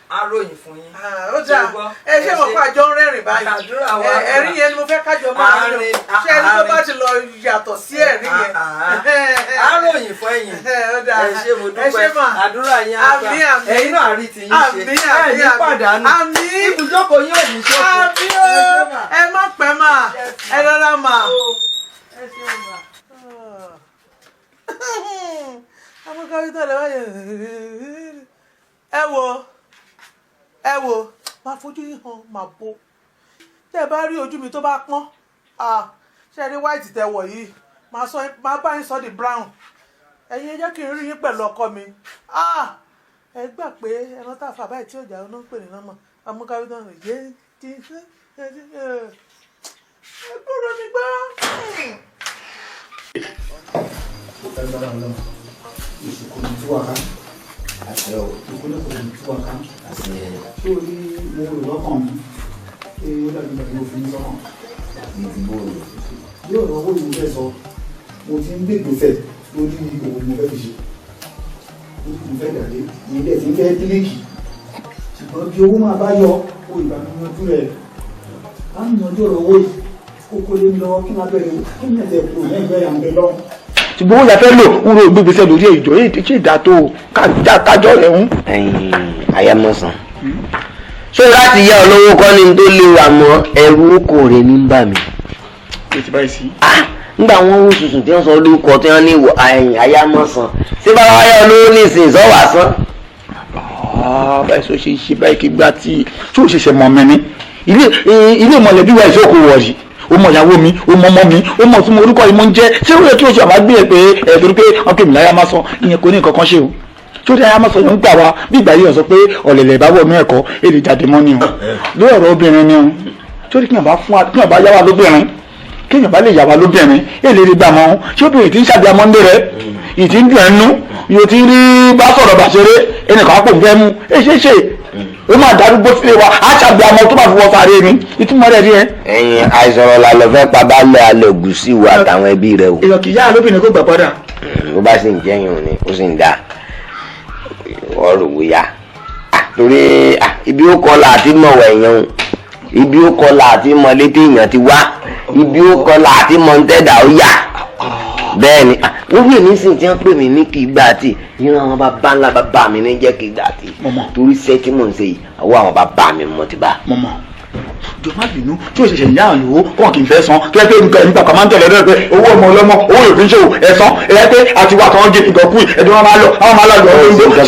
Speaker 14: á ròyìn fún yín.
Speaker 5: Ó dáa, ẹ ṣé mo pa àjọ ń rẹ́rìn báyìí. Ẹ̀rín yẹn ni mo fẹ́ kájọ máa rí o. Ṣé ẹni tó bá ti lọ yàtọ̀ sí ẹ̀rín yẹn.
Speaker 14: Á ròyìn fún ẹ̀yin. Ẹ ṣé, mo dúpẹ́. Àdúrà yín á gbà, ẹ̀yin náà rí ti yín ṣe, ẹ̀ ní pàdánù, ibùjókòó yín ò ní ṣòfò.
Speaker 5: Àmín o, ẹ má pẹ́ mà, ẹ rọra mà. Ẹ wo, ẹ wo, máa fojú yín hàn, máa bo tẹ́ ẹ bá rí ojú mi tó bá pọ́n. Ṣe rí white tẹ́ wọ̀ yìí, máa bá yín sọ di brown. Ẹ̀yin ẹ jẹ́ kí n rí yín pẹ̀lú ọkọ mi. Ẹ gbà pé ẹran tá a fà báyìí tí òjà ọ̀nà ń pè ní nọ́mọ̀ amúkáwé náà yé ti ẹ gbọ́dọ̀ mi gbọ́.
Speaker 2: Lágbára Ọlọ́run, ìsìnkú ní tú wa ká. Àṣẹ o. Ìkúlẹ̀ kò ní tú wa ká. Àṣẹ. Ṣé o ní mo rò lọ́kàn mi pé ó dàbí ìgbà tí mo fi ń sọ́kàn?
Speaker 1: Ìdìbò rẹ̀.
Speaker 2: Bí ọ̀rọ̀ owó ni mo fẹ́ sọ, mo ti ń gbé ìgbésẹ̀ lórí òwò mo fẹ́ fi ṣe. Mo fẹ́ dàdé, ìyẹn dẹ̀ ti ń fẹ́ kílíkì. Ṣùgbọ́n bí owó máa bá yọ, ó ìgbà mi yanjú rẹ̀. Bá mi yanjú ọ̀rọ̀ owó yìí, kó kó lé mi lọ́wọ́ kí n máa bẹ̀rẹ̀ kí n ẹ̀sẹ̀ kúrò lẹ́yìn ìgbà yà ń bẹ lọ́wọ́.
Speaker 10: Ṣùgbọ́n ó yà fẹ́ lò ń ro ìgbésẹ̀ lórí ìjọ yìí tí ìdá tó kájọ rẹ̀ ń.
Speaker 1: Ẹ̀yin àyàmọ̀sán, ṣé láti yá olówó kọ́ ni tó léwu, àmọ́ ẹ̀rù oko rẹ̀ ní ń bà mí. Nígbà wọn wú sùsù tí wọ́n sọ olórúkọ tí wọ́n ní ẹ̀yìn àyàmọ̀sán, ṣé bá wá yá olówó nísìnyí sọ wà sán.
Speaker 10: Báyìí sọ ṣe ṣe báyìí kí gbá tí tí ò ṣẹ̀ṣẹ̀ mọ̀ mí ní ilé mọ̀lẹ́bí wa ìṣòkò wọ̀nyí, ó mọ ìyàwó mi, ó mọ ọmọ mi, ó mọ tí mo orúkọ yìí mo ń jẹ́. Ṣé ó yẹ kí o ṣe àmà gbé ẹ pé ẹ torí pé wọn kì í láyà má sọ ìyẹn kò ní nǹkan kan ṣe o? Tí ó dé àyà má sọ yẹn ń gbà wá bí ìgbà yìí sọ pé ọ̀lẹ̀lẹ̀ bá wọ̀ ní ẹ̀kọ́ èlé jáde mọ́ ni o. Lórí ọ̀rọ̀ obìnrin ni o, tí ó ní kí wọn bá fún wa, kí wọn bá yá wa lóbìnrin,
Speaker 2: Kéèyàn bá lè yà wá lóbìnrin èlé rí gbà mọ́. Ṣé obìnrin tí ń ṣàbíamọ́ ń lé rẹ ìtì ń dùn ẹnu yóò ti rí bá sọ̀rọ̀ bá ṣeré, ẹnìkan á pò ń fẹ́ mú ẹ ṣe ṣe, ó máa darúgbó sílé wa, á ṣàbíamọ́ tó bá fi wọ sáré ni ìtumọ̀ rẹ̀ rí ẹ.
Speaker 1: Ẹ̀yin àìsàn la lọ fẹ́ pa baálé alẹ́ ògùsì wa àtàwọn ẹbí rẹ o.
Speaker 2: Èèyàn kì í yá lóbìnrin kó gbà padà.
Speaker 1: Bó bá sì ń jẹ́yìn òní, ó sì ń da ọ̀rọ̀ wíyá torí ibi ó kọ́ la àti mọ̀wọ̀ ẹ̀yàn o, ibi ó kọ́ la àti mọ létí èèyàn ti wá, ibi ó kọ́ la àti mọ ntẹ́dà ó yà. Bẹ́ẹ̀ ni wọ́n fi èmi sìn tí wọ́n pè mí ní kì í gbà tí ìran àwọn bàbá ńlá bàbá mi ní jẹ́ kì í gbà tí, torí iṣẹ́ tí mò ń ṣe yìí, àwọ̀ àwọn bàbá mi mo ti bá.
Speaker 2: Mọ̀mọ́, jọ má bínú tí o ṣẹ̀ṣẹ̀ yá àlùwò kàn kì í fẹ́ san tó yẹ pé nǹkan ẹ̀mí pàpà máa ń tẹ̀lé lọ́dọ̀ pé owó ọmọ ọlọ́mọ owó yòókù ń ṣòwò ẹ̀sán ẹ̀yẹ pé àti wà kan gé ìgọ̀kú ẹ̀dùn wọn máa lọ àwọn máa lọ ọdún tó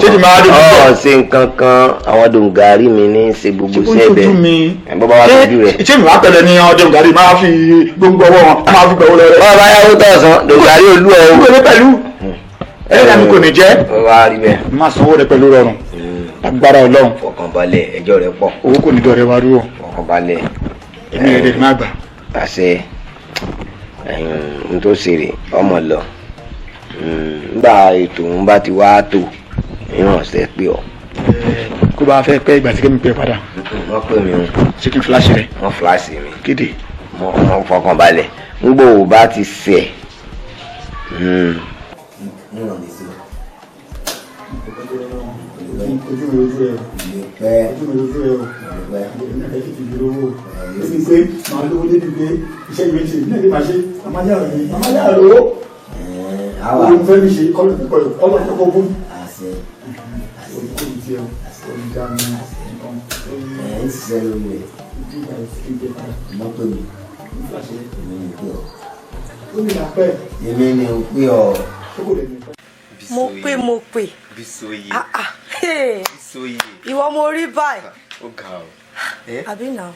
Speaker 2: ṣé ti máa dé.
Speaker 1: Ọ ṣe nǹkan kan, àwọn dòǹgàrí mi ní í ṣe gbogbo
Speaker 2: ṣé
Speaker 1: sẹ́ẹ̀bẹ̀
Speaker 2: mi
Speaker 1: bọ́ bá wá tójú rẹ̀.
Speaker 2: Ṣé mi wá tẹ̀lé ní ọdún dòǹgàrí máa fi gbogbo ọwọ́ wọn máa fi gbẹ̀wò lọ rẹ̀.
Speaker 1: Bọ́ọ̀ bá yáwó tọ̀sán dòǹgàrí olú ẹ̀
Speaker 2: o. Pẹ̀lú ẹ̀rọ mi kò ní jẹ́
Speaker 1: wá rí bẹ́ẹ̀.
Speaker 2: Máa sanwó rẹ pẹ̀lú rọrùn, agbára Ọlọ́run.
Speaker 1: Fọkànbalẹ̀, ẹjọ́ rẹ pọ̀.
Speaker 2: Owó kò ní dọ̀rẹ́ wa rú o.
Speaker 1: Fọkànbalẹ̀.
Speaker 2: Èmi rẹ̀ lè má gbà.
Speaker 1: Àṣẹ n tó ṣeré ọmọ lọ nígbà ètò òun bá ti wá tó ìrànṣẹ́ pé ọ.
Speaker 2: Kó bá fẹ́ pẹ́ ìgbà tí kẹ́mi pẹ́ padà.
Speaker 1: Wọ́n pè mí o.
Speaker 2: Ṣé kí n fíláṣì rẹ?
Speaker 1: Wọ́n fíláṣì mi.
Speaker 2: Kéde.
Speaker 1: Wọ́n fọkànbalẹ̀ ngbò bá ti sẹ̀.
Speaker 2: Ojú mi ojú ẹ ojú mi ojú ẹ o, èmi náà fẹ́ tètè lówó débi pé màá lówó débi pé iṣẹ́ ìwé ṣe èmi náà lè máa ṣe àmàlẹ́ mi àmàlẹ́ àrò òun fẹ́ mi ṣe kọ́lọ̀ kọ́lọ̀ kọ́lọ̀ kọ́kọ́ bú. Olùkọ́ mi tiẹ̀ olùdá mi nǹkan.
Speaker 1: Ẹ ń ṣiṣẹ́ lórí ẹ̀ mọ́tò mi èmi ni pé ọ.
Speaker 2: Ó ní àpẹ́.
Speaker 1: Èmi ni pé ọ.
Speaker 14: Mo pè, mo pè.
Speaker 21: Bísóyè.
Speaker 14: Ah ah, hey.
Speaker 21: Bísóyè.
Speaker 14: Ìwọ mo rí báyìí.
Speaker 21: Ó ga ọ. Ẹ
Speaker 14: Àbí nà.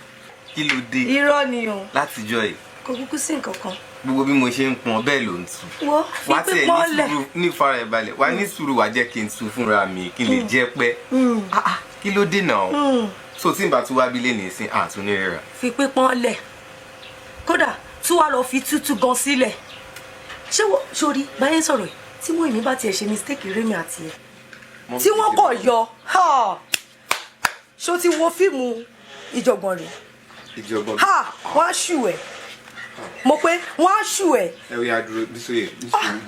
Speaker 21: Kí ló dé?
Speaker 14: Irọ́ ni o.
Speaker 21: Látijọ́ yìí.
Speaker 14: Kò kúkú sí nǹkan kan.
Speaker 21: Gbogbo bí mo ṣe ń pọn bẹ́ẹ̀ ló ń tu.
Speaker 14: Wo fi
Speaker 21: Wá tiẹ̀
Speaker 14: pípọ́n
Speaker 21: ní
Speaker 14: lẹ̀.
Speaker 21: sùúrù, ní fara ẹ̀ balẹ̀. Wá ní sùúrù, wá jẹ́ kí n tu fúnra mi kí n lè jẹ́ pẹ́. Kí ló dé náà? So tí n bá tún wá bí lé nìsín, àtún ní rírà.
Speaker 14: Fi pípọ́n lẹ̀. Kódà tí wàá lọ fi tútù gan sílẹ̀. Ṣé wo sórí báyẹn sọ̀rọ̀ yìí tí mú èmi bá tiẹ̀ ṣe mistake rémi àti ẹ̀? Tí wọ́n kọ̀ yọ. Ha! Ṣó ti wo fíìmù ìjọ̀gbọ̀n rẹ̀?
Speaker 21: Ìjọ̀gbọ̀n.
Speaker 14: Ha! Wọ́n á ṣù ẹ̀. Mo pé wọ́n á ṣù ẹ̀.
Speaker 21: Ẹ ó yá dúró Bísóyè,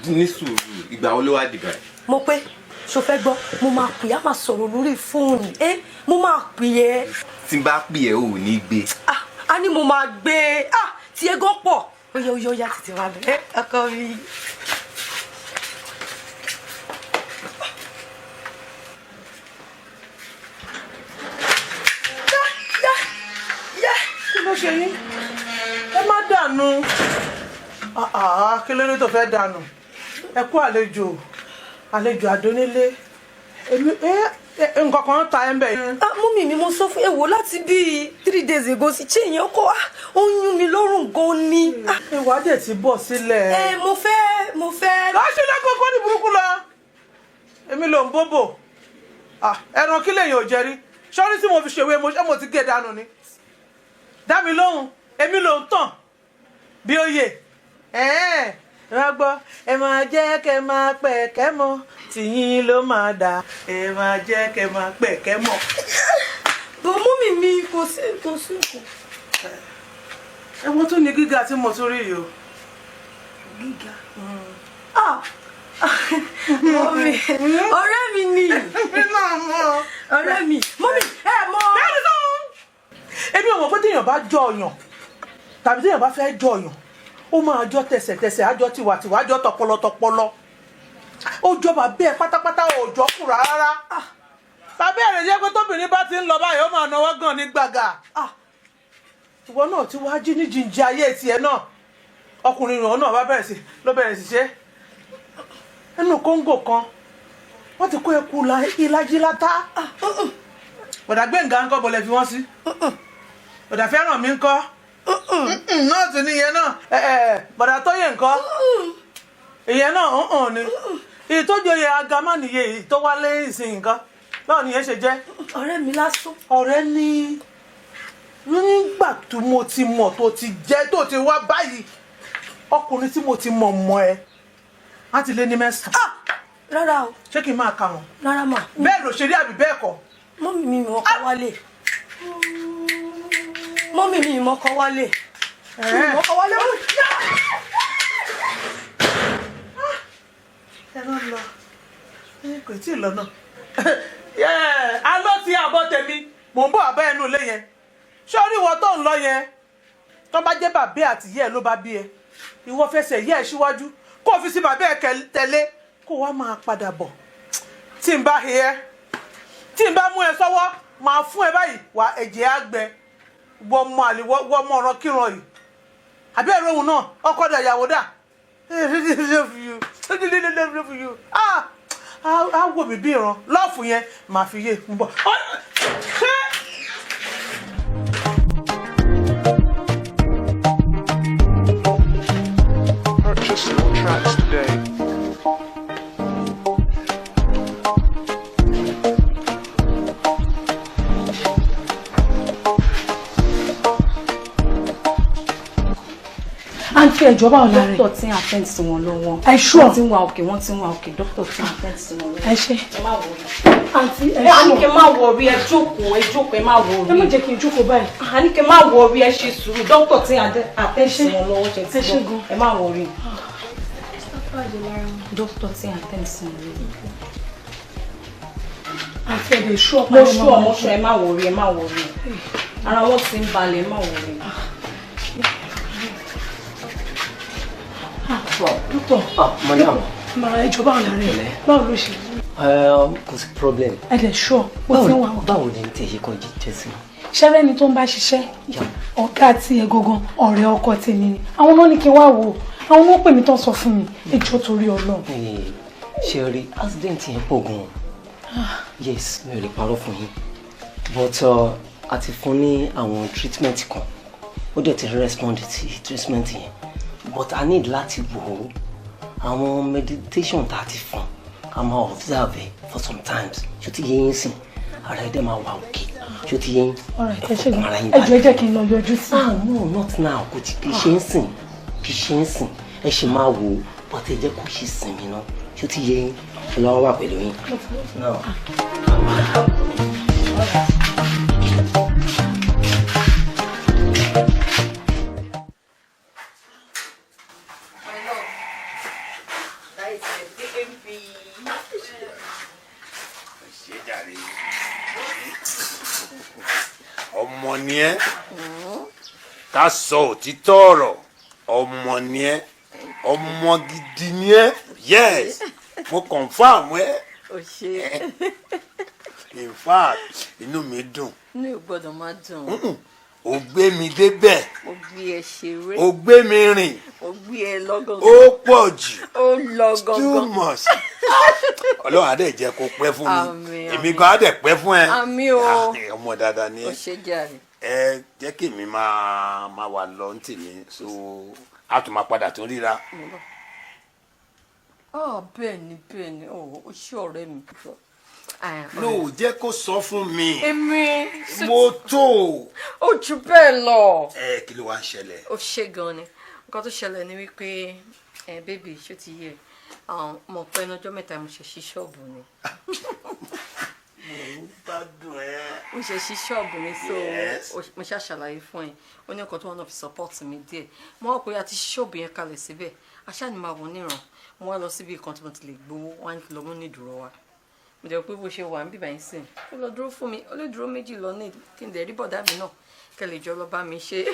Speaker 21: ní sùúrù, ìgbà wo ló wá dìgbà yìí?
Speaker 14: Mo pé ṣo fẹ́ gbọ́, mo máa pè á, máa sọ̀rọ̀ lórí fóònù ẹ, mo máa pè ẹ́.
Speaker 21: Tí n bá pè ẹ́, ò ní gbé.
Speaker 14: A ní mo máa gbé e, tí ẹ gan pọ̀, ó yẹ ó yẹ ó yá, tètè wá lọ ẹ ọkọ mi.
Speaker 5: Kí ló ṣe yín? Ẹ má dànù. Kí ló ní tó fẹ́ dànù? Ẹ kú àlejò, àlejò àdónílé. Èmi nǹkan kan ta ẹ ń bẹ̀.
Speaker 14: Mummy mi, mo sọ fún ẹ wò láti bíi 3 days ago sí ṣé ìyẹn kọ́, ó ń yún mi lọ́rùn gan ni.
Speaker 5: Ìwádìí ti bọ̀ sílẹ̀.
Speaker 14: Ẹ mo fẹ́ mo fẹ́.
Speaker 5: Lọ́ọ́ ṣe lọ́kọ̀ọ́kọ́ ní burúkú lọ. Èmi ló ń bóbò. Ẹran kí lèyìn ò jẹ rí sọ́rí tí mo fi ṣèwé mo ṣé mo ti gé dànù ni. Dá mi lóhùn, èmi ló ń tàn bí oyè ẹ wá gbọ́. Ẹ máa jẹ́ kẹ́ máa pẹ̀ kẹ́ mọ́ tìyín ló máa dà, ẹ máa jẹ́ kẹ́ máa pẹ̀ kẹ́ mọ́.
Speaker 14: Bọ̀ mummy mi, kò sí kò sí kò.
Speaker 5: Ẹ wọ́n tún ní gíga tí mo tún rí yìí o.
Speaker 14: Gíga. Ah, mummy, ọ̀rẹ́ mi ni. Ọ̀rẹ́ mi, mummy, ẹ mọ̀.
Speaker 5: Bẹ́ẹ̀ni sọ́hún. Èmi ò mọ̀ pé téèyàn bá jọ ọ̀yàn tàbí téèyàn bá fẹ́ jọ ọ̀yàn, ó máa jọ tẹsẹ̀tẹsẹ̀, àjọ tiwàtiwà, àjọ tọpọlọtọpọlọ. Ó jọ bàbá ẹ pátápátá, ò jọ kù rárá. Bàbá ẹ rẹ̀ jẹ́ pé tóbìnrin bá ti ń lọ báyìí, ó máa náwó gan ní gbàgà. Ìwọ náà ti wá jí ní jíjẹ ayé tiẹ̀ náà, ọkùnrin ìrànwọ́ náà bá bẹ̀rẹ̀ sí ló bẹ̀rẹ̀ sí ṣe nínú kóńgò kan, wọ́n ti kó eku ìlàjì látá. Bọ̀dà Gbẹ̀ngà ńkọ́? Bọ̀lẹ̀ fi wọ́n sí. Bọ̀dà fẹ́ràn mi ńkọ́? Náà tún ní ìyẹn náà. Bọ̀dà Tóyè ńkọ́? Ìyẹn náà ni ìtọ́jú oyè agama nìyẹ èyí tó wá lẹ́yìn ìsìn nǹkan báwo nìyẹn ṣe jẹ́.
Speaker 14: Ọ̀rẹ́ mi lásán.
Speaker 5: Ọ̀rẹ́ ni. Nígbà tó mo ti mọ̀ tó ti jẹ́ tó ti wá báyìí, ọkùnrin tí mo ti mọ̀ mọ̀ ẹ́ á ti lé ní 9.
Speaker 14: Rárá o.
Speaker 5: Ṣé kí n máa kà wọ́n?
Speaker 14: Rárá mà.
Speaker 5: Bẹ́ẹ̀ ló ṣe rí àbí bẹ́ẹ̀ kọ́?
Speaker 14: Mọ́mì mi ìmọ̀ ọkọ wálé. Mọ́mì mi ìmọ̀ ọkọ wálé. Ìmọ̀ ọkọ wálé.
Speaker 5: Ẹ lọ lọ, kò tí ì lọ náà. Alọ́ ti àbọ̀ tèmi, mò ń bọ̀ àbá ẹnu ilé yẹn. Ṣé orí ìwọ tó ń lọ yẹn, tó bá jẹ́ bàbá àti ìyá ẹ ló bá bí ẹ, ìwọ fẹsẹ̀ ìyá ẹ síwájú kó o fi sí bàbá ẹ tẹ̀lé, kó o wá máa padà bọ̀. Tí n bá he ẹ, tí n bá mú ẹ sọ́wọ́, máa fún ẹ báyìí, wà ẹ̀jẹ̀ á gbẹ. Wọ́n mọ àlè, wọ́n mọ ọ̀ràn kíran yìí. Àbí ẹ̀rọ òun náà, ọkọ dà, ìyàwó dà. Á wò mí bí ìran lọ́ọ̀fù yẹn, màá fi yé ń bọ̀.
Speaker 3: Purchase your tracks today.
Speaker 7: Àǹtí, ẹjọ́, báwo la rẹ̀?
Speaker 14: Dókítà tí ń attend sí wọn lọ́wọ́.
Speaker 7: Ẹ sure?
Speaker 14: Wọ́n ti ń wà òkè, wọ́n ti ń wà òkè. Dókítà tí ń attend sí wọn lọ́wọ́.
Speaker 7: Ẹ ṣé.
Speaker 14: Ẹ má worry.
Speaker 7: Àǹtí, ẹ
Speaker 14: Ẹ
Speaker 7: sure?
Speaker 14: àní kẹ́ má worry, ẹ jókòó, ẹ jókòó, ẹ má worry.
Speaker 7: Ẹ má jẹ́ kí n jókòó báyìí.
Speaker 14: Àní kẹ́ má worry, ẹ ṣe sùúrù. Dókítà tí ń attend sí wọn lọ́wọ́, ṣe ti
Speaker 7: Ẹ ṣé
Speaker 14: gbọ́.
Speaker 7: gan.
Speaker 14: Ẹ má worry. Dókítà tí ń attend sí wọn lọ́wọ́.
Speaker 7: Àǹtí, ẹ lè sure?
Speaker 14: Mo sure, mo sure, ẹ má worry, ẹ má worry. Ara wọn ti ń balẹ̀, ẹ má worry.
Speaker 7: Dókítà.
Speaker 22: Ah, madam.
Speaker 7: Màá ẹjọ́, báwo la rẹ̀? Báwo ló ṣe?
Speaker 22: Kò sí problem.
Speaker 7: Ẹ dẹ̀ sure? Ó ti ń wà òkè.
Speaker 22: Báwo ni tẹ̀ ṣe kọ́ jẹ́ sí?
Speaker 7: Ṣẹ́rẹ́ ni tó ń bá ṣiṣẹ́, ọ̀gá àti ẹ̀ gangan, ọ̀rẹ́ ọkọ tèmi ni. Àwọn náà ní kí n wá wò ó. Àwọn náà pè mí tán sọ fún mi. Ẹjọ́, torí Ọlọ́run.
Speaker 22: Ṣe rí accident yẹn pọ̀ gan-an. Yes, mi ò lè parọ́ fún yín. But a ti fún ní àwọn treatment kan. Ó dẹ̀ ti respond sí treatment yẹn. But I need láti wò ó. Àwọn meditation tá a ti fún, a máa observe ẹ̀ for some times. Ṣó ti yé yín sìn? Ara ẹ̀ dẹ̀ máa wà òkè. Ṣó ti yé yín?
Speaker 7: Alright, ẹ ṣé gan.
Speaker 22: Ara yín
Speaker 7: Ẹjọ́, ẹ jẹ́ kí n lọ yọjú sí.
Speaker 22: Ah no, not now. Kò tí kì í ṣe ń sìn, kì í ṣe ń sìn. Ẹ ṣì máa wò ó, but ẹ jẹ́ kó ṣe sinmi náà. Ṣó ti yé yín? Ọlọ́run wà pẹ̀lú yín. No.
Speaker 9: Ṣe jàre, ọmọ ni ẹ. Ká sọ òtítọ́ ọ̀rọ̀, ọmọ ni ẹ, ọmọ gidi ni ẹ. Yes, mo confirm ẹ.
Speaker 14: O ṣe.
Speaker 9: In fact, inú mi dùn.
Speaker 14: Inú ò gbọ́dọ̀ má dùn.
Speaker 9: Ó gbé mi débẹ̀.
Speaker 14: Mo gbé ẹ ṣeré.
Speaker 9: Ó gbé mi rìn.
Speaker 14: Mo gbé ẹ lọ́gọ̀gàn.
Speaker 9: Ó pọ̀ jù.
Speaker 14: Ó lọ gangan.
Speaker 9: Too much. Ọlọ́run á dẹ̀ jẹ́ kó pẹ́ fún mi.
Speaker 14: Àmín.
Speaker 9: Èmi gan á dẹ̀ pẹ́ fún ẹ.
Speaker 14: Àmín o.
Speaker 9: Ah, ọmọ dáadáa ni
Speaker 14: O
Speaker 9: ẹ.
Speaker 14: ṣe jàre.
Speaker 9: Ẹ jẹ́ kí èmi máa wà lọ ní tèmi, so a tún máa padà tún ríra.
Speaker 14: Ah, bẹ́ẹ̀ ni, bẹ́ẹ̀ ni, ó ṣé, ọ̀rẹ́ mi.
Speaker 9: No, jẹ́ kó sọ fún mi.
Speaker 14: Èmi.
Speaker 9: Mo tó.
Speaker 14: Ó jù bẹ́ẹ̀ lọ.
Speaker 9: Ẹ kí ló wá ń ṣẹlẹ̀?
Speaker 14: Ó ṣe gan ni. Nǹkan tó ṣẹlẹ̀ ni wípé ẹ baby, ṣó ti yẹ mọ̀ pé ẹnu ọjọ́ mẹ́ta mo ṣe ṣí ṣọ́ọ̀bù ni.
Speaker 9: Gbádùn ẹ.
Speaker 14: Mo ṣe ṣí ṣọ́ọ̀bù ni, so
Speaker 9: Yes.
Speaker 14: mo ṣá ṣàlàyé fún ẹ. Ó ní ọkọ̀ tó wọn náà fi support mi díẹ̀. Mo wá pé a ti ṣí ṣọ́ọ̀bù yẹn kalẹ̀ síbẹ̀, aṣáà ni máa wọ̀ níran. Mo wá lọ síbi kan tí mo ti lè gbowó, wọn á ní kí lọ mú ní ìdúró wa. Mo dẹ̀ rò pé bó ṣe wà ń bíbá yín sìn, ó lọ dúró fún mi, ó lè dúró méjì lọ ní kí n dẹ̀ rí bọ̀dá mi náà kẹ́ lè jọ lọ bá mi ṣe.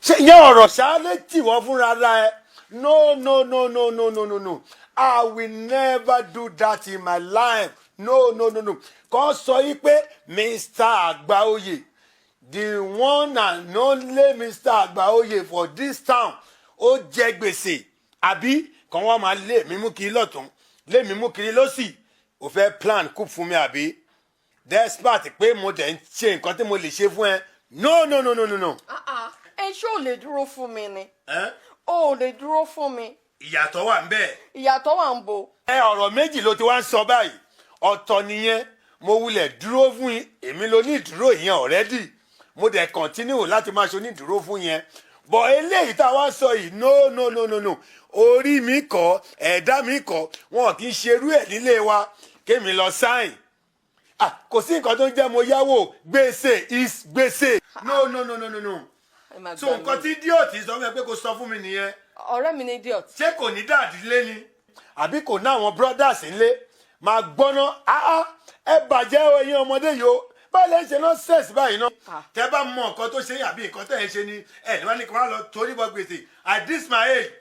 Speaker 9: Ṣe ìyẹn ọ̀rọ̀ ṣáálẹ̀ tì wọ́n fúnra ra ẹ? No, no, no, no, no, no, no, no, I will never do that in my life. No, no, no, no. Kàn sọ yí pé Mr. Àgbáòye, the one and only Mr. Àgbáòye for this town, ó jẹ gbèsè, àbí kàn wọ́n máa lé mi mú kiri lọ́tún, lé mi mú kiri lọ́sì. Ò fẹ́ plan coup fún mi, àbí? Despite pé mo dẹ̀ ń ṣe nǹkan tí mo lè ṣe fún ẹ, no, no, no, no, no, no.
Speaker 14: Ah, ah, ẹ ṣé ò lè dúró fún mi ni?
Speaker 9: Eh?
Speaker 14: O ò lè dúró fún mi?
Speaker 9: Ìyàtọ̀ wà ń bẹ́ẹ̀.
Speaker 14: Ìyàtọ̀ wà ń bo.
Speaker 9: Ẹ ọ̀rọ̀ méjì ló ti wá ń sọ báyìí. Ọ̀tọ̀ nìyẹn. Mo wulẹ̀ dúró fún èmi ló ní ìdúró yẹn already. Mo dẹ̀ continue láti máa ṣe onídùúró fún yẹn, but eléyìí tá a wá sọ yìí, no, no, no, no, no. Orí mi kọ́, ẹ̀dá mi kọ́, wọn kì í ṣerú ẹ̀ nílé wa. Kémi lọ sign, ah, kò sí nǹkan tó ń jẹ́ mo yáwó. Gbèsè is gbèsè. No, no, no, no, no, no. So nǹkan tí idiot sọ fún mi pé kò sọ fún mi nìyẹn.
Speaker 14: Ọ̀rẹ́ mi ni idiot.
Speaker 9: Ṣé kò ní daddy lé ni, àbí kò ní àwọn brothers ńlé? Máa gbọ́ná. Ah, ẹ bàjẹ́ o, ẹ̀yin ọmọdé yìí o. Báyìí lẹ́ ń ṣe nonsense báyìí náà. Tẹ́ bá mọ nǹkan tó ṣe àbí nǹkan tẹ́ ẹ ṣe ni ẹ ní wọ́n ní kí wọ́n lọ torí bọ gbèsè at this my age.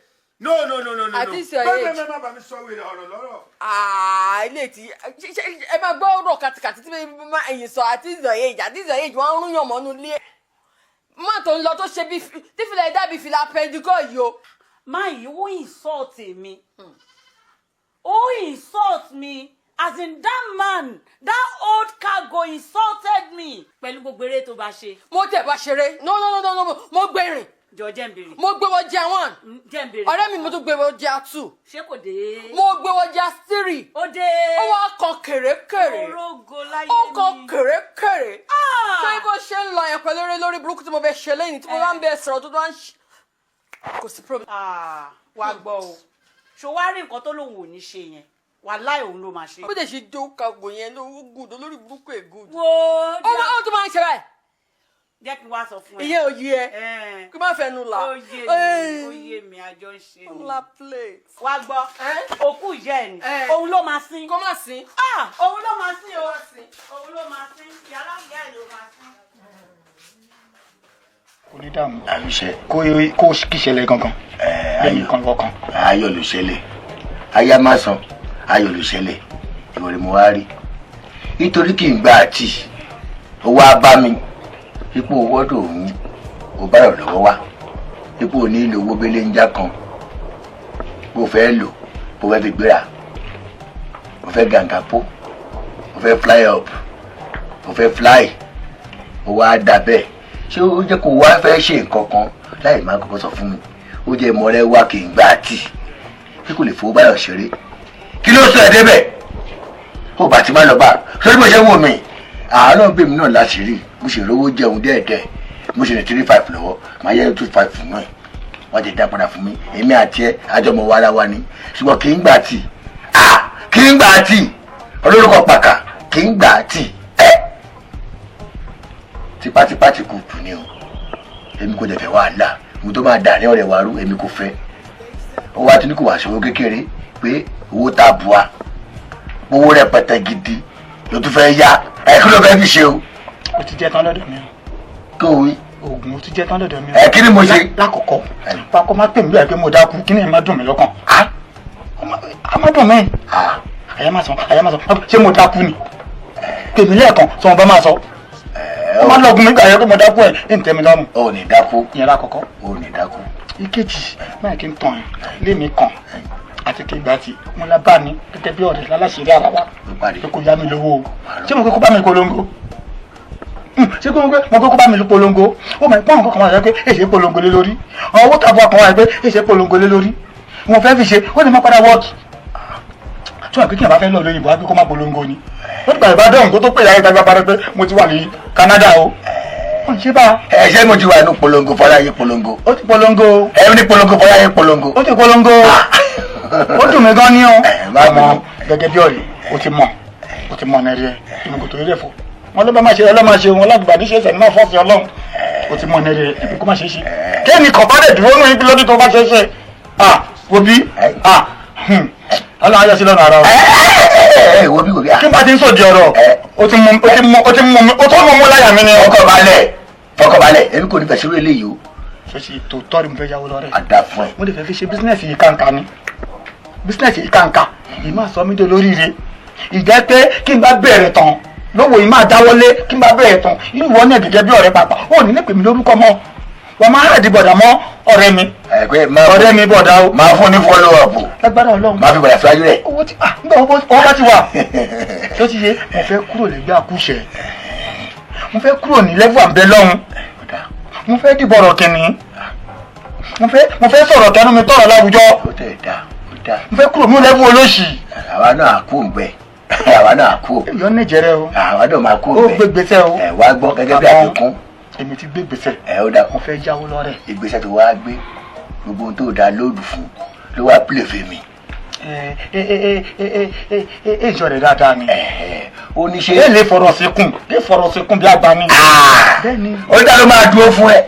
Speaker 9: No, no, no, no, no.
Speaker 14: At this your age.
Speaker 9: Bẹ́ẹ̀ bẹ́ẹ̀, má bàa mi sọ wèrè ọ̀rọ̀ lọ́rọ̀.
Speaker 14: Ah, ilé tí ẹ máa gbọ́ ọ̀rọ̀ kàtìkàtì tí máa ẹ̀yìn sọ, at this your age, at this your age, wọ́n ń rúyàn mọ́nú ilé. Má tó ń lọ tó ṣe bí tí fìlà ẹ̀ dàbí fìlà pẹ́ndígọ́ yìí o.
Speaker 11: Máa yìí, ó insult mi, ó insult mi, as in that man, that old cargo insulted me pẹ̀lú gbogbo eré tó bá ṣe.
Speaker 14: Mo tẹ̀ bá ṣeré. No, no, no, no, no, mo gbé rìn.
Speaker 11: Jọ, jẹ́ n bèrè.
Speaker 14: Mo gbé wọ́n jẹ́ one.
Speaker 11: Jẹ́ n bèrè.
Speaker 14: Ọ̀rẹ́ mi, mo tún gbé wọ́n jẹ́ two.
Speaker 11: Ṣé kò dé?
Speaker 14: Mo gbé wọ́n jẹ́ three.
Speaker 11: Ó dé.
Speaker 14: Ó wá kan kèrèkèrè.
Speaker 11: Orógo láyé
Speaker 14: Ó
Speaker 11: mi.
Speaker 14: kan kèrèkèrè. Ṣé bó ṣe ń lọ yẹn pẹ̀lú eré lórí burúkú tí mo bẹ ṣe lẹ́yìn tí mo bá ń bẹ sọ̀rọ̀ tó bá ń ṣe, kò sí problem.
Speaker 11: Wàá gbọ́ o, ṣò wá rí nǹkan tó lòun ò ní ṣe yẹn, wàláì, òun ló máa ṣe.
Speaker 14: Bó dẹ̀ ṣe jó kago yẹn ló gùdó lórí burúkú ẹ̀ gùdù.
Speaker 11: Wo.
Speaker 14: Ó tún máa ń ṣe báyìí.
Speaker 11: Jẹ́ kí n wá sọ fún ẹ.
Speaker 14: Ìyẹn ò yé ẹ, kí n má fẹnu là.
Speaker 11: Ó yé mi, ó yé mi, àjọ ń ṣe ni.
Speaker 14: Ńlá plate.
Speaker 11: Wá gbọ́, òkú ìyá ẹ̀ ni, òun ló máa sin.
Speaker 14: Kó má sin.
Speaker 11: Ah, òun ló máa sin o, òun ló máa sin, yàrá ìyá ẹ̀ ló máa sin.
Speaker 2: Kò ní dààmú.
Speaker 1: Àmíṣe.
Speaker 2: Kó kí ṣẹlẹ̀ gangan. Lẹ́yìn kan lọ́kàn.
Speaker 1: Ayọ̀ ló ṣẹlẹ̀, aya má san, ayọ̀ ló ṣẹlẹ̀. Ìwọ ni mo wá rí nítorí kì í gba àti ó wá bá mi ipò wọ́dọ̀ òun, ò bá rọ̀ lọ́wọ́ wá ipò ní ìlò owó bẹ́lẹ̀ ń já kan bó fẹ́ lò, bó fẹ́ fi gbéra, bó fẹ́ gàǹgà pó, bó fẹ́ fly up, bó fẹ́ fly. Ó wá dà bẹ́ẹ̀. Ṣé ó jẹ́ kó wá fẹ́ ṣe nǹkan kan láì má kọ́kọ́ sọ fún mi? Ó jẹ́ mọ́rẹ́ wá kì í gbà tì kí kò lè fowó báyọ̀ ṣeré. Kí ló sọ ẹ́ débẹ̀? Ó bá ti má lọ bá sórí bó ṣe wò mí, àárọ̀ bèmí náà láṣìírí. Mo ṣe rówó jẹun dẹ́ẹ̀dẹ́, mo ṣe ní 3,500 lọ́wọ́, màá yẹ 2,500 fún ẹ̀. Wọ́n ti dá padà fún mi. Èmi àti ẹ àjọmọ̀ wa ara wa ni, ṣùgbọ́n kì í gbà tì, kì í gbà tì, olórúkọ pàkà kì í gbà tì ẹ́. Tipátipá ti kù kù ni o. Èmi kò dẹ̀ fẹ́ wàhálà mo tó máa dà ní ọ̀rẹ́ wa rú, èmi kò fẹ́. Ó wá tún ní kò wá ṣòwò kékeré pé owó tá a bua, owó rẹpẹtẹ gidi ló tún fẹ́ yá ẹ. Kí ló fẹ́ fi ṣe o?
Speaker 2: O ti jẹ́ tán lọ́dọ̀ mi o.
Speaker 1: Kí o wí.
Speaker 2: Oògùn, o ti jẹ́ tán lọ́dọ̀ mi o.
Speaker 1: Ẹ kí ni mo ṣe?
Speaker 2: Lákọ̀ọ́kọ́, pakọ́ má pè mí bí i pé mo dákú, kí ni ẹ má dùn mí lọ́kàn. A má dùn mí. Àyà má sọ, àyà má sọ, ṣé mo dákú ni? Pè mí lẹ́ẹ̀kan sọ, wọn bá máa sọ. Ó má lọ́gùn mi gbà yẹ pé mo dákú ẹ̀ ní tẹ́mi lọ́rùn.
Speaker 1: O ò ní dákú.
Speaker 2: Ìyẹn lákọ̀ọ́kọ́.
Speaker 1: O ò ní dákú.
Speaker 2: Ìkejì máa kí n tàn ẹ́ lémi kan àti kí ìgbà tí mo la bá ní gẹ́gẹ́ bí ọ̀rẹ́ láláṣẹ́rí ara wa pé kò yá mi lówó o. Ṣé mo pé kó bá mi polongo? Ṣé kó mo pé kó bá mi polongo? Ó mọ̀ pọ́n nǹkan kan wà pé èṣe polongo lé lórí àwọn owó tàbí ọkàn wà pé èṣe polongo lé lórí wọn fẹ́ fi ṣe, ó lè má padà wọ́ọ̀kì tí wọn pé kí n bá fẹ́ lọ lóyìnbó á pé kó má polongo ni. Ó dìgbà ìbá dọ̀hún kó tó pè láyé gbàgbà padà pé mo ti wà ní Canada o, wọ́n ṣe bá.
Speaker 1: Ẹ ṣé mo ti wà ní polongo fọláyé polongo.
Speaker 2: Ó ti polongo.
Speaker 1: Ẹ ní polongo fọláyé polongo.
Speaker 2: Ó ti polongo, ó dùn mí gan ní o. Ọmọ gẹ́gẹ́ bí ọ̀rẹ́, ó ti mọ̀, ó ti mọ̀ ọ̀nà rẹ̀. Èmi kò torí rẹ̀ fọ́ wọn ló bá máa ṣe ọlọ́mọ ṣe wọn lágbàá ní ṣẹ̀ṣẹ̀ náà fọ́ọ̀sì ọlọ́run. Ó ti mọ̀ ọ̀nà rẹ̀, èmi kò má ṣe é ṣe kéènì kan bá dẹ̀ dúró nù ibi lọ́dún tó bá ṣe é ṣe. Ah, wo bí, ah, ọlọ́run ayọ̀ sí lọ́nà ara o.
Speaker 1: Wo bí, wo bí.
Speaker 2: Kí n bá ti ń sòdì ọ̀rọ̀, ó ti mú, ó ti mú, ó ti mú, ó tó mú mú láyà mi ni.
Speaker 1: Fọkàn balẹ̀, fọkàn balẹ̀, èmi kò ní fẹ́ sírú eléyìí o.
Speaker 2: Ṣé tòótọ́ ni mo fẹ́ yáwó lọ́rẹ̀?
Speaker 1: Àdá fún ẹ.
Speaker 2: Mo lè fẹ́ fi ṣe business yìí kàǹkà ni, business yìí kàǹkà yìí máa sọ mí dé lóríire. Ìjẹ́ pé kí n bá bẹ̀rẹ̀ tán lówó yìí máa dáwọ́lé, kí n bá bẹ̀rẹ̀ tán, inú ìwọ náà gẹ́gẹ́ bí ọ̀rẹ́ pàápàá ó ní lè pè mí lórúkọ mọ́, wọ́n máa hàdí bọ̀dà mọ́ ọ̀rẹ́ mi, ọ̀rẹ́ mi bọ̀dà o.
Speaker 1: Máa fún ní follow up.
Speaker 2: Lágbára Ọlọ́run.
Speaker 1: Máa fi bọ̀dà síwájú rẹ̀.
Speaker 2: Owó tí ah, nígbà owó bá ti wà tó ti yé, mo fẹ́ kúrò lẹ́gbẹ́ àkúṣe, mo fẹ́ kúrò ní level àǹbẹ̀ lọ́hùn, mo fẹ́ dìbò ọ̀rọ̀ kìnìún, mo fẹ́ sọ̀rọ̀ kẹnu mi tọ̀rọ̀ láwùjọ, mo fẹ́ kúrò ní level olóṣì.
Speaker 1: Àwa náà kú ń bẹ. Àwa náà kú o.
Speaker 2: Yọ ní ìjẹrẹ o.
Speaker 1: Àwa náà máa kú
Speaker 2: o. Ó gbé gbèsè o.
Speaker 1: Ẹ wá gbọ́ gẹ́gẹ́ bí àfikún.
Speaker 2: Èmi ti gbé gbèsè.
Speaker 1: Ẹ ó dà.
Speaker 2: Mo fẹ́ yáwó lọ́rẹ̀.
Speaker 1: Ìgbésẹ̀ tó wá gbé gbogbo ohun tó dá lóòdù fún ló wá pìlẹ̀ fèmí.
Speaker 2: Ẹ ẹ ẹ ẹ ẹ ẹ ìjọ rẹ̀ dáadáa ni.
Speaker 1: Ó ní ṣe.
Speaker 2: Ẹ lè fọ̀rọ̀ síkùn, lè fọ̀rọ̀ síkùn bí àgbà ni. Bẹ́ẹ̀ni.
Speaker 1: Ó dá ló máa dúró fún ẹ.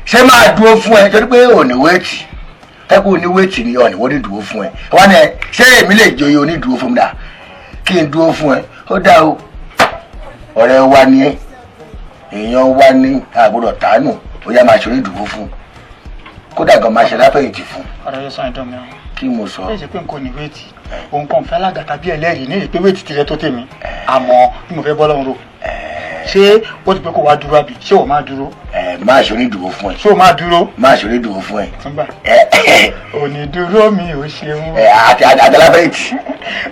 Speaker 1: Ṣé máa dúró fún ẹ torí pé ò ní wéètì? Tẹ́kù ní wéètì ni ọ̀nì wọ́n ní dúró fún ẹ. Wọ́n ní ẹ ṣé èmi lè joyè onídùúró fún mi dà? Kí n dúró fún ẹ. Ó dá o. Ọ̀rẹ́ wa ni ẹ. Èèyàn wa ní àgbọ̀dọ̀ tánù. Ó yá máa ṣe onídùúró fún. Kódà gan máa ṣe láfẹ̀yìntì fún.
Speaker 2: Ọ̀rẹ́ yóò sàn ìdán mi o.
Speaker 1: Kí mo sọ.
Speaker 2: Ẹ ṣe pé n kò ní wéètì. Òun kàn fẹ́ alága tàbí ẹlẹ́rìí ní ìpé wéètì tirẹ̀ tó tèmi. Àmọ́ bí mo fẹ́ bọ́ lọ́run rò. Ṣé ó ti pé kó wá dúró àbí? Ṣé o máa dúró?
Speaker 1: Ẹ máa ṣe onídùúró fún ẹ.
Speaker 2: Ṣé o máa dúró?
Speaker 1: Máa ṣe onídùúró fún ẹ.
Speaker 2: Túnbà. Onídùúró mi ò ṣeun.
Speaker 1: Ẹ àti àtàláfẹ̀yìntì.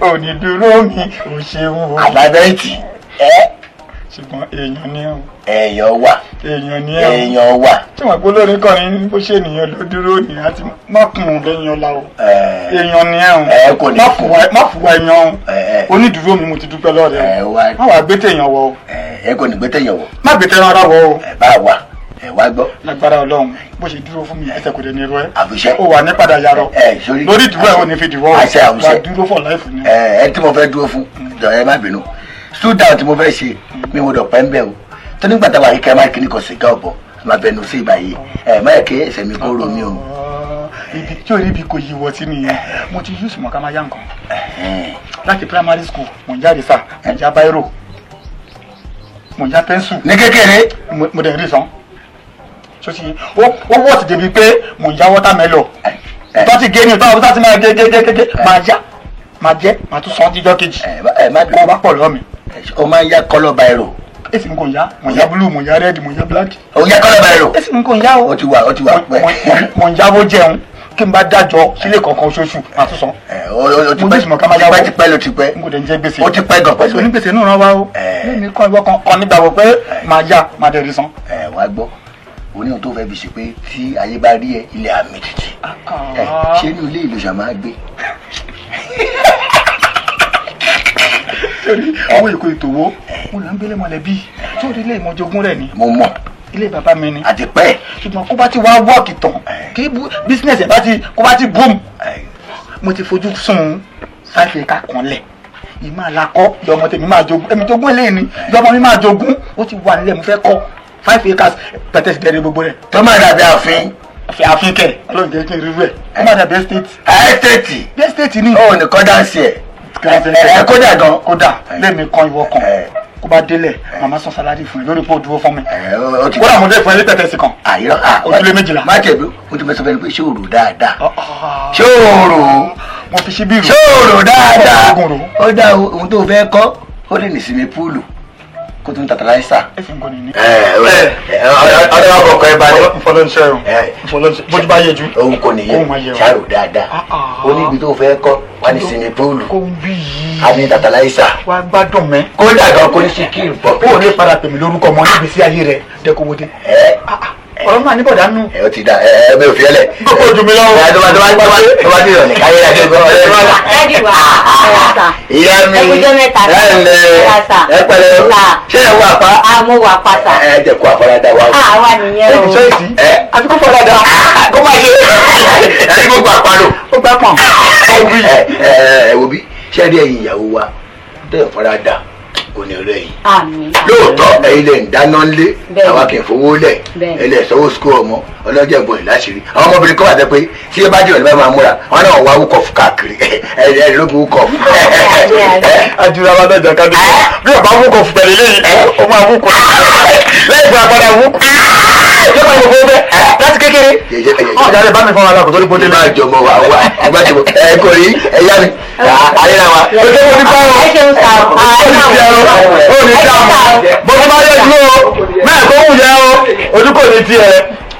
Speaker 2: Onídùúró mi ò ṣeun.
Speaker 1: Àtàláfẹ̀yìntì.
Speaker 2: Ṣùgbọ́n èèyàn ni ẹ o.
Speaker 1: Èèyàn wà.
Speaker 2: Èèyàn ni ẹ o.
Speaker 1: Èèyàn wà.
Speaker 2: Tí wọ́n gbọ́ lórí kọrin bó ṣe ènìyàn ló dúró ní àti mọ́kùnrin lẹ́yìn ọ̀la o. Èèyàn ni ẹ o.
Speaker 1: Ẹ kò ní
Speaker 2: fún. Má fùwà èèyàn o. Onídùúró mi mo ti dúpẹ́ lọ́rẹ̀ o. Má wàá gbé tèèyàn wọ o.
Speaker 1: Ẹ kò ní gbé tèèyàn wọ.
Speaker 2: Má gbé tèèyàn ara wọ o.
Speaker 1: Ẹ bá wà ẹ wá gbọ́.
Speaker 2: Lágbára Ọlọ́run bó ṣe dúró fún mi ẹsẹ̀ kò dé ní irú ẹ.
Speaker 1: Àfiṣẹ́.
Speaker 2: Ó wà ní padà yarọ.
Speaker 1: Ẹ sórí.
Speaker 2: Lórí ìdúró ẹ ò ní fi dìwọ́ o.
Speaker 1: Àṣẹ àwùṣẹ.
Speaker 2: Wà á dúró for life ni.
Speaker 1: Ẹ ẹ tí mo fẹ́ dúró fún jọ̀ọ́ ẹ má bínú. Stool down tí mo fẹ́ ṣe mi mo dọ̀ pẹ́ ń bẹ̀ o tó nígbà táwa yìí kẹ́ máa kíní kan sìgá ọ̀bọ̀ máa bẹnu sí ìgbà yìí ẹ má yẹ kí ẹsẹ̀ mi kó ro mi o.
Speaker 2: Ibi tí orí ibi kò yí wọ sí nìyẹn mo ti yúùsù mọ́ ká máa yá nǹkan láti primary school mò ń jáde sá mò ń já báírò mò ń já pẹ́ńsù.
Speaker 1: Ní kékeré.
Speaker 2: Mo dẹ̀ rí sàn ṣó ti ó wọ́ ti débi pé mò ń já wọ́tàmẹ́lọ̀ tó ti gé ni tó ti máa gé gé gé gé máa já máa jẹ́ máa tún sàn díjọ́ kejì kó o bá pọ̀ lọ́ mi.
Speaker 1: O máa ń yá kọ́lọ̀ báírò.
Speaker 2: Èsì ń kò yá, mò ń yá blue, mò ń yá red, mò ń yá black.
Speaker 1: O yá kọ́lọ̀ báírò.
Speaker 2: Èsì ń kò yá o.
Speaker 1: O ti wà o ti wà pẹ́.
Speaker 2: Mò ń yáwó jẹun kí n bá dájọ́ sílé kankan oṣooṣù máa tún san.
Speaker 1: O ti pẹ́ tipẹ́ tipẹ́ ló ti pẹ́.
Speaker 2: N kò dẹ̀ ń jẹ́ gbèsè.
Speaker 1: O ti pẹ́ gan pẹ̀lú.
Speaker 2: Onígbèsè náà rán wa o. Lẹ́mi kan ìwọ kan kan nígbàgbọ́ pé máa yá máa dẹ̀ rí san.
Speaker 1: Ẹ wá gbọ́ o ní ohun tó fẹ́ fi ṣe pé tí ayé bá rí ẹ ilẹ̀ àmì títì. Ẹ ṣé inú ilé ìlú ṣàmá gbé.
Speaker 2: Sori owó èkó ìtòwó mo là ń gbélé mọ̀lẹ́bí sórí ilé ìmọ̀jogún rẹ̀ ni.
Speaker 1: Mo mọ̀.
Speaker 2: Ilé bàbá mi ni.
Speaker 1: Àti pẹ́.
Speaker 2: Ṣùgbọ́n kó bá ti wá wọ́ọ̀kì tán kí bísínẹ̀sì bá ti kó bá ti boom. Mo ti fojú sùn 5 acre kan lẹ̀. Ìmọ̀ àlàkọ́ ìyọmọ tèmi máa jogún èmi jogún eléyìí ni ìyọmọ mi máa jogún ó ti wà nílẹ̀ mo fẹ́ kọ́ 5 acres pẹ̀tẹ́sì dẹ́rẹ́ gbogbo rẹ̀.
Speaker 1: Tó máa dàbí ààfin.
Speaker 2: Ààfin kẹ̀ Ọlọ́run jẹ́ kí n rí rẹ̀ ó máa dàbí estate.
Speaker 1: Estate.
Speaker 2: Estate ni.
Speaker 1: Ó ní kọ́ dáǹsì ẹ̀. Ẹ kódà gan.
Speaker 2: Kódà lẹ́mi kan ìwọ kan kó bá délẹ̀ màmá san sálárì fún ẹ lórí pé ó dúró fún mi. Kódà mo dé fún ẹ ní pẹ̀tẹ́sì kan.
Speaker 1: Àyírọ́
Speaker 2: ojúlé 12.
Speaker 1: Má jẹ̀bi o ti fẹ́ sọ fẹ́ ni pé ṣé o rò dáadáa. Ṣé o rò.
Speaker 2: Mo fi ṣíbí rò.
Speaker 1: Ṣé o rò dáadáa. Ó dá ohun tó fẹ́ kọ́ ó lè ní sinmi púùlù kó tún tàtàláìsà. Ọ̀dọ́ wa kọ̀ọ̀kan ẹ balẹ̀.
Speaker 2: Ìfọlọ́nṣẹ́ o ìfọlọ́nṣẹ́ bójú bá yẹ ju.
Speaker 1: Òun kò nìyẹn ṣàrò dáadáa ó ní ibi tó fẹ́ kọ́ wà ní sinmi púùlù a ní tàtàláìsà.
Speaker 2: Wà á gbádùn mẹ́.
Speaker 1: Kódà gan kò ní sí kí n bọ̀.
Speaker 2: Ó lè padà pè mí lórúkọ ọmọ níbi sí ayé rẹ̀ dẹ́kọ̀wọ́dé. Ọ̀rọ̀ máa ní bọ̀dá nù.
Speaker 1: Ẹ ó ti da ẹ mi ò fi ẹ lẹ.
Speaker 2: Gbogbo ojú mi lọ́wọ́.
Speaker 1: Ẹ tó bá ti rọ̀ ní káyé ẹ gbọ́.
Speaker 11: Dádì wa ẹ sà.
Speaker 1: Ìyá mi
Speaker 11: ẹ kújọ́ mẹ́ta
Speaker 1: ẹ ǹlẹ́ ẹ pẹ̀lẹ́ ṣé ẹ wà pa.
Speaker 11: A mo wà pa sà.
Speaker 1: Ẹ jẹ kó àfaradà wa.
Speaker 11: Àwa nìyẹn o.
Speaker 2: Ẹ ṣe ìsì. Àti kó faradà.
Speaker 1: Kó má ṣe ẹ kó gbà parò.
Speaker 2: Ó gbà pọ̀n.
Speaker 1: Ẹ wo bí ṣé ẹ rí ẹ̀yin ìyàwó wa tẹ́ ẹ faradà kò ní rẹ̀ yìí.
Speaker 11: Àmín.
Speaker 1: Lóòótọ́ ẹ̀yin lè ń dáná ńlé àwa kì í fowó lẹ̀ ẹ lè sanwó sukú ọmọ ọlọ́jọ́ ìbọn ẹ̀ láṣìírí. Àwọn ọmọbìnrin kọ́ wà tẹ́ pé tí ẹ bá jìnnà ní bá máa múra wọn náà wá wúkọ̀ fún káàkiri ẹ ló fi wúkọ̀ fún.
Speaker 2: Àjùlọ wa lọ́jà ká dúró bí ọba wúkọ̀ fún pẹ̀lú eléyìí ó máa wúkọ̀ lẹ́yìn ìgbà padà wúkọ̀ ìjọba ìgbòho bẹ́ẹ̀ láti kékeré. Ọ̀jà rẹ̀ bá mi fọwọ́ alákòóso ní bóde.
Speaker 1: Má jọmọ wa wá ẹ kò rí ẹyá mi ayé náà wa.
Speaker 2: O ṣe mo ní báwo.
Speaker 11: Ẹ ṣeun sà o.
Speaker 2: Ó ní dààmú bó ti bá yẹ dúró o mẹ́ẹ̀ kó wù yẹ o ojú kò ní tiẹ̀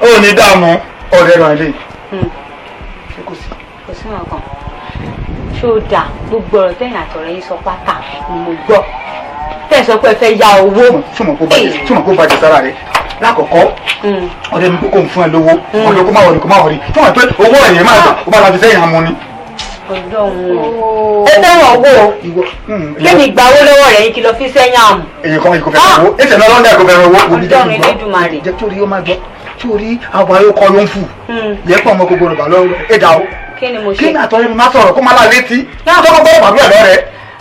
Speaker 2: ó ní dààmú ọ̀rẹ́ ràn lé.
Speaker 11: Kò sí nǹkan ṣó dáa gbogbo ọ̀rọ̀ tẹ̀yìn àtọ̀rẹ́ yín sọ pátá ni mo gbọ́ tẹ̀ sọ pé ẹ fẹ́ ya owó.
Speaker 2: Túmọ̀ kó bàjẹ́ sára rẹ̀ lákọ̀ọ́kọ́ ọ̀rẹ́ mi kò ń fún ẹ lówó ọ̀rẹ́ kó má wọlé kó má wọlé fún ẹ pé owó ẹ̀yẹ máa gbà ó bá la fi sẹ́yìn amú ni.
Speaker 11: Ọlọ́run ẹ fẹ́ràn owó o kémi gba owó lọ́wọ́ rẹ̀ yín kí lọ fi sẹ́yìn àmù.
Speaker 2: Èyí kan ìkò fẹ́ràn owó, èsì náà lọ́ndà ìkò fẹ́ràn owó.
Speaker 11: Ọlọ́run Elédùmarè.
Speaker 2: Jẹ́ kí orí ó máa gbọ́, tí orí àwọn ayọ́kọ ló ń fù. Yẹ pọ̀ ọmọ gbogbo rẹ̀ lọ́wọ́ ẹ̀dá o.
Speaker 11: Kí ni mo ṣe?
Speaker 2: Kí ni àtọ́rẹ́ mi máa sọ̀rọ̀ kó má lá létí? Tọ́kọ gbọ́dọ̀ pàdúrà lọ́rẹ̀.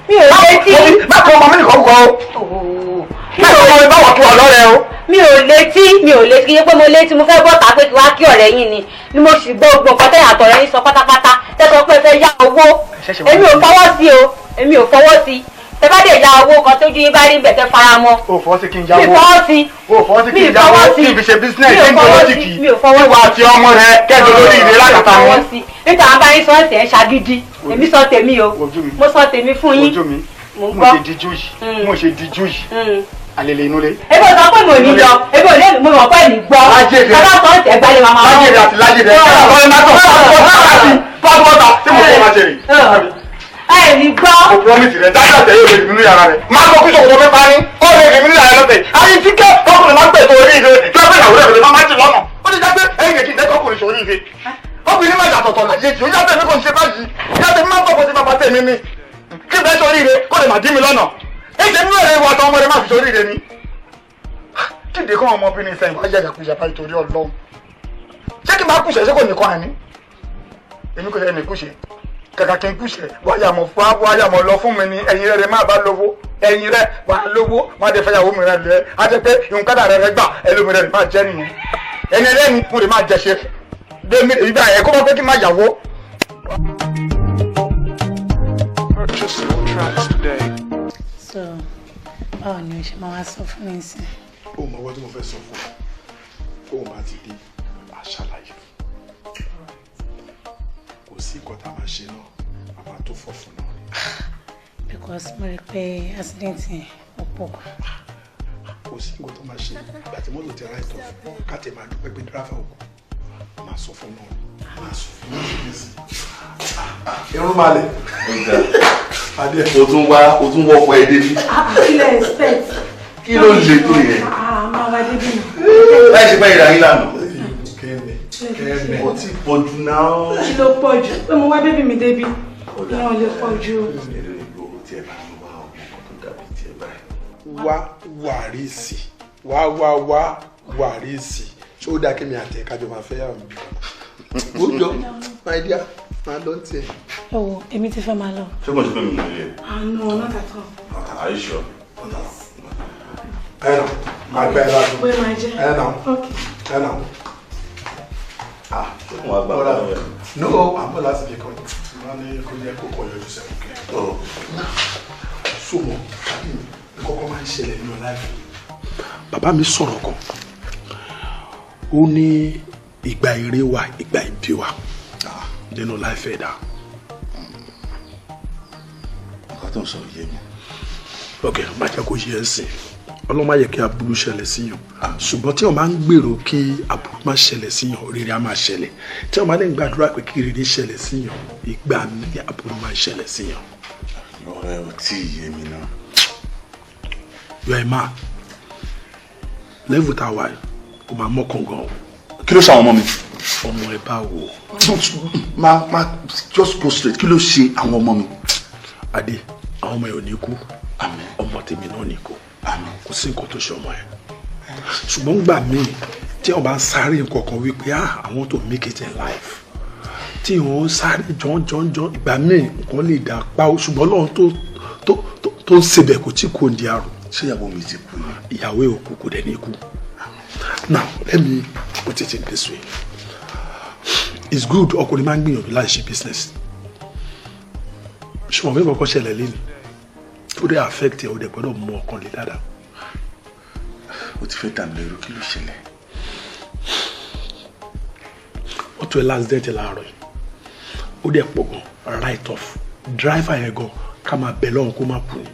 Speaker 11: Mi ò létí.
Speaker 2: Má kọ́ ọmọ mi nìkan kọ́ o. Má kọ́ ọmọ mi báwọ̀ kí wà lọ́rẹ̀ o.
Speaker 11: Mi ò létí, mi ò létí, kí n pé mo létí, mo fẹ́ bọ́ta pé kí wá kí ọ̀rẹ́ yín ni ni mo sì gbọ́ gbogbo nǹkan tẹ̀yìn àtọ̀rẹ́ yín sọ pátápátá tẹ́sán pé fẹ́ yá owó. Èmi ò fọwọ́ sí o, èmi ò fọwọ́ sí. Tẹ bá dé ya owó kan tójú yín bá rí bẹ̀ tẹ́ fara mọ́.
Speaker 2: O fọwọ́ sí kí n yáwó.
Speaker 11: Mi fọwọ́ sí.
Speaker 2: O fọwọ́ sí kí n yáwó kí n fi ṣe business
Speaker 11: Mi ò
Speaker 2: kí n
Speaker 11: fọwọ́
Speaker 2: gbowó
Speaker 11: sí.
Speaker 2: jìkì.
Speaker 11: Mi ò fọwọ́ sí.
Speaker 2: Ìwà àti ọmọ rẹ kẹ́jọ lórí ìrè lákàtà
Speaker 11: Mi ò
Speaker 2: wọn.
Speaker 11: fọwọ́ sí. Níta àwọn bá yín sọ ẹ̀sẹ̀ ẹ̀ ṣagídí. Èmi sọ tèmi o. Mo sọ tèmi fún yín.
Speaker 2: Ojú mi,
Speaker 11: Mo ń
Speaker 2: mo
Speaker 11: gbọ́.
Speaker 2: ṣe díjú yìí, mo ṣe díjú yìí, àlèlè inú lé.
Speaker 11: Ebi ò sọ pé mo ní lọ, ebi ò lé mo mọ̀ pé ní gbọ́.
Speaker 2: Lájèdè.
Speaker 11: Bàbá sọ ẹ̀sẹ̀ gbalẹ̀ màmá wọn.
Speaker 2: Lájèdè àti lájèdè. Kí ni àwọn ọ̀rẹ́ máa tọ̀? Tí mo kọ́ máa ṣe rè.
Speaker 11: Ẹ ní gbọ́.
Speaker 2: Mo promise rẹ, dájú àtẹ̀yẹ òde ìbínú yàrá rẹ. Máa gbọ́ kí ṣòkòtò mi parí, ó lè ìbínú yàrá lọ́tẹ̀. Ayé tí kẹ́ ọkùnrin máa ń pèsè orí ire, kí wọ́n fẹ́ ìyàwó rẹ̀ lè máa jì lọ́nà. Ó ti já pé ẹ̀yìn kìí jẹ́ kọkùnrin ṣorí ire. Obìnrin máa yàtọ̀tọ̀ láyé jù, yá tèmi kò ń ṣe báyìí, yá tèmi máa ń tọ́kọ sí bàbá tèmi ni. Kí n fẹ́ ṣorí ire, kó lè máa dí mi lọ́nà. Èyí mi rẹ̀ wà tán ọmọ rẹ̀ máa fi ṣorí ire ni. Kíde kọ́ ọmọbìnrin sẹ́yìn wá yàyàkuyà báyìí torí Ọlọ́run. Ṣé kí n máa kùsẹ̀ ṣé kò ní kọ́ àní? Èmi kò yẹ ní kùsẹ̀. Kàkà kí n kùsẹ̀ wáyà mọ̀ fún wáyà mọ̀ lọ fún mi ni ẹ̀yin rẹ̀ máa bá lówó ẹ̀yin rẹ̀ wà lówó wọ́n á dé fẹ́yàwó mi rẹ̀ lẹ́ á jẹ́ pé ìhùnkádà rẹ̀ rẹ̀ gbà ẹlòmí rẹ̀ máa jẹ́ nìyẹn ẹni ẹlẹ́ni mo lè máa jẹ̀ṣẹ̀ dé mi ìgbà ẹ̀ kó bá pé kí n máa yàwó.
Speaker 3: Purchase your tracks today.
Speaker 12: So, báwo ni o ṣe máa wá sọ fún mi sí?
Speaker 19: Ó mọ ọwọ́ tí mo fẹ́ sọ fún ẹ, tó o máa ti dé àṣàlàyé. Kò sí nǹkan tá a máa ṣe náà, a máa tó fọ̀ fún náà ni.
Speaker 12: Because mo rí pé accident yẹn ó pọ̀ gan.
Speaker 19: Kò sí nǹkan tó máa ṣe ìgbà tí mọ́tò ti write off, ká tẹ̀ máa dúpẹ́ pé dírẹ́fà ò kú. A máa sọ fún náà ni, a máa sọ fún náà ní sí. Irun máa lẹ̀.
Speaker 6: O tún wá, o tún wọ́pọ̀ ẹ débi.
Speaker 12: Kí lẹ expect?
Speaker 6: Kí ló ń le tó yẹn?
Speaker 12: Ah, máa wá débi nù.
Speaker 6: Láì ṣe pé ìrà yín lànà.
Speaker 19: Kẹ́mi.
Speaker 6: Ó ti pọ̀ jù náà.
Speaker 12: Kí ló pọ̀ jù? Pé mo wá bébì mi débi. Ìyẹn ò lè pọ̀ jù.
Speaker 19: Wá wàrísì, wá wá wá wàrísì. Ṣé ó dáa kí mi àti ẹ̀ka jọ máa fẹ́ yàrá mi? Ó jọ, my dear, máa lọ ní tiẹ̀.
Speaker 12: Ẹ wo, èmi ti fẹ́ máa lọ.
Speaker 6: Ṣé kò ṣe pé mi ò lè?
Speaker 12: Ah, no, not at all.
Speaker 6: Are you sure?
Speaker 19: Ẹ nà, máa gbá ẹ ládùn.
Speaker 12: Bóyá máa jẹ́.
Speaker 19: Ẹ nà,
Speaker 12: Okay.
Speaker 19: ẹ nà.
Speaker 6: Ah, ṣé kò wá gbà wọ́n lọ́wọ́ ẹ̀?
Speaker 19: No, àmọ́ láti fi kàn. Wọ́n ní kó jẹ́ kó kọ̀ yọjú sẹ́wọ̀n kẹ́. Sọmọ, tàbí mi kọ́kọ́ máa ń ṣẹlẹ̀ nínú láìpẹ́. Bàbá mi sọ̀rọ̀ kan. Ó ní ìgbà ire wa, ìgbà ibi wa nínú láìpẹ́ ẹ̀dá.
Speaker 6: Nǹkan tó ń sọ yé mi.
Speaker 19: Ok, má jẹ́ kó yé ẹ sìn. Ọlọ́run má yẹ kí aburú ṣẹlẹ̀ síyàn. Ṣùgbọ́n tí wọ́n máa ń gbèrò kí aburú má ṣẹlẹ̀ síyàn, rere á máa ṣẹlẹ̀. Tí wọ́n máa ń gbàdúrà pé kí rere ṣẹlẹ̀ síyàn, ìgbà míì aburú máa ṣẹlẹ̀ síyàn.
Speaker 6: Ọ̀rẹ́ ò tí ì yé mi náà.
Speaker 19: You are a man. Level tá a wà yìí, o máa mọ́kàn gan o.
Speaker 6: Kí ló ṣe àwọn ọmọ mi?
Speaker 19: Ọmọ ẹ bá wò.
Speaker 6: Ma ma just go straight. Kí ló ṣe àwọn ọmọ mi?
Speaker 19: Adé, àwọn ọmọ ẹ ò ní kú. Ọmọ tèmi náà ní kú. Kò sí nǹkan tó ṣe ọmọ ẹ. Ṣùgbọ́n gbà míì tí wọ́n bá ń sáré nǹkan kan wípé ah, I want to make it in life. Tí wọ́n ń sáré jọ́njọ́njọ́n, ìgbà míì nǹkan lè dà pa ó, ṣùgbọ́n Ọlọ́run tó tó tó ń sebẹ̀ kò tí kò di àrùn.
Speaker 6: Ṣé ìyàwó mi ti kú ni?
Speaker 19: Ìyàwó ẹ̀ ò kú, kò dẹ̀ ní kú. Now, let me put it in this way. It's good ọkùnrin máa ń gbìyànjú láti ṣe business. Ṣùgbọ́n bí kọ́kọ́ ṣẹlẹ̀ lé ní, tó dẹ̀ affect ẹ̀, ó dẹ̀ gbọ́dọ̀ mú ọkàn lé dáadáa.
Speaker 6: O ti fẹ́ dà mí lérú, kí ló ṣẹlẹ̀?
Speaker 19: Mọ́tò ẹ̀ last date láàárọ̀ yìí, ó dẹ̀ pọ̀ gan, write off. Driver yẹn gan, ká máa bẹ̀ lọ́hùn kó má kú ni.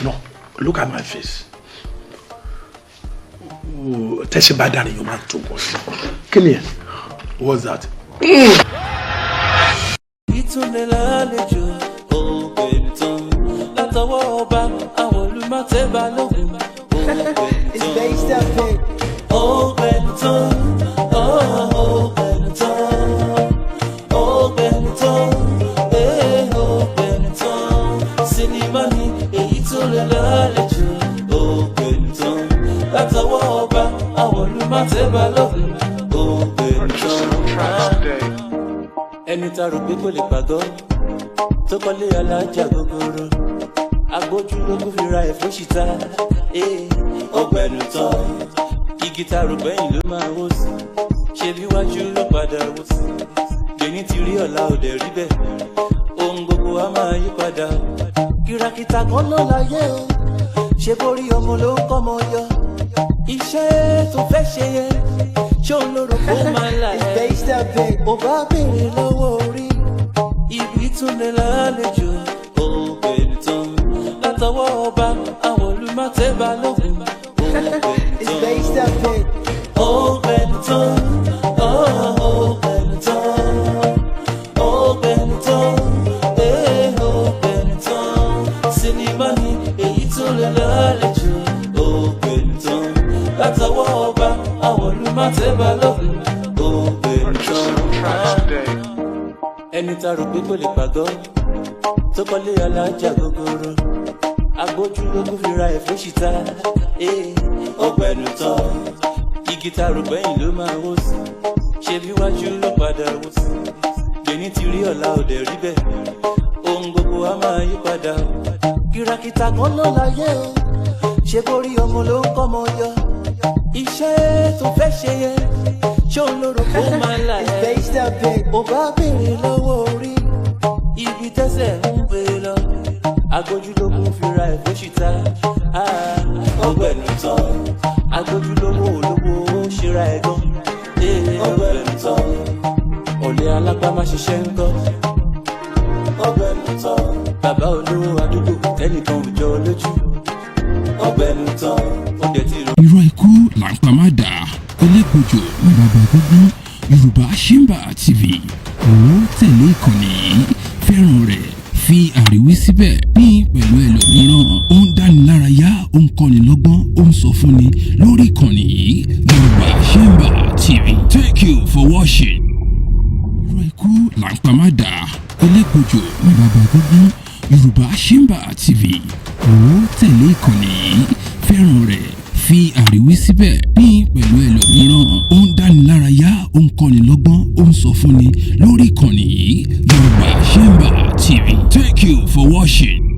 Speaker 19: No, look at my face. Tẹ́sí bá dára yóò máa tó gan sí. Kí ni ẹ̀? What's that?
Speaker 13: Ìtúndé lálejò ògbè tán látọwọ́ ọba àwọn olùmọ̀tẹ́ balógun ògbè tán ògbè tán ògbè tán ògbè tán. Ẹni tá rò pé kò lè pàgọ́ tó kọ́lé alájà gogoro, agbójúlógún fi ra ẹ̀fọ́ síta. Ọgbẹ́nu tán, igi tá rò gbẹ̀yìn ló máa wó sí, ṣebí wájú ló padà wó sí. Gbẹ̀yìn ti rí ọ̀la ò dẹ̀ rí bẹ́ẹ̀, ohun gbogbo á máa yí padà. Kìràkìtà kan ló láyé o, ṣe borí ọmọ ló ń kọ́mọ yọ. Iṣẹ́ tó fẹ́ ṣe yẹn, ṣé òun ló rò kó máa là ẹ́? Ò bá béèrè lọ́wọ́ orí, ibi tún lè lálejò. Ògbẹ̀ni tán látọwọ́ ọba, àwọn olùmọ̀tẹ́ balógun. Ògbẹ̀ni tán, ògbẹ̀ni tán, ògbẹ̀ni tán, ògbẹ̀ni tán, ògbẹ̀ni tán. Sinimá ni èyí tún lè lálejò. Ògbẹ̀ni tán látọwọ́ ọba, àwọn olùmọ̀tẹ́ balógun. Ògbẹ̀ni tán. Ẹni tá rò pé kò lè pàgọ́ tó kọ́lé alájà gogoro, agbójúlógún fi ra ẹ̀fọ́ síta. Ọgbẹ́nu tán, igi tá rò gbẹ̀yìn ló máa wó sí, ṣebí wájú ló padà wó sí. Gbẹ̀yìn ti rí ọ̀la ò dẹ̀ rí bẹ́ẹ̀, ohun gbogbo á máa yí padà. Kìràkìtà kan ló láyé o, ṣe borí ọmọ ló ń kọ́mọ yọ. Iṣẹ́ tó fẹ́ ṣe yẹn, ṣé òun ló rò kó máa là ẹ́? Ò bá béèrè lọ́wọ́ orí, ibi tẹ́sẹ̀ ń gbé lọ. Agbójúlógún fi ra ẹ̀fọ́ síta. Ọgbẹ́nu tán, agbójúlówó olówó ó ṣera ẹ̀ gan. Ọgbẹ́nu tán, ọ̀lẹ alápá má ṣiṣẹ́ ń kọ́. Ọgbẹ́nu tán, bàbá olówó àdúgbò tẹ́nìkan ò jọ lójú. Ọgbẹ́nu tán, ó dẹ̀ ti rò.
Speaker 15: Irọ́ ikú là ń pa má dà, elégbòjò ní bàbá gbogbo. Yorùbá Ṣẹ́mbà TV, ó tẹ̀lé ìkànnì yìí, fẹ́ràn rẹ̀, fi àríwí síbẹ̀, pín pẹ̀lú ẹlòmíràn. Ó ń dánilárayá, ó ń kọ́ni lọ́gbọ́n, ó ń sọ fúnni lórí ìkànnì yìí, Yorùbá Ṣẹ́mbà TV. Thank you for watching. Irọ́ ikú là ń pa má dà, elégbòjò ní bàbá gbogbo. Yorùbá Ṣẹ́mbà TV, ó tẹ̀lé ìkànnì yìí, fẹ́ràn rẹ̀, fi àríwí síbẹ̀, pín pẹ̀lú ẹlòmíràn. Ó ń dánilárayá, ó ń kọ́ni lọ́gbọ́n, ó ń sọ fúnni lórí ìkànnì yìí, Yorùbá Ṣẹ́mbà TV. Thank you for watching.